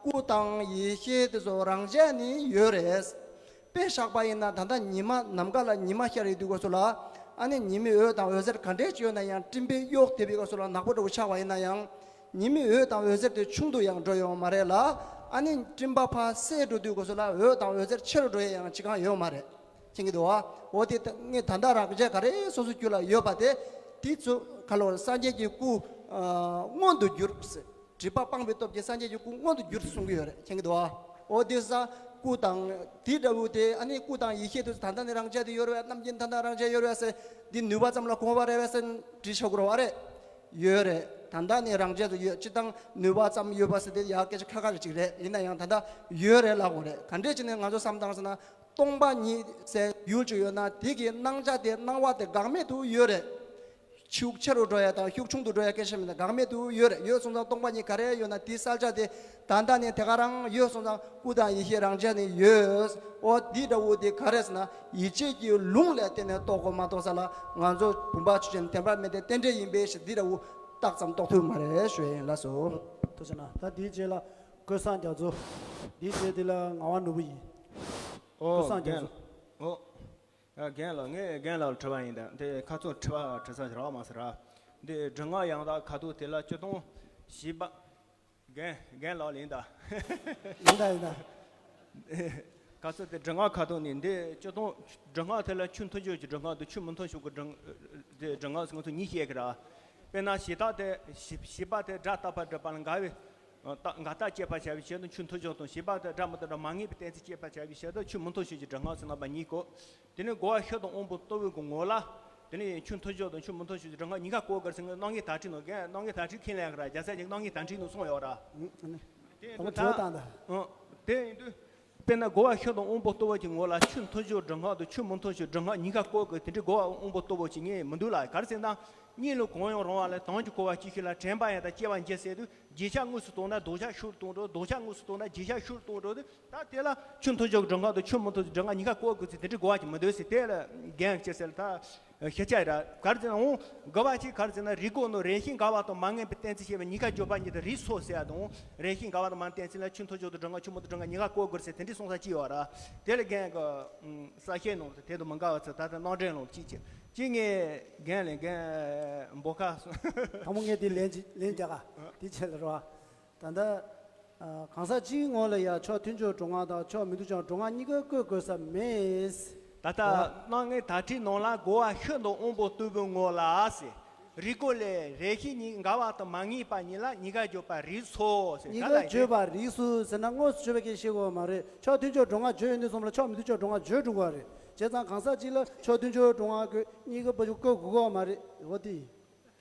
སྐུ་དང་ཡེ་ཤེས་དེ་ཚོ་རང་ཆས་ནས་ཡོད་རེད། དཔེ་བཞག་པ་ཡིན་ན་ད་ལྟ་ཉི་མ་ནམ་མཁའ་ལ་ཉི་མ་ཤར་ཡོང་དུས་སྐབས་སུ་ལ། ཨ་ནི་ཉི་མའི་འོད་དང་འོད་ཟེར་ག་འདྲས་ཅིག་ཡོད་ན་ཡང་སྤྲིན་པས་གཡོགས་བསྡད་པའི་སྐབས་སུ་ལ་ནག་པོ་འདྲ་བོ་ཆགས་པ་ཡིན་ན་ཡང་། ཉི་མའི་འོད་དང་འོད་ཟེར་དེ་ཆུང་དུ་ཡང་འགྲོ་ཡོང་མ་རེད་ལ། ཨ་ནི་སྤྲིན་པ་ཕར་བསལ་འགྲོ་དུས་སྐབས་སུ་ལ་འོད་དང་འོད་ཟེར་ཆེ་རུ་འགྲོ་ཡ་ཡང་ཅི་གང་ཡོད་མ་རེད། མཁྱེན་གྱི་འདུག་བ། འོ་དེ་ད་ངས་ད་ལྟ་རང་རྒྱལ་ག་རེ་སོ་སོ་རྒྱུད་ལ་ཡོད་པ་དེ། དེ་ཚོ་ག་ལ་བར་སངས་རྒྱས་ཀྱི་སྐུ་ཨ་མངོན་དུ་གྱུར་ཟེར། སྒྲིབ་པ་སྤངས་པའི་སྟོབས་ཀྱིས་སངས་རྒྱས་ཀྱི་སྐུ་མངོན་དུ་གྱུར་གསུང་གི་ཡོད་རེད། མཁྱེན་གྱི་འདུག་བ། འོ་དེ་ས་སྐུ་དང་དེ་འདྲ་བོ་དེ་ཨ་ནི་སྐུ་དང་ཡེ་ཤེས་དེ་ཚོ་ད་ལྟ་ནས་རང་རྒྱལ་དུ་ཡོད་རེད་བས། རྣམ་མཁྱེན་ད་ལྟ་རང་རྒྱལ་ཡོད་རེད་བས་ཟེར། འདི་ནུས་པ་ཙམ་ལ་གོ་བ་རེད་བས་ཟེར་འདྲི་ཆོག་གི་རེད་བ་རེད། ཡོད་རེད། ད་ལྟ་ནས་རང་རྒྱལ་དུ་ཡོད། སྤྱིར་བཏང་ནུས་པ་ཙམ་ཡོད་པ་ཟེར་དེ་ཡག་སྐད་ཆ་ཁ་ཁ་རེད་ཅིག་རེད། ཡིན་ན་ཡང་ད་ལྟ་ཡོད་རེད་ལབ་དགོས་རེད། ག་འདྲས་ཅིག་ནས་ང་ཚོ་བསམ་བཏང་ཟེར་ན། སྟོང་པ་ཉིད་ཟེར་ཡུལ་ཅིག་ཡོད་ན་དེ་གི་སྣང་ཆ་དེ་སྣང་བ་དེ་འགག་མེད་དུ་ཡོད་རེད། ཤུགས་ཆེ་རུ་འགྲོ་ཡ་དང་ཤུགས་ཆུང་དུ་འགྲོ་ཡ་སྐད་ཆ་མིན་ན་འགག་མེད་དུ་ཡོད་རེད། ཡོད་སོང་ཙང་སྟོང་པ་ཉིད་ག་རེ་ཡོད་ན་དེའི་གསལ་ཆ་དེ་ད་ལྟ་ནས་དེ་ག་རང་ཡོད་སོང་ཙང་སྐུ་དང་ཡེ་ཤེས་རང་ཆས་ནས་ཡོད། འོ་འདི་འདྲ་བོ་དེ་ག་རེ་ཟེར་ན་ཡིད་ཆེས་ཀྱི་ལུང་ལ་བརྟེན་ནས་རྟོགས་དགོས་མ་གཏོགས་ས་ལ་ང་ཚོ་བུམ་པ་ཆོས་ཅན་བདེན་པར་མེད་པའི་རྟེན་འབྲེལ་ཡིན་པའི་ཞེས་འདི་འདྲ་བོ་རྟགས་ཙམ་རྟོགས་ཐུབ་མ་རེད་ཞུ་ཡ་ཡིན། ལགས་སོ། ཐུགས་རྗེ་གནང་། ད་འདིའི་རྗེས་ལ་ཀུན་བཟང་རྒྱ་མཚོ། འདིའི་རྗེས་དེ་ལ་ངག་དབང་ནོར་བུ་ཡིན། ཀུན་ཨོ་བཟང་རྒྱ་རྒན། མཚོ། ཨོ། ཨ། རྒན་ལགས། ངས་རྒན་ལགས་ལ་དྲི་བ་ཡིན་ད། དེ་ཁ་ཚོན་དྲི་བ་དྲི་ས་ཞིག་རག་མ་སོང་ར། འདི་སྒྲུབ་ངག་ཡང་དག་ཁ་ཐུག་དེ་ལ་སྤྱིར་བཏང་བཞི་པ། རྒན་རྒན་ལགས་ལ་ཡིན་ད། ཡིན་ད་ཡིན་ད། ཁ་ཚོན་དེ་སྒྲུབ་ངག་ཁ་ཐུག་ནས་འདི་སྤྱིར་བཏང་སྒྲུབ་ངག་དེ་ལ་ཆོས་མཐུན་ཕྱོགས་ཀྱི་སྒྲུབ་ངག་དང་ཆོས་མི་མཐུན་ཕྱོགས་ཀྱི་སྒྲུབ་དེ་སྒྲུབ་ངག་ཟེར་ང་ཚོ་གཉིས་བཤད་ཀྱི་ར། དཔེར་ན་བྱེ་བྲག་དེ་བྱེ་བྱེད་པ་དེ་སྒྲ་རྟག་པར་སྒྲུབ་པ་ལ་འགལ་བའི། ཨ། རྟགས་འགལ་རྟགས་སྐྱེད་པར་བྱ་བའི་ཕྱིར་དུ་ཆོས་མཐུན་ཕྱོགས་དང་། བྱེད་པ་དེ་སྒྲ་མི་རྟག་སྒྲ་མ་ངེས་པའི་གཏན་ཚིགས་སྐྱེད་པར་བྱ་བའི་ཕྱིར་དུ་ཆོས་མི་མཐུན་ཕྱོགས་ཀྱི་སྒྲུབ་ངག་ཟེར་རྣམ་པ་གཉིས་གོ། དེ་ནས་རྒོལ་བ་ཤུགས་དང་དབང་པོ་རྟུལ་པོའི་གི་ངོ་ལ། དེ་ནས་ཆོས་མཐུན་ཕྱོགས་དང་ཆོས་མི་མཐུན་ཕྱོགས་ཀྱི་སྒྲུབ་ངག་གཉིས་ཀ་གོ་དགོས་ཟེར་ངས་རྣམ་ངེས་དག་ཁྲིད་ནང་། རྒན་རྣམ་ངེས་དག་ཁྲིད་མཁྱེན་ལབ་ཀྱི་ར། རྒྱལ་སྲས་ཀྱིས་རྣམ་ངེས་དག་ཁྲིད་ནང་གསུངས་ཡོད་ར། ཨ་ནི། དེ་ཡིན་དུས་ད། ཨ། དེ་ཡིན་དུས། དཔེར་ན་རྒོལ་བ་ཤུགས་དང་དབང་པོ་རྟུལ་པོ་གྱི་ངོ་ལ་ཆོས་མཐུན་ཕྱོགས་སྒྲུབ་ངག་དང་ཆོས་མི་མཐུན་ཕྱོགས་སྒྲུབ་ངག་གཉིས་ཀ་གོ་དགོས། དེ་འདྲའི་རྒོལ་བ་དབང་པོ་རྟུལ་པོ་ཅིག་ངས་མི་འདུག་ལ། ག་རེ་ཟེར་ན། གཉིད་ལ་གང་ཡང་རུང་བ་ལས་དོན་གྱི་གོ་བ་ཅི་ཞིག་ལ་དྲན་པ་ཡང་དག་སྐྱེ་བར་འགྱུར་ཟེར་དུས། རྗེས་ཆ་དངོས་སུ་བཏང་ན་ལྡོག་ཆ་ཤུགས་གཏོང་འགྲོ། ལྡོག་ཆ་དངོས་སུ་བཏང་ན་རྗེས་ཆ་ཤུགས་གཏོང་འགྲོ་དུས། ད་དེ་ལ་ཆོས་མཐུན་ཕྱོགས་སྒྲུབ་ངག་དང་ཆོས་མི་མཐུན་སྒྲུབ་ངག་གཉིས་ཀ་གོ་དགོས་ཚུལ་དེ་འདྲའི་གོ་བ་ཅིག་མི་འདུག་ཟེར། དེ་ལ་རྒན་ཅི་ཟེར་ད། ཤེས་བྱ་ར། ག་རེ་ཟེར་ན་འོང་དགོས་པ་ཅིག་ག་རེ་ཟེར་ན། རིགས་གོ་ནོ་རེ་ཞིག་འགལ་བ་དང་མ་ངེས་པའི་གཏན་ཚིགས་བཤད་པའི་གཉིས་ཀ་བརྗོད་པ་ཉིད་དུ་རིགས་སོ་ཟེར་ཡ་དང་། རེ་ཞིག་འགལ་བ་དང་མ་གཏན་ཚིགས་ལ་ཆོས་མཐུན་ཕྱོགས་སྒྲུབ་ངག་ཆོས་མི་མཐུན་སྒྲུབ་ངག་གཉིས་ཀ་གོ་དགོས་ཟེར་དེ་འདྲའི་གསུང་ས་ཅིག་ཡོད་ར། དེ་ལ་རྒན་གྱི་ས་བཤད་ནང་དུ་དེ་དང་མི་འགལ་བ་ཚོ་ད་ལྟ་རྣམ་འགྲེལ་ནང་ཅིག་ཅིག་ཅིག་ངས་རྒན་ལ་རྒན་འབོ་ཁ་སོང་། དང་པོ་ངས་དེ་ལན་ཅིག་ལན་རྒྱག་ག་དེ་བྱས་ལ་རོ། ད་ལྟ། ཨ། གང་ཟག་གཅིག་ངོ་ལ་ཡང་ཕྱོགས་མཐུན་ཕྱོགས་སྒྲུབ་ངག་དང་ཕྱོགས་མི་མཐུན་ཕྱོགས་སྒྲུབ་ངག་གཉིས་ཀ་བཀོད་དགོས་ས་མེད། ད་ལྟ་རྣམ་ངེས་དག་ཁྲིད་ནང་ལ་རྒོལ་བ་ཤུགས་དང་དབང་པོ་རྟུལ་པོའི་ངོ་ལ་ཟེར། རིགས་གོ་ལས་རེ་ཞིག་གཉིས་འགལ་བ་དང་མ་ངེས་པ་ཉིད་ལ་གཉིས་ཀ་བརྗོད་པ་རིགས་སོ་ཟེར། གཉིས་ཀ་བརྗོད་པ་རིགས་སོ་ཟེར་ན་དངོས་སུ་བརྗོད་པའི་སྐད་ཆ་བཤད་དགོས་པ་མ་རེད། ཕྱོགས་མཐུན་ཕྱོགས་སྒྲུབ་ངག་བརྗོད་ཡོང་དུས་ཙམ་ལ་ཕྱོགས་མི་མཐུན་ཕྱོགས་སྒྲུབ་ངག་བརྗོད་འགྲོ་དགོས་པ་རེད། བྱས་ཙང་གང་ཟག་གཅིག་ལ་ཕྱོགས་མཐུན་ཕྱོགས་སྒྲུབ་ངག་གི་གཉིས་ཀ་བརྗོད་བཀོད་དགོས་ཀྱི་མ་རེད། འོ་དེ་ཡིན།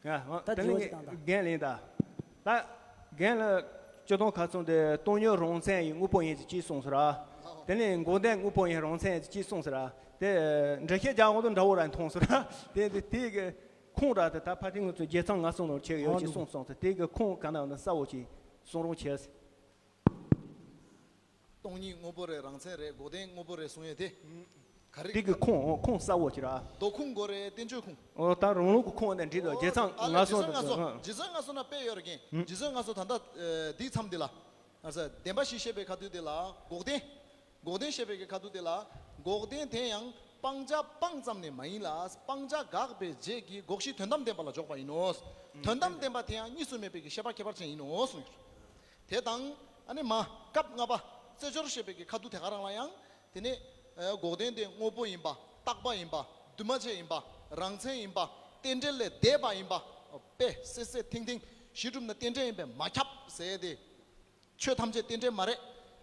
ད་ད་དྲི་ལན་བ་ཅིག་བཏང་དང་། རྒན་ལ་ཡིན་ད། ད་རྒན་ལ་སྤྱིར་བཏང་ཁ་ཚོན་དེ་སྟོང་ཉིད་རང་མཚན་ཡིན་དངོས་པོ་ཡིན་ཅེས་གཅིག་གསུངས་སོང་ར། དེ་ནས་འགོག་བདེན་དངོས་པོ་ཡིན་རང་མཚན་ཡིན་ཅེས་གཅིག་གསུངས་སོང་ར། དེ་འགྲེལ་བཤད་རྒྱག་འོང་དུས་འདྲ་བོ་ར་མཐོང་སོང་ར། དེ་དེ་དེ་གི་ཁུངས་ར་དེ་ད་ཕ་དེ་ང་ཚོ་རྒྱལ་ཚང་ངག་གསུང་ནང་ཆེ་གི་ཡོད་ཅེས་གསུངས་སོང་ཚེ་དེ་གི་ཁུངས་ག་ན་ཡོད་ན་གསལ་བོ་ཅིག་གསུང་རོགས་བྱས། སྟོང་ཉིད་དངོས་པོ་རེད། རང་མཚན་རེད། འགོག་བདེན་དངོས་པོ་རེད་གསུང་ཡས་དེ། ག་རེ། དེ་གི་ཁུངས་ཁུངས་གསལ་བོ་ཅིག་ར། མདོ་ཁུངས་དགོས་རེད། བསྟན་བཅོས་ཁུངས། ཨོ་ད་རང་ལུགས་ཀྱི་ཁུངས་དེ་འགྲིག་འདུག་རྗེ་ཚང་ཨ་ལས་ངག་གསུང་རྗེ་ཚང་ངག་གསུང་། རྗེ་ཚང་ངག་གསུང་ན་དཔེ་ཡོད་རེད་རྒན། རྗེ་ཚང་ངག་གསུང་ད་ལྟ་འདིའི་མཚམས་འདི་ལ། ཨ་ས་བདེན་པ་བཞི་བཤད་པའི་ཁ་ཐུག་དེ་ལ་འགོག་བདེན། འགོག་བདེན་བཤད་པའི་ཁ་ཐུག་དེ་ལ། འགོག་བདེན་དེ་ཡང་སྤང་བྱ་སྤངས་ཙམ་ནས་མ་ཡིན་ལ། སྤང་བྱ་དགག་པའི་རྗེས་ཀྱི་འགོག་བཞི་དོན་དམ་བདེན་པ་ལ་འཇོག་པ་ཡིན་ནོ། དོན་དམ་བདེན་པ་དེ་ཡང་གཉིས་སུ་མེད་པའི་གི་ཤེས་པ་ཁྱད་པར་ཅན་ཡིན་ནོ་གསུངས་ཡོད། དེ་དང་ཨ་ནི་མ་སྐབས་ལྔ་པ། རྩེ་སྦྱོར་ཞེས་པའི་གི་ཁ་ཐུག་དེ་ག་རང་ལ་ཡང་དེ་ནས་ཨ་འགོག་བདེན་དེ་དངོས་པོ་ཡིན་པ། རྟག་པ་ཡིན་པ། འདུས་མ་བྱས་ཡིན་པ། རང་མཚན་ཡིན་པ། རྟེན་འབྲེལ་ལས་འདས་པ་ཡིན་པ། དཔེ་སད་སད་ཐིང་ཐིང་གཞི་གྲུབ་ན་རྟེན་འབྲེལ་ཡིན་པས་མ་ཁྱབ་ཟེར་ཏེ། ཆོས་ཐམས་ཅད་རྟེན་འབྲེལ་མ་རེད།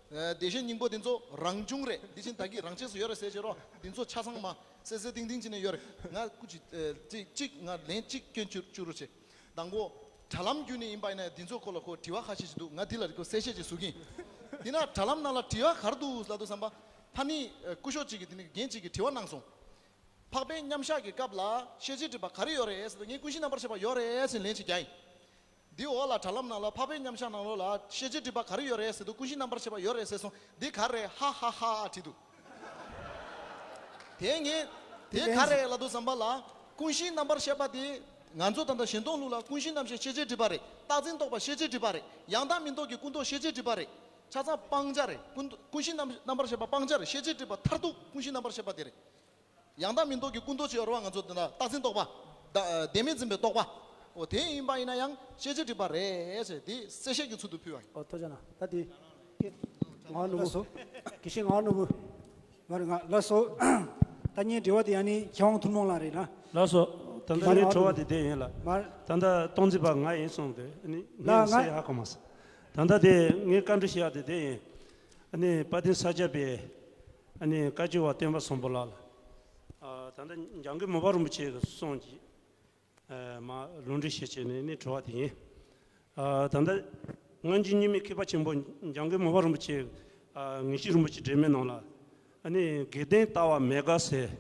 ཨ་དེ་བཞིན་སྙིང་པོ་འདི་ཚོ་རང་བྱུང་རེད། འདི་བཞིན་བདག་གིས་རང་ཆས་སུ་ཡོད་རེད་ཟེར་བྱས་རོགས། འདི་ཚོ་ཆ་ཚང་མ་སད་སད་ཐིང་ཐིང་བྱས་ནས་ཡོད་རེད། ང་སྐུ་མཁྱེན། ཨ་གཅིག་གཅིག་ང་ལན་གཅིག་སྐྱོན་བཅུག་བཅུག་རོགས་བྱེད། དང་པོ། དྲ་ལམ་བརྒྱུད་ནས་ཡིན་པ་ཡིན་ན་འདི་ཚོ་སྐོར་ལ་ཁོ་དྲི་བ་ཁ་ཤས་ཤིག་འདུག་ང་འདི་ལ་ཁོ་གསལ་བཤད་ཅིག་ཞུ་གི་ཡིན། འདི་ན་དྲ་ལམ་ནང་ལ་དྲི་བ་ག་རེ་འདུག་ལབ་དུས་ཙམ་པ། ཕ་ནི་ཨ་སྐུ་ཞབས་གཅིག་གིས་དེ་ནི་རྒན་གཅིག་གིས་དྲི་བ་གནང་སོང་། འཕགས་པའི་མཉམ་བཞག་གི་སྐབས་ལ་ཤེས་བྱའི་སྒྲིབ་པ་ག་རེ་ཡོད་རེད་ཟེར་དུས། ངས་ཀུན་གཞི་རྣམ་པར་ཤེས་པ་ཡོད་རེད་ཟེར་ལན་ཅིག་རྒྱག་ཡིན། འདི་འོག་ལ་དྲ་ལམ་ནང་ལ་འཕགས་པའི་མཉམ་བཞག་ནང་ལོགས་ལ་ཤེས་བྱའི་སྒྲིབ་པ་ག་རེ་ཡོད་རེད་ཟེར་དུས། ཀུན་གཞི་རྣམ་པར་ཤེས་པ་ཡོད་རེད་ཟེར་སོང་། འདི་ག་རེ་རེད། ཧ་ཧ་ཧ་ཧ་བྲིས་འདུག་དེ་ངས་དེ་ག་རེ་ལབ་དུས་ཙམ་པ་ལ། ཀུན་གཞི་རྣམ་པར་ཤེས་པ་དེ་ང་ཚོ་ད་ལྟ་གཞན་སྟོང་ལུགས་ལ་ཀུན་གཞི་རྣམ་ཤེས་ཤེས་བྱའི་སྒྲིབ་པ་རེད། རྟག་འཛིན་རྟོག་པ་ཤེས་བྱའི་སྒྲིབ་པ་རེད། ཡང་དག་མིན་རྟོག་གི་ཀུན་རྟོག་ཤེས་བྱའི་སྒྲིབ་པ་རེད། ཆ་ཚང་སྤང་བྱ་རེད། ཀུན་ཀུན་གཞི་རྣམ་རྣམ་པར་ཤེས་པ་སྤང་བྱ་རེད། ཤེས་བྱའི་སྒྲིབ་པ་མཐར་ཐུག་ཀུན་གཞི་རྣམ་པར་ཤེས་པ་དེ་རེད། ཡང་དག་མིན་རྟོག་གི་ཀུན་རྟོག་ཅིག་ཡོད་རེད་བ། ང་ཚོ་འདི་ན་རྟག་འཛིན་རྟོག་པ། ད་བདེན་མེད་འཛིན་པའི་རྟོག་པ། འོ་དེ་ཡིན་པ་ཡིན་ན་ཡང་ཤེས་བྱའི་སྒྲིབ་པ་རེད་ཟེར་དེ་གསལ་བཤད་ཀྱི་ཚུལ་དུ་ཕུལ་བ་ཡིན། ཨོ་ཐུགས་རྗེ་གནང་། ད་དེ་ངག་དབང་ནོར་བུ། དགེ་བཤེས་ངག་དབང་ནོར་བུ། ང་རེད། ང་ལགས་སོ། ད་ངའི་དྲི་བ་དེ་ཡང་ནི་མཁས་དབང་ཐུན་མོང་ལགས་རེད་ན། ལགས་སོ། ད་ལྟ་མ་རེད། ངའི་དྲི་བ་དེ་དེ་ཡིན་ལ། མ་རེད། ད་ལྟ་སྟངས་འཛིན་པ་ང་ཡིན་གསུངས་ཏེ་ནི་ལ་ངས་ང་ཟེར་ཧ་གོ་མ་སོང་། ད་ལྟ་དེ་ངས་བཀའ་འདྲི་ཞུ་ཡག་དེ་དེ་ཡིན། ཨ་ནི་དཔལ་ལྡན་ས་སྐྱ་པའི་ཨ་ནི་བཀའ་བརྒྱུད་པ་སྟོན་པ་བཟང་པོ་ལགས་ལ། ཨ་ད་ལྟ་འཇམ་མགོན་མོས་པ་རིན་པོ་ཆེ་གི་གསུང་གི་ཨ་མ་ལུང་འདྲེན་ཞུ་བྱས་ནས་ནི་དྲི་བ་དེ་ཡིན། ཨ་ད་ལྟ་སྔ་འགྱུར་རྙིང་མའི་མཁས་པ་ཆེན་པོ་འཇམ་མགོན་མོས་པ་རིན་པོ་ཆེ། ཨ་ངེས་ཤེས་རིན་པོ་ཆེ་འགྲེལ་མེད་ནང་ལ། ཨ་ནི་དགེ་ལྡན་ལྟ་བ་མེད་དགག་ཟེར།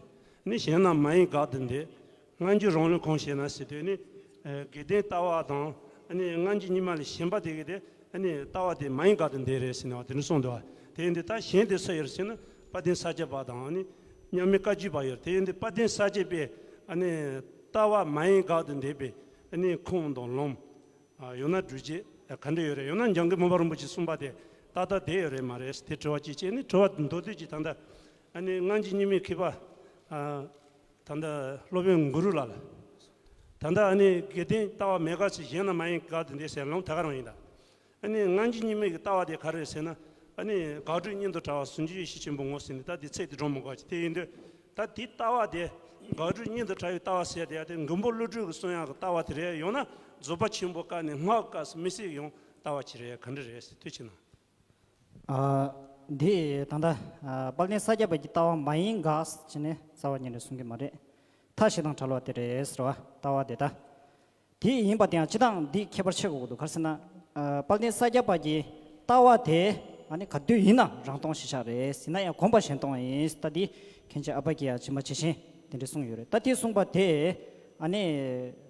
ནི་གཞན་རྣམས་མ་ཡིན་དགག་ཏུ་འདོད། སྔ་འགྱུར་རང་ལུགས་གང་ཞེ་ན་ཟེར་དུས་ནི། ཨ་དགེ་ལྡན་ལྟ་བ་དང་ཨ་ནི་སྔ་འགྱུར་རྙིང་མ་ལས་གཞན་པ་དེ་གི་དེ་ཨ་ནི་ལྟ་བ་དེ་མ་ཡིན་དགག་ཏུ་འདོད་རེད་ཟེར་ནས་བ་དེ་འདྲ་གསུངས་འདུག་བ། དེ་ཡིན་དུས་ད་གཞན་དེ་སུ་ཡོད་ཟེར་ན་དཔལ་ལྡན་ས་སྐྱ་པ་དང་ཨ་ནི་མཉམ་མེད་བཀའ་བརྒྱུད་པ་ཡོད། དེ་ཡིན་དུས་དཔལ་ལྡན་ས་སྐྱ་པས་ཨ་ནི་ལྟ་བ་མ་ཡིན་དགག་ཏུ་འདོད་པའི་ཨ་ནི་ཁུངས་དང་ལུང་། ཨ་ཡང་ན་སྒྲུབ་བྱེད་ག་འདྲ་ཡོད་རེད། ཡང་ན་འཇམ་མགོན་མོས་པ་རིན་པོ་ཆེས་གསུངས་པ་དེ་ཏག་ཏག་བསྡད་ཡོད་རེད་མ་རེད་དེ་དྲི་བ་གཅིག་བྱས་ནས་དྲི་བ་མདོར་བསྡུས་ཀྱི་ད་ལྟ་ཨ་ནི་སྔ་འགྱུར་རྙིང་མའི་མཁས་པ་ཨ་ད་ལྟ་སློབ་དཔོན་གུ་རུ་ལགས་ལ། ད་ལྟ་ཨ་ནི་དགེ་ལྡན་ལྟ་བ་མེད་དགག་ཅིང་གཞན་རྣམས་མ་ཡིན་དགག་ཏུ་འདོད་ཟེར་ལུང་དེ་ག་རང་ཡིན་ད། ཨ་ནི་སྔ་འགྱུར་རྙིང་མའི་ལྟ་བ་དེ་ག་རེ་རེད་ཟེར་ན། ཨ་ནི་དགག་སྒྲུབ་གཉིས་སུ་བྲལ་བ་ཟུང་འཇུག་ཡེ་ཤེས་ཆེན་པོའི་ངོ་ཟེར་ནས་ད་དེ་ཚིག་དེ་སྒྲོག་མི་དགོས་ཀྱི་དེ་ཡིན་དུས། ད་དེའི་ལྟ་བ་དེ་དགག་སྒྲུབ་གཉིས་སུ་བྲལ་བའི་ལྟ་བ་ཟེར་དེ་ཡང་དེ་མགོན་པོ་ཀླུ་སྒྲུབ་ཀྱིས་གསུང་ཡག་གི་ལྟ་བ་དེ་རེད། ཡང་ན་རྫོགས་པ་ཆེན་པོའི་སྐབས་ནས་སྔགས་སྐབས་སུ་དམིགས་བསལ་ཡང་ལྟ་བ་ཅིག་རེད། ག་འདྲ་རེད་ཟེར་ཐུགས་ཆེ་གནང་། ཨ་འདི་ད་ལྟ་ཨ་དཔལ་ལྡན་ས་སྐྱ་པ་གི་ལྟ་བ་མ་ཡིན་དགག་ཟེར་ནས་རྩ་བ་ཉིད་ནས་གསུང་གི་མ་རེད། མཐའ་བཞི་དང་བྲལ་བ་དེ་རེད་ཟེར་བ་ལྟ་བ་དེ་ད། དེ་ཡིན་པ་དེ་ཡང་སྤྱིར་བཏང་འདི་ཁྱད་པར་ཕྱེ་དགོས་ཀྱི་འདུག་ག་རེ་ཟེར་ན། ཨ་དཔལ་ལྡན་ས་སྐྱ་པ་གི་ལྟ་བ་དེ་ཨ་ནི་ག་དུས་ཡིན་ན་རང་སྟོང་གཞིར་བཞག་རེད། ཡིན་ན་ཡང་གོམས་པ་གཞན་སྟོང་ཡིན། ད་འདི་མཁན་ཆེན་ཨ་པ་ཀི་ཡ་ཇི་མ་ཇི་བཞིན་དེ་འདྲ་གསུངས་ཡོད་རེད། ད་དེ་གསུངས་པ་དེ་ཨ་ནི་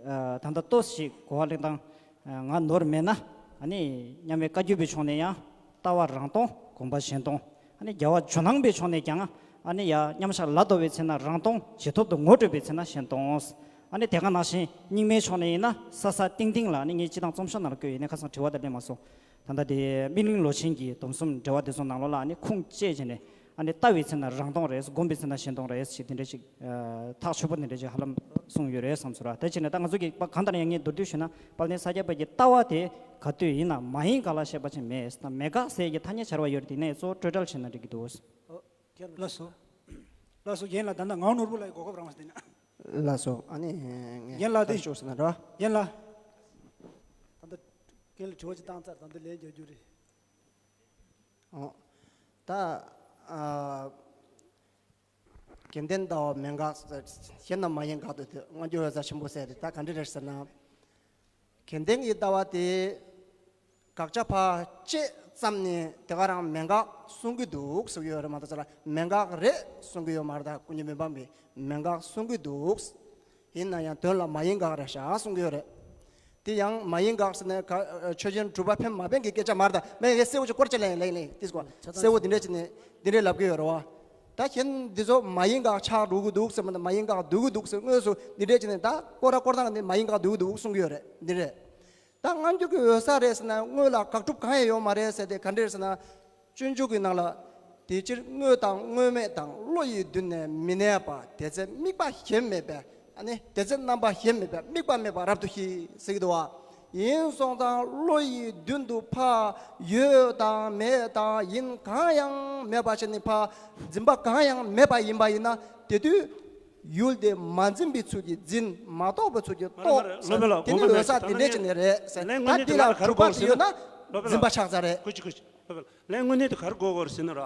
ཨ་ད་ལྟ་ཏོག་ཙམ་གོ་བ་ལེན་སྟངས་ང་ནོར་མེད་ན། ཨ་ནི་མཉམ་མེད་བཀའ་བརྒྱུད་པའི་ཕྱོགས་ནས་ཡང་ལྟ་བ་རང་སྟོང་གོམས་པ་གཞན་སྟོང་། ཨ་ནི་རྒྱལ་བ་ཇོ་ནང་པའི་ཕྱོགས་ནས་ཀྱང་ཨ་ནི་ཡ་མཉམ་བཞག་ལ་ལྟོས་པའི་ཚེ་ན་རང་སྟོང་རྗེས་ཐོབ་ཏུ་ངོ་སྤྲོད་པའི་ཚེ་ན་གཞན་སྟོང་། ཨ་ནི་དེ་ག་ནང་བཞིན་རྙིང་མའི་ཕྱོགས་ནས་ཡིན་ན་ས་ས་སྟེང་སྟེང་ལ་ཨ་ནི་ངས་སྤྱིར་བཏང་རྩོམ་ཤོག་ནང་ལ་བཀོད་ཡིན་ནའི་ཁ་སང་དྲི་བ་དེ་སླེབས་མ་སོང་། ད་ལྟ་དེ་སྨིན་གླིང་ལོ་ཆེན་གྱི་སྡོམ་གསུམ་འགྲེལ་བ་དེ་ཚོ་ནང་ལོགས་ལ་ཨ་ནི་ཁུངས་བཅད་བྱས་ནས་ཨ་ནི་ལྟ་བའི་ཚེ་ན་རང་སྟོང་རེད། སྒོམ་པའི་ཚེ་ན་གཞན་སྟོང་རེད་ཞེས་དེ་འདྲ་ཅིག་ཐག་ཆོད་པོ་དེ་འདྲ་ཅིག་ཧ་ལམ་གསུངས་ཡོད་རེད་བསམ་ཚོར་བ། དེ་བྱས་ནས་ད་ང་ཚོ་གི་གང་ལྟར་ཡང་ངས་མདོར་བསྡུས་ཞུས་ན་དཔལ་ལྡན་ས་སྐྱ་པ་གི་ལྟ་བ་དེ་ག་དུས་ཡིན་ན་མ་ཡིན་དགག་ལ་བཤད་པ་ཅིག་མེད། ད་མེད་དགག་ཟེར་གྱི་ཐ་སྙད་སྦྱར་བ་ཡོད་རེད། དེ་ནས་གཙོ་བོ་སྤྲོས་བྲལ་བྱས་ན་འགྲིག་གི་འདུག་ལགས་སོ། ལགས་སོ། རྒན་ལགས་ད་ལྟ་ངག་ནོར་བུ་ལགས་གོ་སྐབས་རང་ཟིན། ལགས་སོ། ཨ་ནི་ངས་རྒན་ལགས་དེ་ལྟར་ཤོག་ཟེར་ན་འགྲོ། རྒན་ལགས། ད་ལྟ་རྒན་ལ་དྲི་བ་ཅིག་བཏང་ཚར། ད་ལྟ་ལན་རྒྱག་རྒྱུ་རེད། ཨོ། ད་ཨ་དགེ་ལྡན་ལྟ་བ་མེད་དགག་ཟེར། གཞན་རྣམས་མ་ཡིན་དགག་ཏུ་འདོད། སྔ་འགྱུར་འོད་གསལ་ཆེན་པོ་ཟེར་དེ་ད་ག་འདྲ་རེད་ཟེར་ན། དགེ་ལྡན་གྱི་ལྟ་བ་དེ་དགག་བྱ་ཕར་བཅད་ཙམ་ནས་དེ་ག་རང་མེད་དགག་གསུང་གི་འདུག་གསུང་གི་ཡོད་རེད་མ་གཏོགས་ཙམ་ལ་མེད་དགག་རེད་གསུང་གི་ཡོད་མ་རེད། ད་ཀུན་མཁྱེན་མི་ཕམ་པས་མེད་དགག་གསུང་གི་འདུག་ཡིན་ན་ཡང་དོན་ལ་མ་ཡིན་དགག་རེད་ཤག་གསུང་གི་ཡོད་རེད། དེ་ཡང་མ་ཡིན་དགག་ཟེར་ནས་ག་ཆོས་ཅན་གྲུབ་པ་ཕན་མ་ཕན་གྱི་སྐད་ཆ་མ་རེད། ད་མེད་ཡ་གསལ་བོ་ཅིག་སྐོར་ཅིག་ལེན་ལེན་ལེན་ཏིས་གོ། གསལ་བོ་འདི་འདྲས་ཅིག་ནས་འདི་འདྲས་ལབ་གི་ཡོད་རེད་བ། ད་གཞན་འདི་ཚོ་མ་ཡིན་དགག་ཆགས་འགྲོ་གི་འདུག་ཟེར་མ་ད་མ་ཡིན་དགག་འདུག་གི་འདུག་ཟེར་དངོས་སུ་འདི་འདྲས་ཅིག་ནས་ད་སྐོར་ར་སྐོར་སྟངས་འདི་མ་ཡིན་དགག་འདུག་གི་འདུག་གསུང་གི་ཡོད་རེད། འདི་རེད། ད་སྔ་འགྱུར་གྱི་འོད་གསལ་རེད་ཟེར་ན་དངོས་ལ་དགག་སྒྲུབ་གང་ཡང་ཡོད་མ་རེད་ཟེར་ཏེ་ག་འདྲ་རེད་ཟེར་ན། སྤྱོད་འཇུག་གི་ནང་ལ། དེ་ཕྱིར་དངོས་དང་དངོས་མེད་དང་བློ་ཡི་མདུན་ནས་མི་གནས་པ། དེ་ཚེ་དམིགས་པ་གཞན་མེད་པས། ཨ་ནི་དེ་ཚེ་རྣམ་པ་གཞན་མེད་པས་དམིགས་པ་མེད་པ་རབ་ཏུ་ཤེས་ཟེར་གྱི་འདུག་བ། ཡིན་སོང་ཙང་བློ་ཡི་མདུན་དུ་ཕ་ཡོད་དང་མེད་དང་ཡིན་གང་ཡང་མེད་པ་བྱས་ནས་ཕ་འཛིན་པ་གང་ཡང་མེད་པ་ཡིན་པ་ཡིན་ན། དེ་དུས་ཡུལ་དེ་མ་འཛིན་པའི་ཚུལ་གྱིས་འཛིན། མ་རྟོགས་པའི་ཚུལ་གྱིས་མ་རེད་མ་རྟོགས་རེད། ལོ་པེ་ལགས། དེ་ནི་འོད་གསལ་དེ་འདྲས་བྱས་ནས་རེད་ཟེར། ད་འདི་ལ་གྲུབ་པ་དེ་ཡོད་ན་འཛིན་པ་ཆགས་ཚར་རེད། ཁུ་ཅི་ཁུ་ཅི། ལོ་པེ་ལགས། ལན་དངོས་གནས་དུ་ག་རེ་གོ་དགོས་རེད་ཟེར་ན་ར།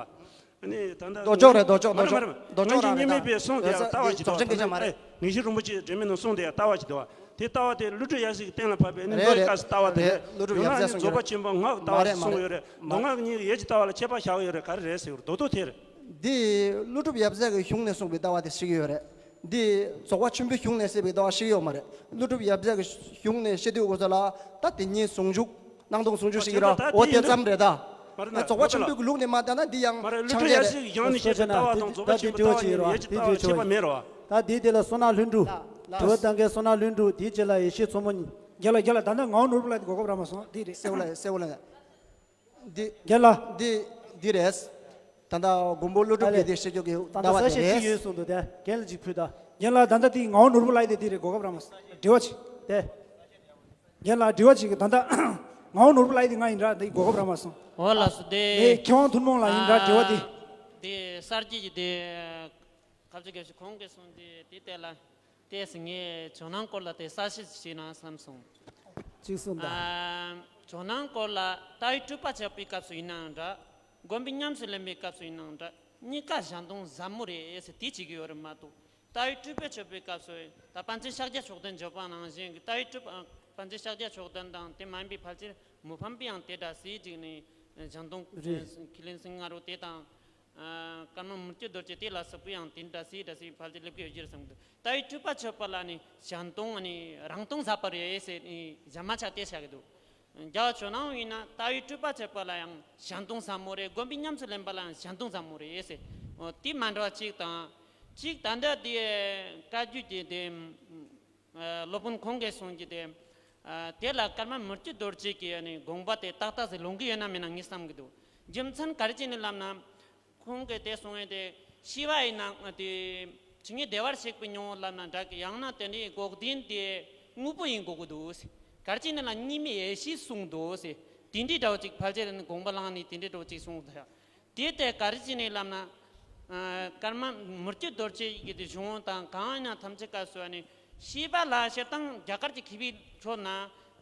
ཨ་ནི་ད་ལྟ་ལྡོག་ཕྱོགས་རེད། ལྡོག་ཕྱོགས། མ་རེད་མ་རེད། ལྡོག་ཕྱོགས་རང་རེད། ད་ངེས་ཤེས་རིན་པོ་ཆེའི་གསུང་དེ་ཡང་ལྟ་བ་ཅིག་འདུག་རྫོགས་ཆེན་སྐད་ཆ་མ་རེད། ངེས་ཤེས་རིན་པོ་ཆེས་འབྲེལ་མེད་ནང་གསུང་དེ་ཡང་ལྟ་བ་ཅིག་འདུག་དེ་ལྟ་བ་དེ་བློ་གྲོས་ཡབ་སྲས་ཀྱིས་གཏན་ལ་ཕབ་པའི་ནི་མདོའི་སྐབས་སུ་ལྟ་བ་དེ་རེད། ཡང་ན་ནི་རྫོགས་པ་ཆེན་པོ་ངག་ལྟ་བ་ཞིག་གསུང་ཡོད་རེད། མདོ་སྔགས་གཉིས་ཀྱི་ཡུལ་གྱི་ལྟ་བ་ལ་ཁྱད་པར་བཞག་ཡོད་རེད། ག་རེ་རེད་ཟེར་བ་རྡོག་རྡོག་དེ་རེད། འདི་བློ་གྲོས་ཡབ་སྲས་ཀྱི་གཞུང་ནས་གསུངས་པའི་ལྟ་བ་དེ་ཞིག་ཡོད་རེད། འདི་རྫོགས་པ་ཆེན་པོའི་གཞུང་ནས་བཤད་པའི་ལྟ་བ་ཞིག་ཡོད་མ་རེད། བློ་གྲོས་ཡབ་སྲས་ཀྱི་གཞུང་ནས་བཤད་དུས་འོ་ཙམ་ལ་ད་དེ་ཉིད་ཟུང་འཇུག་སྣང་སྟོང་ཟུང་འཇུག་ཞིག་ར། འོ་དེ་ཙམ་རེད་ད། རྫོགས་པ་ཆེན་པོའི་ལུགས་ནས་མ་བལྟས་ན་འདི་ཡང་མ་རེད། བློ་གྲོས་ཡབ་སྲས་ཀྱི་ཡང་ནས་བཤད་པའི་ལྟ་བ་དང་རྫོགས་པ་ཆེན་པོའི་ལྟ་བ་གཉིས་ཡུལ་གྱི་ལྟ་བ་ལ་ཁྱད་པར་མེད་རེད་བ། ད་དེའི་དེ་ལ་བསོད་ནམས་ལྷུན་གྲུབ། དྲི་བ་བཏང་མཁན་བསོད་ནམས་ལྷུན་གྲུབ། དེའི་རྗེས་ལ་ཡེ་ཤེས་མཚོ་མོ་གཉིས། རྒན་ལགས། རྒན་ལགས། ད་ལྟ་ངག་དབང་ནོར་བུ་ལགས་དེ་གོ་སྐབས་རག་མ་སོང་། འདི་རེད། གསལ་བོ་ལ་གསལ་བོ་ལ། འདི་རྒན་ལགས། འདི་འདི་རེད། ད་ལྟ་མགོན་པོ་ཀླུ་སྒྲུབ་ཀྱི་དེ་བཤད་རྒྱུ་གི་ད་ལྟ་ལྟ་བ་གསལ་དེ་བཤད་ཅིག་རེད། ཡོད་གསུངས་འདུག་དེ་རྒན་ལགས་ཅིག་ཕུལ་ད། རྒན་ལགས། ད་ལྟ་དེ་ངག་དབང་ནོར་བུ་ལགས་དེ་འདི་རེད། གོ་སྐབས་རག་མ་སོང་། དྲི་བ་ཅིག་དེ། རྒན་ལགས། དྲི་བ་ཅིག་ད་ལྟ་ངག་དབང་ནོར་བུ་ལགས་དེ་ང་ཡིན་ར། འདི་གོ་སྐབས་རག་མ་སོང་། འོ་ལགས་སོ། དེ་དེ་མཁས་དབང་ཐུན་མོང་ལགས་ཡིན་ར། དྲི་བ་དེ། དེ་གསར་བརྗེ་གི་དེ། ཁ་ཆེ་དགེ་བཤེས་ཁོང་གིས་གསུངས་དེ་དེ་ལྟས་ལ། དེས་ངས་ཇོ་ནང་སྐོར་ལ་དེ་གསལ་བཤད་བྱས་ན་བསམ་སོང་། ཅིག་གསུངས་དང་། ཨ། ཇོ་ནང་སྐོར་ལ་ལྟ་བའི་སྤྲུལ་པ་ཆགས་པའི་སྐབས་སུ་ཡིན་ནའང་འདྲ། སྒོམ་པའི་ཉམས་སུ་ལེན་པའི་སྐབས་སུ་ཡིན་ནའང་འདྲ། གཉིས་ཀ་གཞན་སྟོང་ཟབ་མོ་རེད་ཟེར་དེ་བྱེད་ཀྱི་ཡོད་རེད་མ་གཏོགས། ལྟ་བའི་སྤྲུལ་པ་ཆགས་པའི་སྐབས་སུ་ད་པཎ་ཆེན་ཤཱཀྱ་མཆོག་ལྡན་བརྗོད་པ་ནང་བཞིན་གྱི་ལྟ་བའི་སྤྲུལ་པ། པཎ་ཆེན་ཤཱཀྱ་མཆོག་ལྡན་དང་དེ་མ་ཡིན་པའི་ཕལ་ཆེར་མི་ཕམ་པའི་ཡང་དེ་འདྲ་ཟེར་ཅིག་ནས་གཞན་སྟོང་རེད། ཁས་ལེན་སེང་ང་རོ་དེ་དང་། ཨ། ཀརྨ་མི་བསྐྱོད་རྡོ་རྗེ་དེ་ལ་སོགས་པའི་ཡང་དེ་འདྲ་ཟེར་འདྲ་ཟེར་ཕལ་ཆེར་སླེབས་ཀྱི་ཡོད་ཀྱི་རེད་བསམ་གྱི་འདུག་ལྟ་བའི་སྤྲུལ་པ་ཆགས་པ་ལ་ནི་གཞན་སྟོང་ནི་རང་སྟོང་ཟབ་པ་རེད་ཟེར་ནས་གཞན་མ་ཆགས་དེ་བྱ་གི་འདུག་རྒྱལ་བ་ཇོ་ནང་ཡིན་ན་ལྟ་བའི་སྤྲུལ་པ་ཆགས་པ་ལ་ཡང་གཞན་སྟོང་ཟབ་མོ་རེད། སྒོམ་པའི་ཉམས་སུ་ལེན་པ་ལ་ཡང་གཞན་སྟོང་ཟབ་མོ་རེད་ཟེར། འོ། དེ་མ་འདྲ་བ་གཅིག་དང་། གཅིག་ད་ལྟ་དེ་བཀའ་བརྒྱུད་ཀྱི་དེ། ཨ། སློབ་དཔོན་ཁོང་གིས་གསུངས་ཀྱི་དེ། ཨ། དེ་ལ་ཀརྨ་མི་བསྐྱོད་རྡོ་རྗེ་གི་ཨ་ནི་དགོངས་པ་དེ་ཏག་ཏག་ཟིག་ལོང་གི་ཡོད་ན་མེད་ན་ངས་བསམ་གྱི་འདུག་རྒྱུ་མཚན་ག་རེ་བྱས་ནས་ལབ་ན། ཁོང་གིས་དེ་གསུངས་ཡོད་དེ། ཤེས་པ་ཡིན་ན་དེ་ཇི་སྙེད་བདེ་བར་གཤེགས་པའི་སྙིང་པོ་ལབ་ན་འདྲ་གི། ཡང་ན་དེ་འདྲའི་འགོག་བདེན་དེ་དངོས་པོ་ཡིན་དགོས་ཀྱི་འདུག་ག་རེ་བྱས་ནས་ལབ་ན་གཉིས་མེད་ཡེ་ཤེས་གསུངས་འདུག་དེ་འདྲའི་འདྲ་བོ་ཅིག་ཕལ་ཆེར་ནི་དགོངས་པ་བླངས་ནས་དེ་འདྲའི་འདྲ་བོ་ཅིག་གསུངས་འདུག་དེ་ལྟར་ག་རེ་བྱས་ནས་ལབ་ན། ཨ། ཀརྨ་མི་བསྐྱོད་རྡོ་རྗེ་ཡི་གི་དེ་གཞུང་དང་གང་ཡིན་ན་ཐམས་ཅད་སྐབས་སུ་ནི་ཤེས་པ་ལ་སྤྱིར་བཏང་རྒྱ་གར་གྱི་མཁས་པའི་ཁྲོད་ན་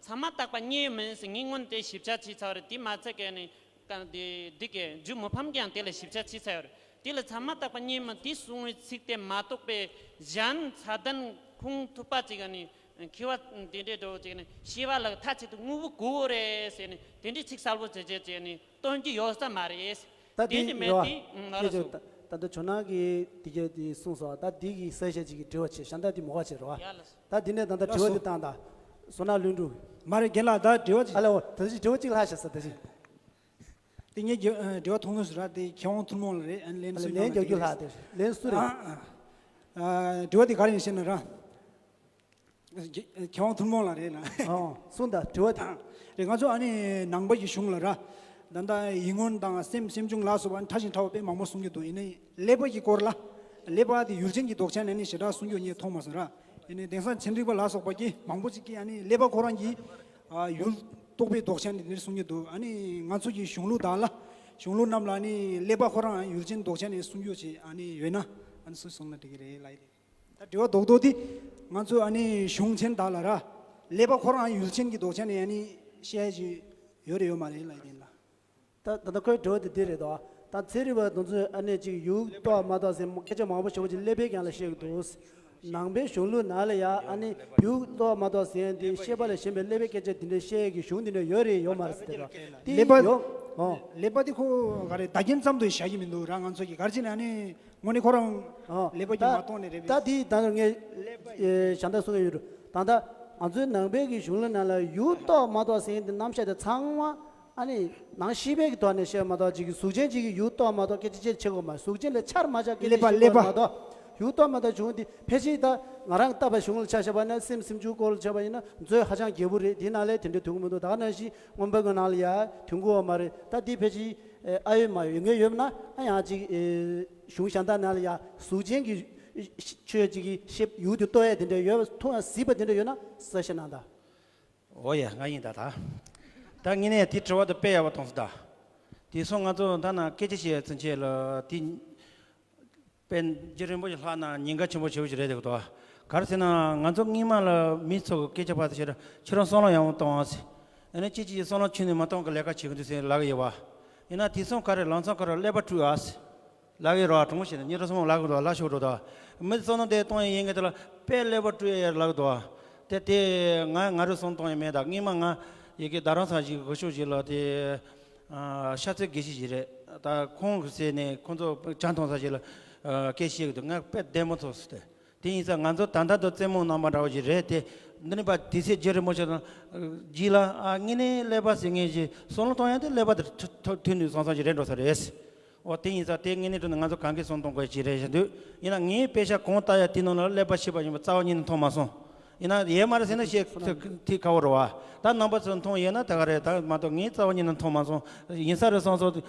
ཚད་མ་བརྟག་པ་གཉིས་ཡོད་མིན་ཟེར་ངས་སྔོན་དེ་ཞིབ་ཆ་བྱས་ཚར་རེད། དེ་མ་ཚད་ཀྱི་ནི་ཀ་དེ་འདི་གའི་རྒྱུ་མི་ཕམ་གྱིས་ཡང་དེ་ལ་ཞིབ་ཆ་བྱས་ཚར་ཡོད་རེད། དེ་ལ་ཚད་མ་བརྟག་པ་གཉིས་ཡོད་མིན་དེ་གསུང་བའི་ཚིག་དེ་མ་གཏོགས་པའི་གཞན་ཚད་ལྡན་ཁུངས་ཐུབ་པ་ཅིག་ནི་མཁས་པ་དེ་འདྲའི་འགྲོ་ཅིག་ནི་ཤེས་པ་ལ་མཐའ་གཅིག་ཏུ་དངོས་པོ་དགོས་རེད་ཟེར་ནས་དེ་འདྲའི་ཚིག་གསལ་པོ་བྱས་བྱས་བྱས་ནས། སྟོན་གྱི་ཡོད་ས་མ་རེད། ད་དེ་དེ་ནི་མེད་རེད་དེ། བ། ཨང་། ཨ་ལ་སྐད་ཆ་སོ། ད་ད་ལྟ་ཇོ་ནང་གི་དེ་ག་དེ་གསུངས་སོང་། ད་དེ་གི་གསལ་བཤད་ཅིག་གི་དྲི་བ་བྱས། གཞན་དག་དེ་མོ་ག་བྱས་རེད་བ། ཡ་ལ་སོ། ད་དེ་ནས་ད་ལྟ་དྲི་བ་དེ་བཏང་ད། བསོད་ནམས་ལྷུན་གྲུབ། མ་རེད་རྒན་ལགས། ད་དྲི་བ་ཅིག་ཨ་ལ་འོ། ད་ཅི་དྲི་བ་ཅིག་ལྷག་བཞག་ས་ད་ཅི། དེ་ངས་རྒྱ་ཨ་དྲི་བ་མཐོང་ནོ་སུ་ར་དེ་མཁས་དབང་ཐུན་མོང་ལ་རེད། ཨ་ལན་ཨ་སུ་ལ་ལན་ཡོང་ན་རྒྱག་རྒྱུ་དེ་ལྷག་དེ་ལན་སུ་རེད། ཨ་ཨ་ཨ་དྲི་བ་དེ་ག་རེ་ཡིན་ཤེས་ན་ར། མཁས་དབང་ཐུན་མོང་ལ་རེད་ལ། ཨོ། གསུངས་དང་དྲི་བ་དང་། རེད། ང་ཚོ་ཨ་ནི་ནང་པ་གི་གཞུང་ལ་ར། ད་ལྟ་ཡིད་མངོན་དང་སེམས་སེམས་བྱུང་ལ་སོགས་པ་ཕྲ་ཞིང་ཕྲ་བ་དཔེ་མང་པོ་གསུང་གི་འདུག་ཡིན་ནའི་ཀླད་པ་གི་སྐོར་ལ། ཀླད་པ་དེ་ཡུལ་ཅན་གྱི་ལྡོག་ཆ་ནས་ནི་ཞེ་དྲག་གསུང་རྒྱུ་ངས་མཐོང་མ་སོང་ར། ཡིན་ནའི་དེང་སང་ཚན་རིག་པ་ལ་སོགས་པ་གིས་མང་པོ་ཅིག་གིས་ཨ་ནི་ཀླད་པ་ཁོ་རང་གི་ཡུལ་རྟོགས་པའི་ལྡོག་ཆ་ནས་འདིར་གསུང་གི་འདུག་ཨ་ནི་ང་ཚོ་གི་གཞུང་ལུགས་དག་ལ། གཞུང་ལུགས་རྣམས་ལ་ཨ་ནི་ཀླད་པ་ཁོ་རང་ཡུལ་ཅན་ལྡོག་ཆ་ནས་གསུང་རྒྱུ་ཅིག་ཨ་ནི་ཡོད་ན་ཨ་ནི་སུས་གསུངས་ན་འགྲིག་གི་རེད་ལ་ཡིན། ད་དྲི་བ་རྡོག་རྡོག་འདི་ང་ཚོ་ཨ་ནི་གཞུང་ཆེན་དག་ལ་ར། ཀླད་པ་ཁོ་རང་ཡུལ་ཅན་གྱི་ལྡོག་ཆ་ནས་ཨ་ནི་བཤད་ཡ་ཅིག་ཡོད་རེད་ཡོད་མ་རེད་ལབ་ཡིན་ལ། ད་ད་ལྟ་ཁོའི་དྲི་བ་དེ་འདི་རེད་དོ། ད་ཚན་རིག་པ་དེ་ཚོས་ཨ་ནི་ཅིག་ཡུལ་རྟོགས་མ་རྟོགས་ཟེར་སྐད་ཆ་མང་པོ་ཞེ་པོ་ཅིག་ཀླད་པའི་སྒང་ལ་བཤད་ཀྱི་འདུག་ནང་པའི་གཞུང་ལུགས་ནང་ལ་ཡ་ཨ་ནི་ཡུལ་རྟོགས་མ་རྟོགས་ཟེར་ཡ་འདི་ཤེས་པ་ལས་གཞན་པའི་ཀླད་པའི་སྐད་ཆ་འདི་འདྲ་བཤད་ཡ་གི་གཞུང་འདི་འདྲ་ཡོད་རེད་ཡོད་མ་རེད་ཟེར་དེ་ར། དེ་ཀླད་པ་ཡོད། ཨོ། ཀླད་པ་དེ་ཁོ་ག་རེ་བདག་རྐྱེན་ཙམ་དུ་བཞག་གི་མི་འདུག་ར། ང་ཚོ་གི་ག་རེ་བྱས་ནས་ཨ་ནི། དངོས་གནས་ཁོ་རང་ཨོ། ཀླད་པ་ད་གིས་མ་རྟོགས་ནས་རེད་པས། ད་དེ་ད་ངས་ཨེ་གཞན་དག་གསུང་གི་ཡོད་རེད། ད་ལྟ་ང་ཚོའི་ནང་པའི་གི་གཞུང་ལུགས་ནང་ལ་ཡུལ་རྟོགས་མ་རྟོགས་ཟེར་མཁན་དེ་རྣམ་གཞག་དེ་ཚང་མ་ཨ་ནི་ནང་ཤེས་པའི་གི་ཐོག་ནས་བཤད་མ་གཏོགས་ཅིག་གི་གཟུགས་ཅན་ཅིག་གི་ཡུལ་རྟོགས་མ་རྟོགས་སྐད་ཆ་བཤད་ཆེ་གོ་མ། གཟུགས་ཅན་ལས་ཆར་མ་ཆག་སྐད་ཆ་བཤད་གོ་མ་གཏོགས་ཡུལ་རྟོགས་མ་རྟོགས་བྱུང་དེ་ཕལ་ཆེར་ད་ང་རང་ལྟ་བ་གཞུང་ལ་ཆ་བཞག་པ་ན་སེམས་སེམས་བྱུང་སྐོར་ལ་ཆ་བཞག་པ་ཡིན་ན་མཛོད་ཧ་ཅང་རྒྱས་པོ་རེད། དེ་ནང་ལས་དེ་འདྲ་ཐོན་གི་མི་འདུག་ད་ག་ནང་བཞིན་མངོན་པ་གི་ནང་ལ་ཡ་ཐོན་གི་ཡོད་མ་རེད། ད་དེ་ཕལ་ཆེར། ཨ་ཡོད་མ་ཡོད་ངེས་ཡོད་ན་ཨ་ཡང་ཅིག་ཨེ་གཞུང་གཞན་དག་ནང་ལ་ཡང་གཟུགས་ཅན་གྱི་ཆོས་ཅིག་གི་ཤེས་ཡུལ་དུ་རྟོགས་ཡ་དེ་འདྲ་ཡོད་མཐོང་ཡ་གཟིགས་པ་དེ་འདྲ་ཡོད་ན་གསལ་བཤད་གནང་དང་། འོ་ཡ། ང་ཡིན་ད་ད། ད་ངས་ནས་དེ་དྲི་བ་དེ་དཔེ་ཡག་པོ་བཏང་སོང་ད། དེ་སོང་ང་ཚོ་ད་ན་སྐད་ཆ་བཤད་ཚུན་ཆད་ལ་དེ། དཔེ་རྒྱུན་རིང་པོ་ཞིག་ལྷག་ན་ཉེན་ཁ་ཆེན་པོ་ཆེ་བོ་ཞིག་རེད་འདུག་ད། ག་རེ་ཟེར་ན་ང་ཚོ་སྔོན་མ་ལ་མི་ཚོ་གི་སྐད་ཆ་ཕར་ཚུར་བཤད་ར་ཁྱེད་རང་བསམ་བློ་ཡག་པོ་གཏོང་ཨ་ཟེར། ཡང་ན་ཅི་ཅི་བསམ་བློ་ཁྱོན་ནས་མ་གཏོང་གི་ལས་ཀ་བྱེད་གི་འདུག་ཟེར་ལབ་གི་ཡོད་པ། ཡིན་ན་དེ་སོང་ག་རེ་ལམ་སང་ག་རེ་ཀླད་པ་བཀྲུས་ཨ་ཟེར། ལབ་ཡོད་རེད་བ། དྲང་པོ་བཤད་ན་ཉིན་རེ་སོང་ལབ་གི་འདུག་ལབ་ཤོག་འགྲོ་དང་། མི་ཚོ་བསམ་བློ་དེ་གཏོང་ཡ་ཡིན་གི་དེ་ལ་དཔེ་ཀླད་པ་བཀྲུས་ཡ་ཡར་ལབ་གི་འདུག་བ། དེ་དེ་ང་ང་རུ་བསམ་བློ་གཏོང་ཡ་མེད་ད། སྔོན་མ་ང་ཡི་གེ་རྡ་རམ་ས་ཞིག་གི་ཤོག་ཞིག་ལ་དེ་ཤ་ཚའི་དགེ་བཤེས་ཞིག་རེད་ད། ཁོང་གི་ཟེར་ནས་ཁོང་ཚོ་ཇ་འཐུང་ས་ཞིག་ལ་སྐད་བཤད་གི་འདུག་ང་དཔེ་བདེ་མོ་ཐོག་སོང་དེ། དེ་ཡིན་ཙང་ང་ཚོ་ད་ལྟ་དུ་རྩེད་མོ་རྣམ་པ་འདྲ་བོ་ཞིག་རེད་དེ། འདི་ནི་པ་དེ་ཚེ་རྒྱུན་རིང་པོ་ཞིག་དང་རྗེས་ལ་ཨ་དངོས་གནས་ཀླད་པ་ཟེར་མཁན་ཞིག་བསམ་བློ་གཏོང་ཡ་དེ་ཀླད་པ་དེ་ཐུ་ཐུ་ཐུག་ནས་སོང་ས་ཞིག་རེད་འགྲོ་ས་རེད། འོ་དེ་ཡིན་ཙང་དེ་དངོས་གནས་དྲང་གནས་ང་ཚོ་གང་གི་བསམ་གཏོང་དགོས་ཅིག་རེད་ཤག་འདུག་ཡིན་ན་ངའི་དཔེ་ཆ་གང་ལྟ་ཡ་དེ་ནང་ལ་ཀླད་པ་ཤེས་པ་ཡིན་པ་རྩ་བ་ཉིད་ནས་མཐོང་མ་སོང་། ཡིན་ན་ཡས་མ་རེད་ཟེར་ན་ཤེས་ཐུབ་ཐུབ་ཁག་པོ་རེད་བ། ད་རྣམ་པ་ཚོ་མཐོང་ཡས་ན་ད་ག་རེད། ད་མ་གཏོགས་ངའི་རྩ་བ་ཉིད་ནས་མཐོང་མ་སོང་། ཡིན་ས་རེད་བསམ་སོང་གི་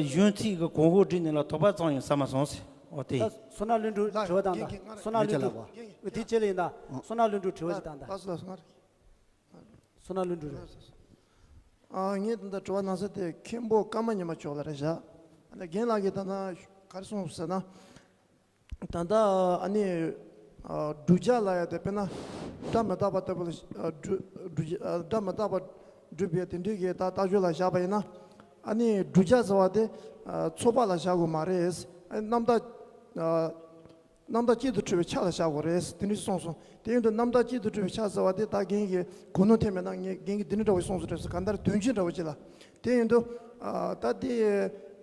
གཞུང་ཚིག་གི་གོང་འོག་བསྒྲིགས་ནས་ལ་དོགས་པ་ཙམ་ཡང་ཟ་མ་སོང་ཟེར། འོ་དེ། ད་བསོད་ནམས་ལྷུན་གྲུབ་དྲི་བ་དང་ད་བསོད་ནམས་ལྷུན་གྲུབ་དེ་རྗེས་ལ་ཡིན་ད། བསོད་ནམས་ལྷུན་གྲུབ་དྲི་བ་ཞིག་དང་ད། ལགས་སོ་ལགས་སོ། བསོད་ནམས་ལྷུན་གྲུབ་རེད། ཨ་ངས་ད་ལྟ་དྲི་བ་གནང་ས་དེ་མཁན་པོ་ཀརྨ་ཉི་མ་མཆོག་ལ་རེད་བཞག་ཨ་ནི་རྒན་ལགས་ཀྱིས་ད་ལྟ་ག་རེ་གསུངས་ཟེར་ན། ད་ལྟ་ཨ་ནི་ཨ་བསྒྲུབ་བྱ་ལ་ཡ་དེ་དཔེར་ན་སྒྲ་མི་རྟག་པ་ལྟ་བུ་ལ་ཨ་བསྒྲུབ་བསྒྲུབ་བྱ་ཨ་སྒྲ་མི་རྟག་པ་སྒྲུབ་པའི་དེ་འདྲའི་གི་ད་ལྟ་ཞོར་ལ་བཞག་པ་ཡིན་ན། ཨ་ནི་བསྒྲུབ་བྱ་ཟེར་བ་དེ་ཨ་ཚོགས་པ་ལ་བཞག་དགོས་མ་རེད། ཨ་རྣམ་དག་ཨ་རྣམ་དག་གཅིག་ཏུ་འཁྲུལ་བའི་ཆ་ལ་བཞག་དགོས་རེད་དེ་འདྲ་གསུངས་སོང་། དེ་ཡིན་དུས་རྣམ་དག་གཅིག་ཏུ་འཁྲུལ་བའི་ཆ་ཟེར་བ་དེ་ད་རྒན་གྱིས་གོ་ནོར་ཐེབས་མེད་ན་ངས་རྒན་གྱིས་འདི་འདྲ་འདྲ་བོ་གསུངས་སོང་དྲན་སོང་། གང་ལྟར་དོན་གཅིག་འདྲ་བོ་ཅིག་ལ། དེ་ཡིན་དུས་ཨ་ད་དེ་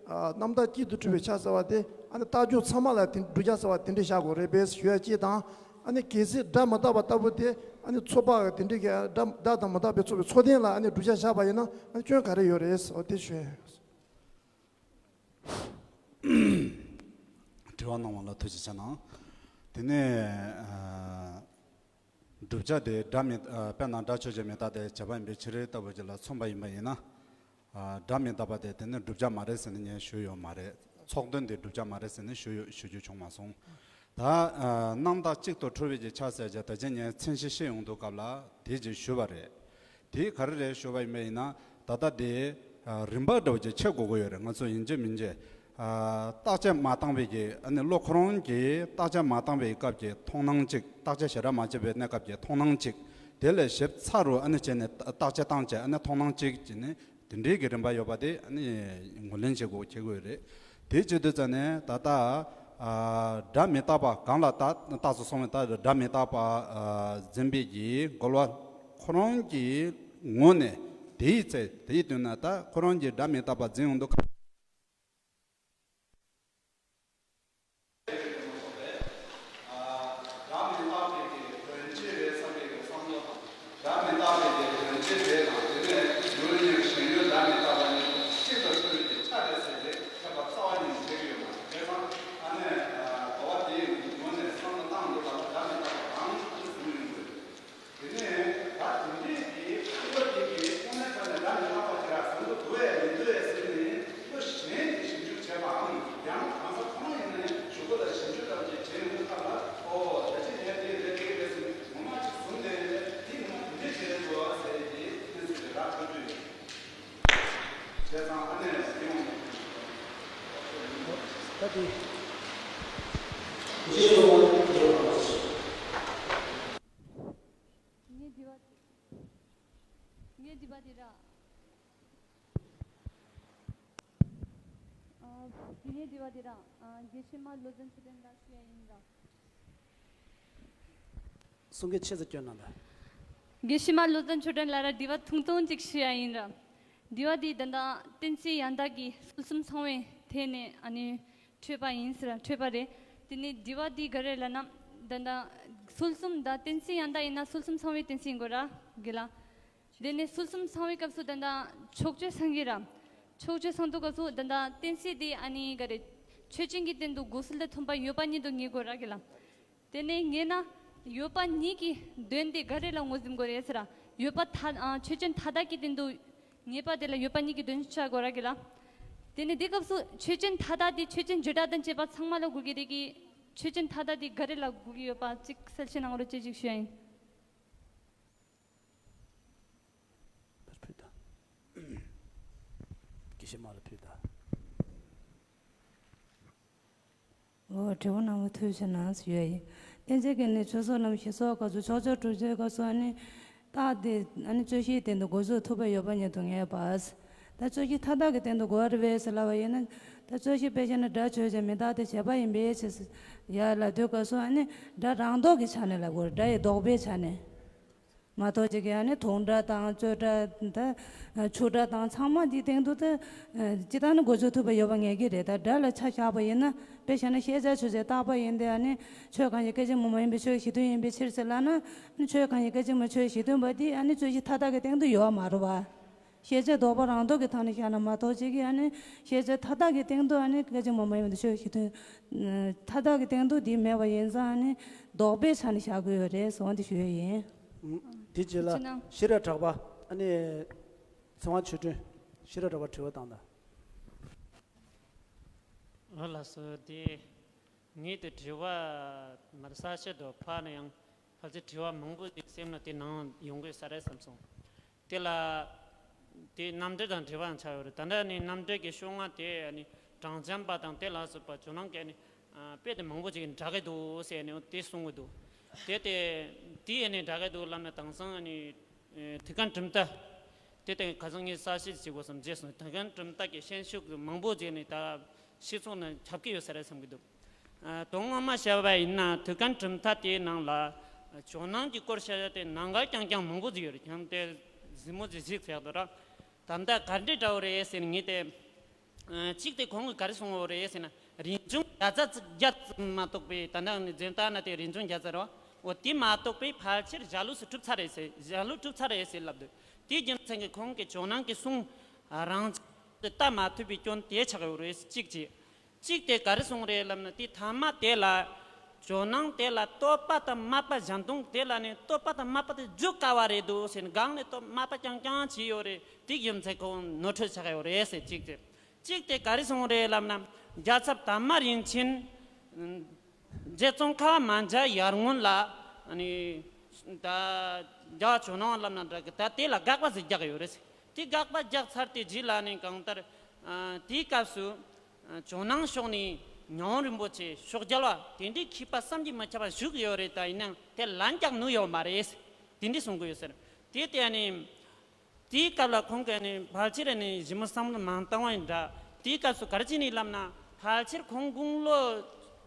ཨ་རྣམ་དག་གཅིག་ཏུ་འཁྲུལ་བའི་ཆ་ཟེར་བ་དེ་ཨ་ནི་རྟགས་འཇུག་ཚང་མ་ལ་དེ་བསྒྲུབ་བྱ་ཟེར་བ་དེ་འདྲ་བཞག་དགོས་རེད་པས་ཞུ་ཡ་གཅིག་དང་། ཨ་ནི་གལ་སྲིད་སྒྲ་མི་རྟག་པ་ལྟ་བུ་དེ་ཨ་ནི་ཚོགས་པ་གི་དེ་འདྲའི་གི་སྒྲ་རྟག་དང་མི་རྟག་པའི་ཚོགས་པའི་ཚོགས་རྟེན་ལ་ཨ་ནི་བསྒྲུབ་བྱ་བཞག་པ་ཡིན་ན་ཨ་ནི་སྐྱོན་ག་རེ་ཡོད་རེད་ཟེར་བ་དེ་ཞུ་ཡ་ཡིན། དྲི་བ་གནང་བ་ལ་ཐུགས་རྗེ་ཆེ་གནང་། དེ་ནས་ཨ་བསྒྲུབ་བྱ་དེ་སྒྲ་མི་ཨ་དཔེར་ན་སྒྲ་ཆོས་ཅན་མི་རྟག་སྟེ་བྱས་པ་ཡིན་པའི་ཕྱིར་ལྟ་བུ་ཅིག་ལ་མཚོན་པ་ཡིན་པ་ཡིན་ན། ཨ་སྒྲ་མི་རྟག་པ་དེ་དེ་ནི་བསྒྲུབ་བྱ་མ་རེད་ཟེར་ནས་ངས་ཞུས་ཡོད་མ་རེད། ཚོགས་དོན་དེ་བསྒྲུབ་བྱ་མ་རེད་ཟེར་ནས་ཞུས་ཡོད་ཞུ་རྒྱུ་བྱུང་མ་སོང་། ད་ཨ་རྣམ་དག་གཅིག་ཏུ་འཁྲུལ་བའི་གི་ཆ་ཟེར་བྱ་ད་ཅི་ངས་མཚན་གཞི་བཤད་ཡོང་དུས་སྐབས་ལ་དེ་ཅིག་ཞུས་པ་རེད། དེ་ག་རེ་རེད་ཞུ་བ་ཡིན་པ་ཡིན་ན་ད་ལྟ་དེ་ཨ་རིམ་པ་འདྲ་བོ་ཅིག་ཕྱེ་དགོས་ཀྱི་ཡོད་རེད། ང་ཚོ་ཡིན་གཅིག་མིན་གཅིག་ཨ་བརྟག་དཔྱད་མ་བཏང་བའི་གི་ཨ་ནི་བློ་ཁོ་རང་གིས་བརྟག་དཔྱད་མ་བཏང་བའི་སྐབས་ཀྱི་མཐོང་སྣང་གཅིག་བརྟག་དཔྱད་ཞེ་དྲག་མ་བྱས་པའི་གནས་སྐབས་ཀྱི་མཐོང་སྣང་གཅིག་དེ་ལས་ཞིབ་ཚགས་རུ་ཨ་ནི་བྱས་ནས་བརྟག་དཔྱད་བཏང་བྱས་ཨ་ནི་མཐོང་སྣང་གཅིག་བྱས་ནས་དེ་འདྲའི་གི་རིམ་པ་ཡོད་པ་དེ་ཨ་ནི་ངོས་ལེན་བྱེད་དགོས་ཁེལ་དགོས་རེད། དེ་བྱེད་དུས་ཙ་ནས་ད་ལྟ་ཨ་སྒྲ་མི་རྟག་པ་གང་ལ་རྟག་རྟགས་སུ་སོང་བའི་ད་སྒྲ་མི་རྟག་པ་ཨ་འཛིན་པའི་གི་རྒོལ་བ་ཁོ་རང་གི་ངོས་ནས་དེའི་ཚེ་དེའི་དོན་ན་ད་ཁོ་རང་གི་སྒྲ་མི་རྟག་པ་འཛིན་ཡོང་དུས། སྒྲ་མི་རྟག་པའི་གི་དོན་སྤྱི་རེད་བསམ་པའི་གི་བསམ་བློ་དང་། སྒྲ་མི་རྟག་པའི་གི་དོན་སྤྱི་རེད་དང་དེ་ནས་ཡུལ་གཉིས་ཀྱི་ཞེན་ཡུལ་སྒྲ་མི་རྟག་པ་གཉིས་གཅིག་ཏུ་འཁྲུལ་བའི་གི་ཆ་རེད་ཟེར་ཏེ་ཁྱབ་པ་རྩ་བ་ཉིད་ནས་འཐད་ཀྱི་ཡོད་མ་རེད། བྱས་ཙང་ཨ་ནི་གོ་བ་དེའི་ངོས་ནས་བསམ་བློ་བཏང་དུས་ད་ལྟ་སྒྲ་མི་རྟག་པ་གང་ཞིག་ཟིན་ཡོང་དགོས། དེ་ནས་ད་དེ་འདྲའི་གི་སྤྲུལ་པ་དེ་གིས་དངོས་གནས་དྲང་གནས་སྒྲ་མི་རྟག་པ་དེ་ར་ཟིན་དུ་འདུག་གས་མི་འདུག་གས་ཟེར་ནས་བློ་གཞན་གྱིས་ཞིབ་འཇུག་བྱས་པའམ་ཡང་གང་ཟག་ཁོ་རང་ཡིན་ན་ཡང་གཞུག་གུ་ལ་ཞིབ་འཇུག་ལྟ་བུ་ཅིག་བྱས་ཡོང་དུས་སྐབས་ལ་ཨོ་ད་ཅི་ངས་དེ་རེད་དེ་རེད་ཟེར་ནས་ངོ་མ་ཅིག་བཟུང་བསྡད་ཡོད་ནས་དེ་ངོ་མ་དེ་འདྲས་བྱས་རེད་འདུག་ཟེར་ཡས་ཀྱི་གནས་ཚུལ་དེ་རག་ཐུབ་ཀྱི་ཡོད། བྱས་ཙང་ཨ་ནེ་ཡོང་ད་དེ་ངས་དྲི་བ་ངས་དྲི་བ་དེ་ར། ཨ། དེ་ནས་དྲི་བ་དེ་དང་། ཨ། དགེ་བཤེས་མ་བློ་བཟང་ཆོས་སྒྲོན་ལགས་ཞུ་ཡ་ཡིན་ར། གསུང་སྐད་ཆེ་ཙམ་སྐྱོན་གནང་དང་། དགེ་བཤེས་མ་བློ་བཟང་ཆོས་སྒྲོན་ལགས་ར་དྲི་བ་ཐུང་ཐུང་ཅིག་ཞུ་ཡ་ཡིན་ར། དྲི་བ་དེ་ད་ལྟ་གཏན་ཚིགས་ཡང་དག་གི་ཚུལ་གསུམ་ཚང་བའི་ཐད་ནས་ཨ་ནི་འཕྲོས་པ་ཡིན་ཟེར་ར་འཕྲོས་པ་རེད། དེ་ནས་དྲི་བ་དེ་ག་རེ་ལབ་ན། ད་ལྟ་ཚུལ་གསུམ་ད་གཏན་ཚིགས་ཡང་དག་ཡིན་ན་ཚུལ་གསུམ་ཚང་བའི་གཏན་ཚིགས་ཡིན་དགོས་ར་དགེ་ལགས། དེ་ནས་ཚུལ་གསུམ་ཚང་བའི་སྐབས་སུ་ད་ལྟ་ཕྱོགས་ཆོས་ཚང་གི་ར། ཕྱོགས་ཆོས་ཚང་དུས་སྐབས་སུ་ད་ལྟ་གཏན་ཚིགས་དེ་ཨ་ནི་ག་རེ། ཆོས་ཅན་གྱི་སྟེང་དུ་འགོག་སྲོལ་དང་མཐུན་པ་ཡོད་པ་ཉིད་དུ་ངེས་དགོས་ར་གི་ལ། དེ་ནས་ངེས་ན་ཡོད་པ་ཉིད་ཀྱི་དོན་དེ་ག་རེ་ལ་ངོས་འཛིན་དགོས་རེད་ཟེར་ར། ཡོད་པ་མཐའ་ཨ་ཆོས་ཅན་མཐའ་དག་གི་སྟེང་དུ་ངེས་པ་དེ་ལ་ཡོད་པ་ཉིད་ཀྱི་དོན་ཆགས་དགོས་ར་གི་ལ། དེ་ནས་དེ་སྐབས་སུ་ཆོས་ཅན་མཐའ་དག་དེ་ཆོས་ཅན་བྱེ་བྲག་དང་བཅས་པ་ཚང་མ་ལ་དགོས་ཀྱི་རེད་གི། ཆོས་ཅན་མཐའ་དག་དེ་ག་རེ་ལ་དགོས་ཀྱི་ཡོད་པ་གཅིག་གསལ་བཤད་གནང་རོགས་བྱེད་ཅིག་ཞུ་ཡ་ཡིན། ཞི་མ་ལ་ཕུལ་དང་། འོ། དྲི་བ་གནང་བ་ཐུགས་རྗེ་གནང་ཞུ་ཡ་ཡིན། བསྟན་འཛིན་གྱི་ནི་ཆོས་ཚོགས་རྣམས་ཞེས་སོགས་སྐབས་སུ་ཕྱོགས་བཅུར་གྲུབ་ཆེན་སྐབས་སུ་ཨ་ནི་རྟགས་དེ་ཨ་ནི་རྩོད་གཞིའི་སྟེང་དུ་འགོད་འཇུག་ཐུབ་པ་ཡོད་པ་ཉིད་དུ་ངེས་པ། ད་རྩོད་གཞི་མཐའ་དག་གི་སྟེང་དུ་འགོད་པ་རེད་པས་ཟེར་ལབ་པ་ཡིན་ན། ད་རྩོད་གཞི་དཔེ་བཞག་ན་སྒྲ་ཆོས་ཅན། མི་རྟག་སྟེ་བྱས་པ་ཡིན་པའི་ཕྱིར། ཡ་ལབ་དུས་སྐབས་སུ་ཨ་ནི་སྒྲ་རང་ལྡོག་གི་ཆ་ནས་ལབ་དགོས་རེད། སྒྲ་ཡི་ལྡོག་པའི་ཆ་ནས། མ་གཏོགས་ཅིག་གིས་ཨ་ནི་དུང་སྒྲ་དང་རྩོད་སྒྲ་དང་ཆུ་སྒྲ་དང་ཚང་མ་འདིའི་སྟེང་དུ་ད་ཅི་ལྟར་ནི་འགོད་འཇུག་ཐུབ་པ་ཡོད་པ་ངེས་ཀྱི་རེད། ད་སྒྲ་ལ་ཆ་བཞག་པ་ཡིན་ན། དཔེ་བཞག་ན་ཤེས་བྱ་ཆོས་ཅན་རྟག་པ་ཡིན་ཏེ། ཨ་ནི་ཆོས་གང་ཞིག་སྐད་ཅིག་མ་མ་ཡིན་པའི་ཆོས་ཀྱི་གཞི་མཐུན་ཡིན་པའི་ཕྱིར་ཟེར་ལབ་ན། ཨ་ནི་ཆོས་གང་ཞིག་སྐད་ཅིག་མ་ཆོས་གཞི་མཐུན་པ་འདི་ཨ་ནི་རྩོད་གཞི་མཐའ་དག་གི་སྟེང་དུ་ཡོད་པ་མ་རེད་པ། ཤེས་བྱ་ལྡོག་པ་རང་ལྡོག་གི་ཐོག་ནས་བཞག་ན་མ་གཏོགས་ཅིག་གིས་ཨ་ནི་ཤེས་བྱ་མཐའ་དག་གི་སྟེང་དུ་ཨ་ནི་སྐད་ཅིག་མ་མ་ཡིན་པའི་ཆོས་གཞི་མཐུན། མཐའ་དག་གི་སྟེང་དུ་འདི་མེད་པ་ཡིན་ཙང་ཨ་ནི་ལྡོག་པའི་ཆ་ནས་བཞག་དགོས་ཡོད་རེད་ཟེར་བ་འདི་ཞུ་ཡས་ཡིན། དེ་རྗེས་ལ་ཕྱི་ནང་ཤེས་རབ་གྲགས་པ། ཨ་ནི་ཚེ་དབང་ཆོས་སྒྲོན། ཤེས་རབ་གྲགས་པ་དྲི་བ་བཏང་དང་། ཨོ་ལགས་སོ། དེ་ངས་དེ་དྲི་བ་མར་གསལ་བཤད་དུ་ཕར་ནས་ཡང་ཕལ་ཆེར་དྲི་བ་མང་པོ་ཞིག་སེམས་ལ་དེ་ནང་ཡོང་དགོས་ས་རེད་བསམ་སོང་། དེ་ལ་དེ་རྣམ་འགྲེལ་དང་འབྲེལ་བ་ཡང་ཆགས་ཡོད་རེད། ད་ལྟ་ནི་རྣམ་འགྲེལ་གྱི་ཤོག་ལྔ་དེ་ནི་གྲངས་འཇམ་པ་དང་དེ་ལ་སོགས་པ་ཇོ་ནང་གི་ནི་ཨ་དཔེ་དེ་མང་པོ་ཅིག་འདྲ་གི་འདུག་ཟེར་ནས་དེ་གསུང་གི་འདུག། དེ་དེ་དེ་ཡས་ནས་འདྲ་གི་འདུག་ལབ་ན། དེང་སང་ནི་ཨེ་ཐུའུ་བཀྭན་གྲུབ་མཐའ་དེ་དེ་ཁ་སང་ངས་གསལ་བཤད་བྱེད་དགོས་བསམ་བྱས་སོང་། ཐུའུ་བཀྭན་གྲུབ་མཐའ་གི་ཤན་ཤུགས་མང་པོ་ཅིག་ནི་ད་སྤྱི་ཚོགས་ནང་ཁྱབ་ཀྱི་ཡོད་ས་རེད་བསམ་གྱི་འདུག། ཨ་དོན་ངོ་མ་བཤད་པ་ཡིན་ན་ཐུའུ་བཀྭན་གྲུབ་མཐའ་དེའི་ནང་ལ་ཇོ་ནང་གི་སྐོར་བཤད་ཡ་དེ་ནང་འགལ་རྐྱང་རྐྱང་མང་པོ་ཅིག་ཡོད་རེད། ཁྱེད་རང་དེ་གཟིགས་མོ་ཅིག་གཟིགས་ཟེར་དོ་ར། ད་ལྟ་ག་འདྲ་འདྲ་བོ་རེད་ཟེར་ནས་ངས་དེ། ཨ་གཅིག་དེ་ཁོང་གིས་ག་རེ་གསུངས་པ་རེད་ཟེར་ན། རིན་འབྱུང་བརྒྱ་རྩ་བརྒྱ་ཙམ་མ་གཏོགས་པའི། ད་ནང་ནས་འཛིན་སྟངས་ན་དེ་རིན་འབྱུང་བརྒྱ་རྩ་རེད་བ། འོ་དེ་མ་གཏོགས་པའི་ཕལ་ཆེར་ཞྭ་ལུགས་སུ་གྲུབ་ཚར་རེད་ཟེར། ཞྭ་ལུགས་གྲུབ་ཚར་རེད་ཟེར་ལབ་འདུག། དེའི་རྒྱུ་མཚན་གྱིས་ཁོང་གིས་ཇོ་ནང་གི་གསུང་རང་དེ་ལྟ་མ་ཐུབ་པའི་སྐྱོན་དེ་ཆགས་ཡོད་རེད། གཅིག་བྱས། གཅིག་དེ་ག་རེ་གསུངས་རེད་ལབ་ན། དེ་ཐ་མ་དེ་ལ་ཇོ་ནང་དེ་ལ་བསྟོད་པ་དང་སྨད་པ་གཞན་སྟོང་དེ་ལ་ནི་བསྟོད་པ་དང་སྨད་པ་དེ་བརྗོད་དཀའ་བ་རེད་འདུག་ཟེར་ནས་སྒང་ནས་བསྟོད་སྨད་པ་རྐྱང་རྐྱང་བྱས་ཡོད་རེད། དེ་རྒྱུ་མཚན་ཁོང་ནོར་འཁྲུལ་ཆགས་ཡོད་རེད་ཟེར། གཅིག་དེ། གཅིག་དེ་ག་རེ་གསུངས་རེད་ལབ་ན། རྒྱལ་ཚབ་དར་མ་རིན་ཆེན་རྗེ་ཙོང་ཁ་པ་མན་ཇ་ཡར་སྔོན་ལ་ནི་ད་རྒྱལ་བ་ཇོ་ནང་ལབ་ན་འདྲ་གི། ད་དེ་ལ་དགག་པ་ཟིག་རྒྱག་ཡོད་རེད། དེ་དགག་པ་རྒྱག་ཚར་དེ་རྗེས་ལ་ནི་གང་ལྟར་ཨ་དེའི་སྐབས་སུ་ཨ་ཇོ་ནང་ཕྱོགས་ནས་ཉང་རིན་པོ་ཆེ་ཕྱོགས་རྒྱལ་བ་དེ་འདྲའི་མཁས་པ་བསམ་གྱིས་མི་ཁྱབ་པ་བཞུགས་ཡོད་རེད། ད་ཡིན་ནའང་དེ་ལན་རྒྱག་ནུས་ཡོད་མ་རེད། དེ་འདྲའི་གསུང་གི་ཡོད་ཟེར། དེ་ལྟས་ནི། དེའི་སྐབས་ལ་ཁོང་གིས་ནི་ཕལ་ཆེར་ནི་ཞིབ་མོ་བསམ་བློ་མ་བཏང་བ་ཡིན་འདྲ། དེའི་སྐབས་སུ་ག་རེ་བྱས་ནས་ལབ་ན། ཕལ་ཆེར་ཁོང་དགུང་ལོ་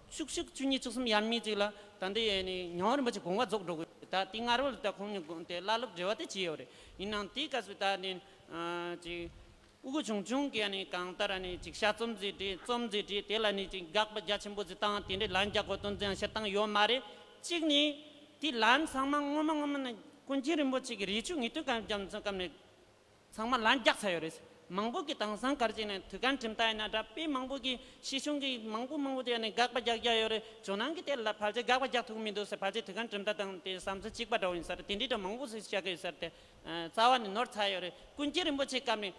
བཅུ་གཅིག་བཅུ་གཉིས་བཅུ་གསུམ་ཡར་མར་ཅིག་ལ་ད་ལྟའི་ནི་ཉང་རིན་པོ་ཆེ་དགོངས་པ་རྫོགས་འགྲོ་གི་ཡོད། ད་དེ་སྔ་རོལ་ད་ཁོང་གཉིས་དགོངས་དེ་བླ་སློབ་འབྲེལ་བ་དེ་བྱས་ཡོད་རེད། ཡིན་ནའང་དེའི་སྐབས་སུ་ད་ནི་ཨ་ཅིག་དབུ་གུ་ཆུང་ཆུང་གིས་ནི་གང་ལྟར་ནི་ཅིག་དཔྱད་རྩོམ་ཟིག་བྲིས། རྩོམ་ཟིག་བྲིས། དེ་ལ་ནི་ཅིག་དགག་པ་རྒྱ་ཆེན་པོ་ཟིག་བཏང་། དེ་འདྲའི་ལན་རྒྱག་དགོས་དོན་ཟིག་ཡང་བཤད་སྟངས་ཡོད་མ་རེད། གཅིག་ནི་དེ་ལན་ཚང་མ་ངོ་མ་ངོ་མ་ནི་ཀུན་མཁྱེན་རིན་པོ་ཆེ་གི་རས་ཆུང་ངེས་དོན་གང་འཇམ་ཚང་སྐབས་ནས་ཚང་མ་ལན་རྒྱག་ཚར་ཡོད་རེད། མང་པོ་གིས་དེང་སང་ག་རེ་བྱས་ནས་ཐུའུ་བཀྭན་གྲུབ་མཐའ་ཡིན་ན་འདྲ། དཔེ་མང་པོ་གིས་ཤེས་ཆུང་གིས་མང་པོ་མང་པོ་དེ་ནས་དགག་པ་རྒྱག་རྒྱག་ཡོད་རེད། ཇོ་ནང་གིས་དེ་ལ་ཕལ་ཆེར་དགག་པ་རྒྱག་ཐུབ་ཀྱི་མི་འདུག་ཟེར། ཕལ་ཆེར་ཐུའུ་བཀྭན་གྲུབ་མཐའ་དང་དེ་བསམ་ཚུལ་གཅིག་པ་འདྲ་བོ་ཡིན་ས་རེད། དེ་འདྲའི་འདྲ་མང་པོ་ཞིག་བཤད་ཀྱི་ཡོད་ས་རེད་དེ། རྩ་བ་ནས་ནོར་ཚར་ཡོད་རེད། ཀུན་མཁྱེན་རིན་པོ་ཆེའི་སྐབས་ནས་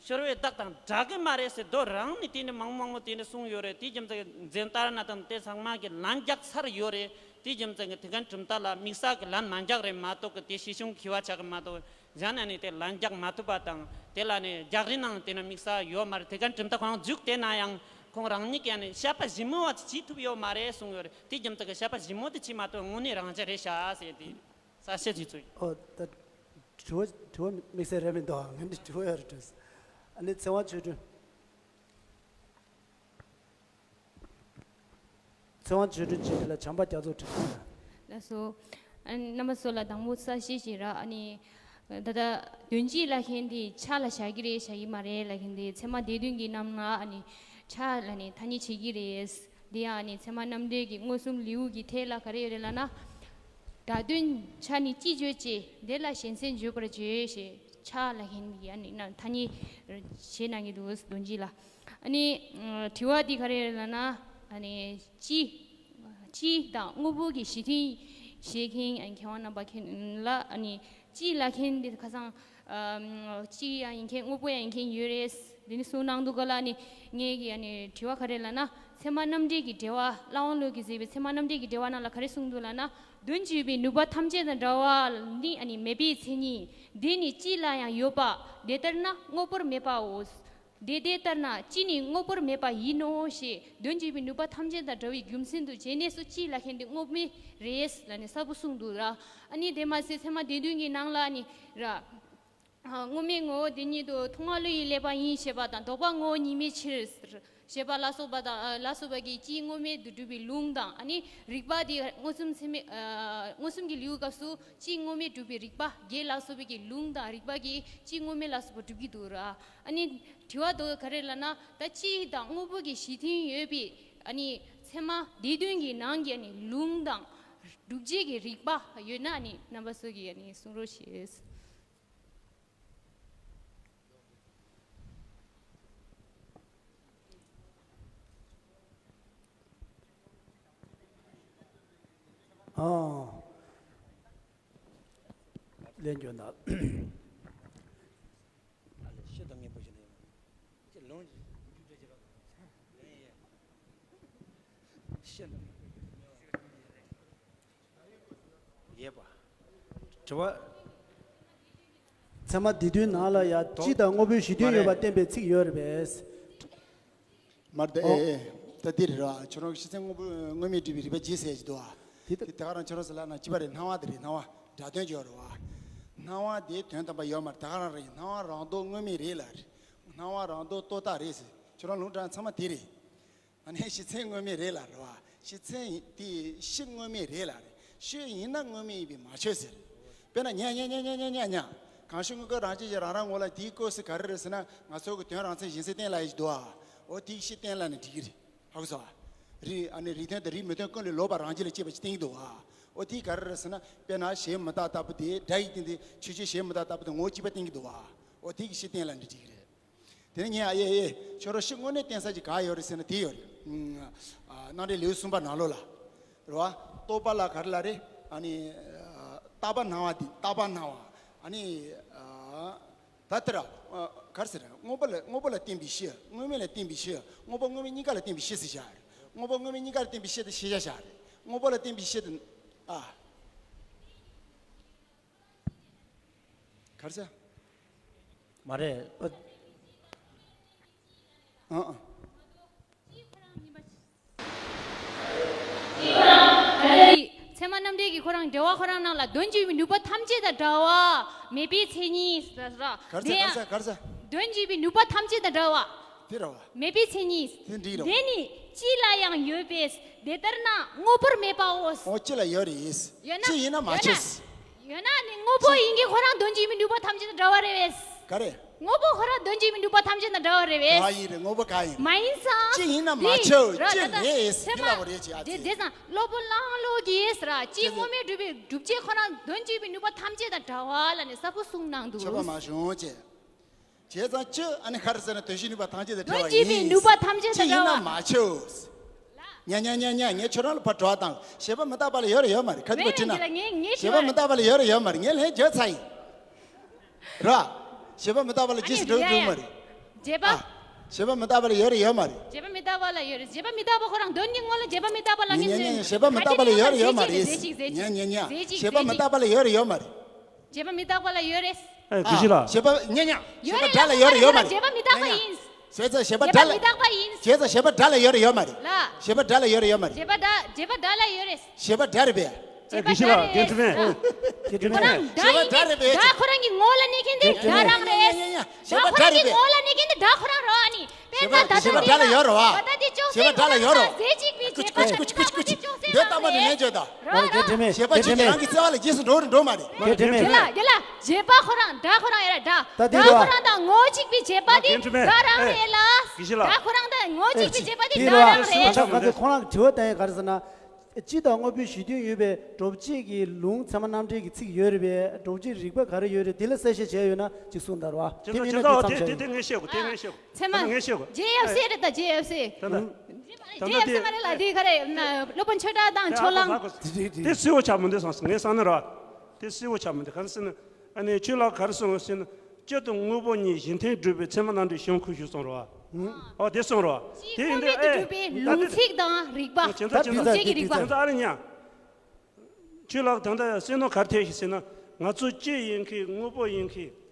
ཤོར་བའི་བདག་དང་འདྲ་གི་མ་རེད་ཟེར། དོ་རང་ནས་དེ་འདྲ་མང་པོ་མང་པོ་དེ་འདྲ་གསུངས་ཡོད་རེད། དེ་རྒྱུ་མཚན་གྱིས་འཛིན་སྟངས་ན་དང་དེ་ཚང་མ་གིས་ལན་རྒྱག་ཚར་ཡོད་རེད། དེ་རྒྱུ་མཚན་གྱིས་ཐུའུ་བཀྭན་གྲུབ་མཐའ་ལ་དམིགས་བསལ་གྱི་ལན་མ་རྒྱག་རེད་མ་གཏོགས་གི། དེ་ཤེས་ཆུང་མཁས་པ་ཆགས་གི་མ་གཏོགས། གཞན་ན་ནས་དེ་ལན་རྒྱག་མ་ཐུབ་པ་དང་། དེ་ལ་ནས་རྒྱག་རེས་གནང་དེ་ན་དམིགས་བསལ་ཡོད་མ་རེད། ཐུའུ་བཀྭན་གྲུབ་མཐའ་ཁོ་རང་བརྒྱུད་དེ་ན་ཡང་ཁོང་རང་ཉིད་ཀྱིས་ནས་དཔྱད་པ་ཞིབ་མོ་བ་བྱེད་ཐུབ་ཡོད་མ་རེད་གསུངས་ཡོད་རེད། དེ་རྒྱུ་མཚན་གྱིས་དཔྱད་པ་ཞིབ་མོ་དེ་བྱེད་མ་ཐུབ། དངོས་གནས་རང་འཇགས་རེད་ཤག་ཟེར་དེ་གསལ་བཤད་བྱེད་ཚུལ། ཨོ་ད་དྲི་བ་དྲི་བ་དམིགས་བསལ་རེད་མི་འདུག། ང་འདི་དྲི་བ་ཡོད་རེད་དྲིས། ཨ་ནི་ཚེ་དབང་ཆོས་སྒྲོན། ཚེ་དབང་ཆོས་སྒྲོན་གྱིས་དེ་ལ་བྱམས་པ་རྒྱ་མཚོ་དྲིས། ལགས་སོ། ཨ་ནི་རྣམ་པ་ཚོ་ལ་དང་པོ་གསལ་བཤད་ཞིག་ར། ཨ་ནི་ད་ལྟ་དོན་སྤྱི་ལབ་མཁན་དེ་ཆ་ལ་བཞག་གི་རེད་བཞག་གི་མ་རེད་ལབ་མཁན་དེ། ཚད་མ་སྡེ་བདུན་གྱི་རྣམ་ལྔ་ཨ་ནི་ཆ་ལ་ནི་ཐ་སྙད་བྱེད་ཀྱི་རེད། དེ་ཡང་ཨ་ནི་ཚད་མ་རྣམ་འགྲེལ་གྱི་མངོན་སུམ་ལེའུ་གི་ཐད་ལ་ག་རེ་ཡོད་རེད་ལབ་ན། སྒྲ་དོན་ཆ་ནི་སྤྱི་བརྗོད་ཅེས། དེ་ལ་གཞན་སེལ་བརྗོད་པར་བྱོས་ཞེས་ཆ་ལབ་མཁན་གྱི་ཨ་ནི་ཐ་སྙད་བྱས་གནང་གི་འདུག། དོན་སྤྱི་ལ། ཨ་ནི་དྲི་བ་འདི་ག་རེ་རེད་ལབ་ན། ཨ་ནི་སྤྱི་སྤྱི་དང་དངོས་པོ་གི་གཞི་མཐུན་བྱེད་མཁན་མཁས་དབང་རྣམ་པ་མཁན་ལ། ཨ་ནི་སྤྱི་ལབ་མཁན་འདི་ཁ་སང་སྤྱི་ཡང་ཡིན་མཁན་དངོས་པོ་ཡང་ཡིན་མཁན་ཡོད་རེད། འདི་ནི་གསུང་གནང་འདུག་ག་ལ། ཨ་ནི་ངའི་གི་ཨ་ནི་དྲི་བ་ག་རེ་ལབ་ན། ཚད་མ་རྣམ་འགྲེལ་གྱི་འགྲེལ་པ། ལྷ་དབང་བློ་གིས་མཛད་པའི་ཚད་མ་རྣམ་འགྲེལ་གྱི་འགྲེལ་པ་ནང་ལ་ག་རེ་གསུངས་འདུག་ལབ་ན། དོན་བརྗོད་པའི་ནུས་པ་ཐམས་ཅད་དང་འདྲ་བ་ནི་ཨ་ནི་མེད་པའི་མཚན་ཉིད། དེ་ནི་སྤྱི་ལ་ཡང་ཡོད་པ། དེ་ལྟར་ན་དངོས་པོར་མེད་པའོ། དེ་དེ་ལྟར་ན་སྤྱི་ནི་དངོས་པོར་མེད་པ་ཡིན་ནོ་ཞེས་དོན་བྱེད་པའི་ནུས་པ་ཐམས་ཅད་དང་བྲལ་བའི་རྒྱུ་མཚན་དུ་བྱས་ནས་སུ་སྤྱི་ལ་མཁན་དེ་དངོས་མེད་རེད་ལབ་ནས་གསལ་པོ་གསུངས་འདུག་ར། ཨ་ནི་དེ་མ་ཟད་ཚད་མ་སྡེ་བདུན་གྱི་ནང་ལ་ནི་ར། དངོས་མེད་ངོ་བོ་དེ་ཉིད་དུ་མཐོང་བ་བློ་ཡིས་བསླད་པ་ཡིན་ཞེས་པ་དང་ལྡོག་པ་ངོ་བོ་ཉིད་མེད་ཕྱིར་ཞེས་པ་ལ་སོགས་པ་དང་ལ་སོགས་པ་གིས་སྤྱིའི་དངོས་མེད་དུ་གྲུབ་པའི་ལུང་དང་ཨ་ནི་རིགས་པ་དེ་མངོན་སུམ་ཚད་མེད་མངོན་སུམ་གྱི་ལེའུ་སྐབས་སུ་སྤྱིའི་དངོས་མེད་གྲུབ་པའི་རིགས་པ་བརྒྱད་ལ་སོགས་པའི་གི་ལུང་དང་རིགས་པ་གིས་སྤྱིའི་དངོས་མེད་ལ་སོགས་པ་གྲུབ་ཀྱི་འདུག་ར། ཨ་ནི་དྲི་བ་དེ་ག་རེ་ལབ་ན་ད་སྤྱི་དང་དངོས་པོ་གི་གཞི་མཐུན་ཡོད་པའི་ཨ་ནི་ཚད་མ་སྡེ་བདུན་གྱི་ནང་གི་ཨ་ནི་ལུང་དང་སྒྲུབ་བྱེད་ཀྱི་རིགས་པ་ཡོད་ན་ཨ་ནི་རྣམ་པ་ཚོ་གིས་ཨ་ནི་གསུང་རོགས་ཞེས། ཨ། ལན་སྐྱོན་དང་། ཤེས་དང་ངེས་པོ་ཞིག་ལ་ཡོང་། ལོང་ཞེས་པ། ཡས་པ། དྲི་བ། ཚད་མ་སྡེ་བདུན་ནང་ལ་ཡང་སྤྱི་དང་དངོས་པོའི་གཞི་མཐུན་ཡོད་པ་བསྟན་པའི་ཚིག་ཡོད་རེད་པས། མར་ད་ཨོ། ཨེ་ཨེ། ད་འདི་རེད་ར། ཁྱོད་རང་གི་ཤེས་ཚད་དངོས་པོ་དངོས་མེད་སྒྲུབ་པའི་རིགས་པ་བརྒྱད་ཟེར་གྱི་འདུག་ཨ། དེ་ད་དེ་ད་ག་རང་ཁྱོད་རང་ཟེར་ལབ་ན་གཅིག་པ་རེད། སྣང་བ་དེ་རེད། སྣང་བ་སྒྲ་དོན་སྦྱོར་རེད་བ། སྣང་བ་དེ་དོན་དམ་པ་ཡོད་མ་རེད། ད་ག་རང་རེད། སྣང་བ་རང་ལྡོག་དངོས་མེད་རེད་ལབ་རེད། སྣང་བ་རང་ལྡོག་རྟོག་བཏགས་རེད་ཟེར། ཁྱོད་རང་ལུང་དྲངས་ཚང་མ་དེ་རེད། ཨ་ནི་ཤེས་ཚད་དངོས་མེད་རེད་ལབ་རེད་བ། ཤེས་ཚད་དེ་ཤེས་དངོས་མེད་རེད་ལབ་རེད། ཤེས་ཡིན་ན་དངོས་མེད་ཡིན་པས་མ་ཆོས་ཟེར། དཔེར་ན་ཉ་ཉ་ཉ་ཉ་ཉ་ཉ། གང་ཞིག་དངོས་ཀྱི་རང་བཞིན་གྱིས་རང་རང་ངོ་ལ་དེའི་ཀོ་སི་ག་རེ་རེད་ཟེར་ན་ང་ཚོ་གི་དོན་རང་མཚན་གཞན་སེལ་གཏན་ལ་ཡིན་འདུག་ཨ། འོ་དེའི་ཤེས་གཏན་ལ་ནི་འགྲིག་གི་རེད། ཧ་གོ་སོང་ཨ། རིགས་ཨ་ནི་རིགས་མཐུན་དང་རིགས་མི་མཐུན་ཀུན་ལས་ལོག་པ་རང་རྒྱུད་ལ་སྐྱེས་པ་ཞིག་བསྟན་གྱི་འདུག་ཨ། འོ་དེ་ག་རེ་རེད་ཟེར་ན་དཔེར་ན་གཞན་མི་རྟག་ལྟ་བུ་དེ་སྒྲ་ཡི་སྟེང་དུ་ཆོས་ཅན་གཞན་མི་རྟག་ལྟ་བུ་དེ་ངོ་བོ་གཅིག་པ་བསྟན་གྱི་འདུག་ཨ། འོ་དེ་གི་ཤེས་གཏན་ལ་ནི་འགྲིག་གི་རེད། དེ་ནས་ངས་ཨ་ཡེ་ཨེ་ཁྱོད་རང་ཤི་དངོས་གནས་བསྟན་ས་ཅིག་ག་ཡོད་རེད་ཟེར་ན་དེ་ཡོད་རེད། ཨ་རྣམ་འགྲེལ་ལེའུ་གསུམ་པ་ནང་ལོགས་ལ། རེད་བ། རྟོག་པ་ལ་ག་རེ་ལབ་རེད། ཨ་ནི་ཨ་རྟག་པ་སྣང་བ་དེ་རྟག་པ་སྣང་བ། ཨ་ནི་ཨ་ད་ལྟར་ཨ་ག་རེ་ཟེར་དངོས་པོ་ལ་དངོས་པོ་ལ་བརྟེན་པའི་ཤེས། དངོས་མེད་ལ་བརྟེན་པའི་ཤེས། དངོས་པོ་དངོས་མེད་གཉིས་ཀ་ལ་བརྟེན་པའི་ཤེས་ཟེར་བཞག་རེད། དངོས་པོ་དངོས་མེད་གཉིས་ཀ་ལ་བརྟེན་པའི་ཤེས་དེ་ཤེས་བྱ་བཞག་རེད། དངོས་པོ་ལ་བརྟེན་པའི་ཤེས་དེ་ཨ། ག་རེ་ཟེར། མ་རེད། ཨ་ཨ། ཚད་མ་རྣམ་འགྲེལ་གྱི་ཁོ་རང་འགྲེལ་བ་ཁོ་རང་ནང་ལ་དོན་བྱེད་པའི་ནུས་པ་ཐམས་ཅད་དང་བྲལ་བ་མེད་པའི་མཚན་ཉིད་ཟེར་ར། ག་རེ་ཟེར། ག་རེ་ཟེར། ག་རེ་ཟེར། དོན་བྱེད་པའི་ནུས་པ་ཐམས་ཅད་དང་བྲལ་བ། དེ་རེད་བ། མེད་པའི་མཚན་ཉིད། དེ་འགྲིག་རེད་བ། དེ་ནི་སྤྱི་ལ་ཡང་ཡོད་པས་དེ་ལྟར་ན་དངོས་པོར་མེད་པའོ། འོ་སྤྱི་ལ་ཡོད་རེད། ཡོད་ན་སྤྱི་ཡིན་ན་མ་ཡོད་ན་ཆོས། ཡོད་ན་ནི་དངོས་པོ་ཡིན་གྱི་ཁོ་རང་དོན་བྱེད་པའི་ནུས་པ་ཐམས་ཅད་དང་བྲལ་བ་རེད་བས། ག་རེ། དངོས་པོ་ཁོ་རང་དོན་བྱེད་པའི་ནུས་པ་ཐམས་ཅད་དང་བྲལ་བ་རེད་བས། ག་ཡིན་རེད། དངོས་པོ་ག་ཡིན། མ་ཡིན་ཙང་། སྤྱི་ཡིན་ན་མ་ཆོས། ར་སྤྱི་ད་ལྟ་རེད། ཚད་མ་སྤྱི་ལ་འོ་རེད་ཅེས་ཨ་དེ་ཙི། དེ་ཙང་སློབ་དཔོན་གླང་ལོ་གིས་ར་སྤྱི་དངོས་མེད་སྒྲུབ་པའི་སྒྲུབ་བྱེད་ཁོ་རང་དོན་བྱེད་པའི་ནུས་པ་ཐམས་ཅད་དང་བྲལ་བ་ལ་ནི་གསལ་པོ་གསུངས་གནང་འདུག་ཆོས་པ་མ་བྱུང་ཅེས། བྱས་ཙང་སྤྱི་ཨ་ནི་ག་རེ་ཟེར་ན་དོན་བྱེད་ནུས་པ་ཐམས་ཅད་དང་བྲལ་བ་ཡིན། དོན་བྱེད་པའི་ནུས་པ་ཐམས་ཅད་དང་བྲལ་བ། སྤྱི་ཡིན་ན་མ་ཆོས། ཉ་ཉ་ཉ་ཉ་ངས་ཁྱོད་རང་ལ་ཕར་དྲི་བ་བཏང་། བྱེད་པ་མི་རྟག་པ་ལ་ཡོད་རེད་ཡོད་མ་རེད། ཁ་ཐུག་པ་དྲིས་ན། ངས་ངས་བྱེད་པ་མི་རྟག་པ་ལ་ཡོད་རེད་ཡོད་མ་རེད། ངས་ལན་བརྒྱབ་ཚར་ཡིན། ར། བྱེད་པ་མི་རྟག་པ་ལ་རྗེས་སུ་འགྲོ་འགྲོ་མ་རེད། བྱེད་པ། ཨ། བྱེད་པ་མི་རྟག་པ་ལ་ཡོད་རེད་ཡོད་མ་རེད། བྱེད་པ་མི་རྟག་པ་ལ་ཡོད་རེད། བྱེད་པ་མི་རྟག་པ་ཁོ་རང་དོན་གྱི་དངོས་ལ་བྱེད་པ་མི་རྟག་པ་ལ་ཉན་ཉན་ཉན། བྱེད་པ་མི་རྟག་པ་ལ་ཡོད་རེད་ཡོད་མ་རེད། ཉན་ཉན་ཉན། བྱེད་པ་མི་རྟག་པ་ལ་ཡོད་རེད་ཡོད་མ་རེད། བྱེད་པ་མི་རྟག་པ་ལ་ཡོད་རེད། ཨ། དགེ་བཤེས་ལགས། བྱེད་པ་ཉན་ཉན། ཡོད་རེད་ལ། བྱེད་པ་སྒྲ་ལ་ཡོད་རེད་ཡོད་མ་རེད། བྱེད་པ་མི་རྟག་པ་ཡིན། བྱས་ཙང་བྱེད་པ་སྒྲ་ལ། བྱེད་པ་མི་རྟག་པ་ཡིན། བྱས་ཙང་བྱེད་པ་སྒྲ་ལ་ཡོད་རེད་ཡོད་མ་རེད། ལ། བྱེད་པ་སྒྲ་ལ་ཡོད་རེད་ཡོད་མ་རེད། བྱེད་པ་སྒྲ་བྱེད་པ་སྒྲ་ལ་ཡོད་རེད། བྱེད་པ་སྒྲ་རེད་པས། བྱེད་པ་དགེ་བཤེས་ལགས། རྒན་དྲི་མེད། ར། དགེ་དྲི་མེད། ཁོ་རང་སྒྲ་ཡིན་ཏེ་སྒྲ་ཁོ་རང་གི་ངོ་ལ་གནས་མཁན་དེ་སྒྲ་རང་རེད། སྒྲ་ཁོ་རང་གི་ངོ་ལ་གནས་མཁན་དེ་སྒྲ་ཁོ་རང་རོ་ཨ་ནི། དཔེར་ན་ད་ལྟ་དེ་ལ་བྱེད་པ་སྒྲ་ལ་ཡོད་རེད་བ། ད་ལྟ་དེ་ཅོག་ཙེ་ཁོ་ལ་རྫས་གཅིག་པའི་བྱེད་པ་ད་ལྟ་དེ་ཅོག་ཙེ་ནང་རེད། རོ་ལ་དགེ་དྲི་མེད། བྱེད་པ་གཅིག་གིས་རང་གི་རྩ་བ་ལ་རྗེས་སུ་འགྲོ་རེད་འགྲོ་མ་རེད། དགེ་དྲི་མེད། དགེ་ལ་དགེ་ལ་བྱེད་པ་ཁོ་རང་སྒྲ་ཁོ་རང་ཡོད་རེད་སྒྲ། ད་དེ་སྒྲ་རེད་བ། ཁོ་རང་དང་ངོ་གཅིག་པའི་བྱེད་པ་དེ་དགེ་དྲི་མེད། སྒྲ་རང་རེད་ལ། དགེ་བཤེས་ལགས། སྒྲ་ཁོ་རང་དང་ངོ་གཅིག་པའི་བྱེད་པ་དེ་སྒྲ་རང་རེད། ཁོ་ཚོ་ཁོ་ཚོས་ཁོང་རང་གི་དྲི་བ་བཏང་ཡས་ག་རེ་ཟེར་ན། སྤྱི་དང་དངོས་པོའི་གཞི་མཐུན་ཡོད་པའི་སྒྲུབ་བྱེད་ཀྱི་ལུང་ཚད་མ་རྣམ་འགྲེལ་གྱི་ཚིག་ཡོད་རེད་པས། སྒྲུབ་བྱེད་རིགས་པ་ག་རེ་ཡོད་རེད། དེ་ལ་གསལ་བཤད་བྱས་ཡོད་ན་ཅིག་གསུངས་དང་ར་བ། དེ་དེ་མིན་ན་དེ་ཚང་མ་བྱས་ཡོད། དེ་ངས་བཤད་དགོས། དེ་ངས་བཤད་དགོས། ཚད་མ། ངས་བཤད་དགོས། རྗེས་ཡབ་སྲས་རེད་ད། རྗེས་ཡབ་སྲས། ད་ད་ད་རྗེས་ཡབ་སྲས་མ་རེད་ལ། དེ་ག་རེ་སློབ་དཔོན་ཆོས་གྲགས་དང་ཆོས་གླང་། དེ་སྲིད་པོ་ཆགས་མི་འདུག་བསམ་ངས་བསམ་ན་ར། དེ་སྲིད་པོ་ཆགས་མི་འདུག་གང་ཟེར་ན། ཨ་ནི་ཁྱོད་ལ་ག་རེ་གསུངས་ཟེར་ན། སྤྱི་དང་དངོས་པོ་གཉིས་གཞི་མཐུན་སྒྲུབ་པའི་ཚད་མ་རྣམ་འགྲེལ་གཞུང་ཁུ་བཞུགས་གསུངས་རོ། ཨོ་དེ་གསུངས་རོ། དེ་ཡིན་དུས་ཨེ། ད་དེ་ལུང་ཚིག་དང་རིགས་པ། ད་དེ་ཚ་དེ་ཚ་རིགས་པ། དེ་ཚ་ཨ་རེ་ཉ། ཁྱོད་ལ་ད་ལྟ་བསོད་ནམས་ག་རེ་ཐེབས་ཤིག་ཟེར་ན། ང་ཚོ་སྤྱི་ཡིན་གི་དངོས་པོ་ཡིན་གི།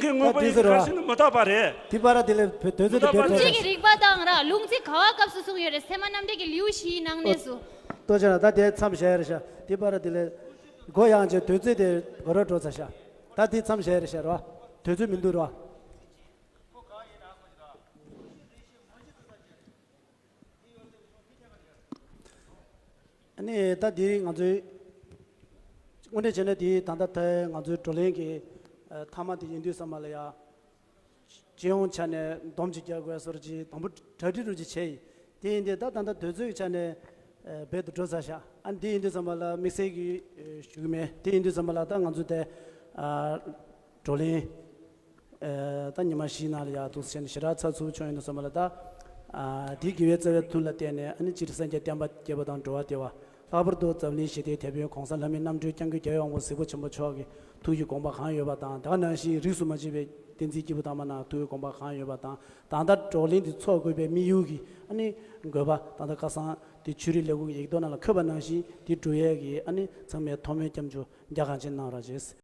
གླེང་མཁན་དངོས་པོ་ཡིན་གྱི་ག་རེ་ཟེར་ན་མི་རྟག་པ་རེད། དེ་པར་དེ་ལས་བོད་དོན་ཚོད་དེ་བེད་ཐོག་ལུང་ཚིག་གི་རིག་པ་དང་ར་ལུང་ཚིག་ག་བ་སྐབས་སུ་གསུངས་ཡོད་རེད། ཚད་མ་རྣམ་འགྲེལ་གྱི་ལེའུ་བཞིའི་ནང་ནས་སུ། ལྟོས་བྱས་ན་ད་དེ་མཚམས་བཞག་ཡ་རེད་ཤག་དེ་པར་དེ་ལས་མགོ་ཡང་ཅིག་དུས་ཚོད་དེ་ག་རེ་འགྲོ་ཚར་ཤག་ད་དེ་མཚམས་བཞག་ཡ་རེད་ཤག་རོ། དུས་ཚོད་མི་འདུག་རོ། ཨ་ནི་ད་འདི་ང་ཚོའི་དངོས་གནས་བྱས་ན་འདི་ད་ལྟ་ད་ང་ཚོའི་བགྲོ་གླེང་གི་ཨ་མཐའ་མ་དེ་ཡིན་དུས་ཙམ་པ་ལ་ཡ། སྤྱི་ཡོངས་ཆ་ནས་སྡོམ་ཅིག་རྒྱག་དགོས་སོར་ཅིག་དང་པོ་གྲ་སྒྲིག་རུ་ཅིག་བྱས་ཡིན། དེ་ཡིན་དུས་ད་ད་ལྟ་དུས་ཚོད་ཀྱི་ཆ་ནས་ཨ་རྦད་དེ་འགྲོ་ཚར་ཤག་ཨ་འདི་ཡིན་དུས་ཙམ་པ་ལ་དམིགས་བསལ་གྱི་ཨ་ཞུ་གི་མེད། དེ་ཡིན་དུས་ཙམ་པ་ལ་ད་ང་ཚོ་དེ་ཨ་བགྲོ་གླེང་ཨ་ད་ཉི་མ་བཞིའི་ནང་ལ་ཡག་འདུག་ཟེར་ནས་ཞེ་དྲག་ཚགས་ཚུད་བྱུང་ཡོད་དུས་ཙམ་པ་ལ་ད་ཨ་དེའི་དགེ་བའི་རྩ་བའི་མཐུ་ལ་བརྟེན་ནས་ཨ་ནི་སྤྱིར་སངས་རྒྱས་བསྟན་པ་རྒྱས་པ་དང་འགྲོ་བ་བདེ་བ། ལྷག་པར་དུ་འཛམ་གླིང་ཞི་བདེའི་དེད་དཔོན་གོང་ས་ལྷ་མིའི་རྣམ་གྲོལ་སྐྱབས་མགོན་རྒྱལ་བའི་དབང་པོ་གཟིགས་པ་ཆེན་པོ་མཆོག་གི་ཐུགས་ཀྱི་དགོངས་པ་གང་ཡོད་པ་དང་། དེ་ག་ནང་བཞིན་རིས་སུ་མ་ཆད་པའི་བསྟན་འཛིན་སྐྱེས་བུ་དམ་པ་རྣམས་ཐུགས་ཀྱི་དགོངས་པ་གང་ཡོད་པ་དང་། ད་ལྟ་བགྲོ་གླེང་འདི་ཚོགས་དགོས་པའི་དམིགས་ཡུལ་གྱི་ཨ་ནི་དགོས་པ། ད་ལྟ་ཁ་སང་དེ་ཆོས་རིག་ལས་ཁུངས་ཀྱི་ཡིག་ཐོག་ནང་ལ་འཁོད་པ་ནང་བཞིན་དེ་སྒྲུབ་ཡས་ཀྱི་ཨ་ནི་ཚང་མས་ཐུགས་སྨོན་སྐྱབས་འཇུག་རྒྱ་གང་ཆེ་གནང་རོགས་བྱེད།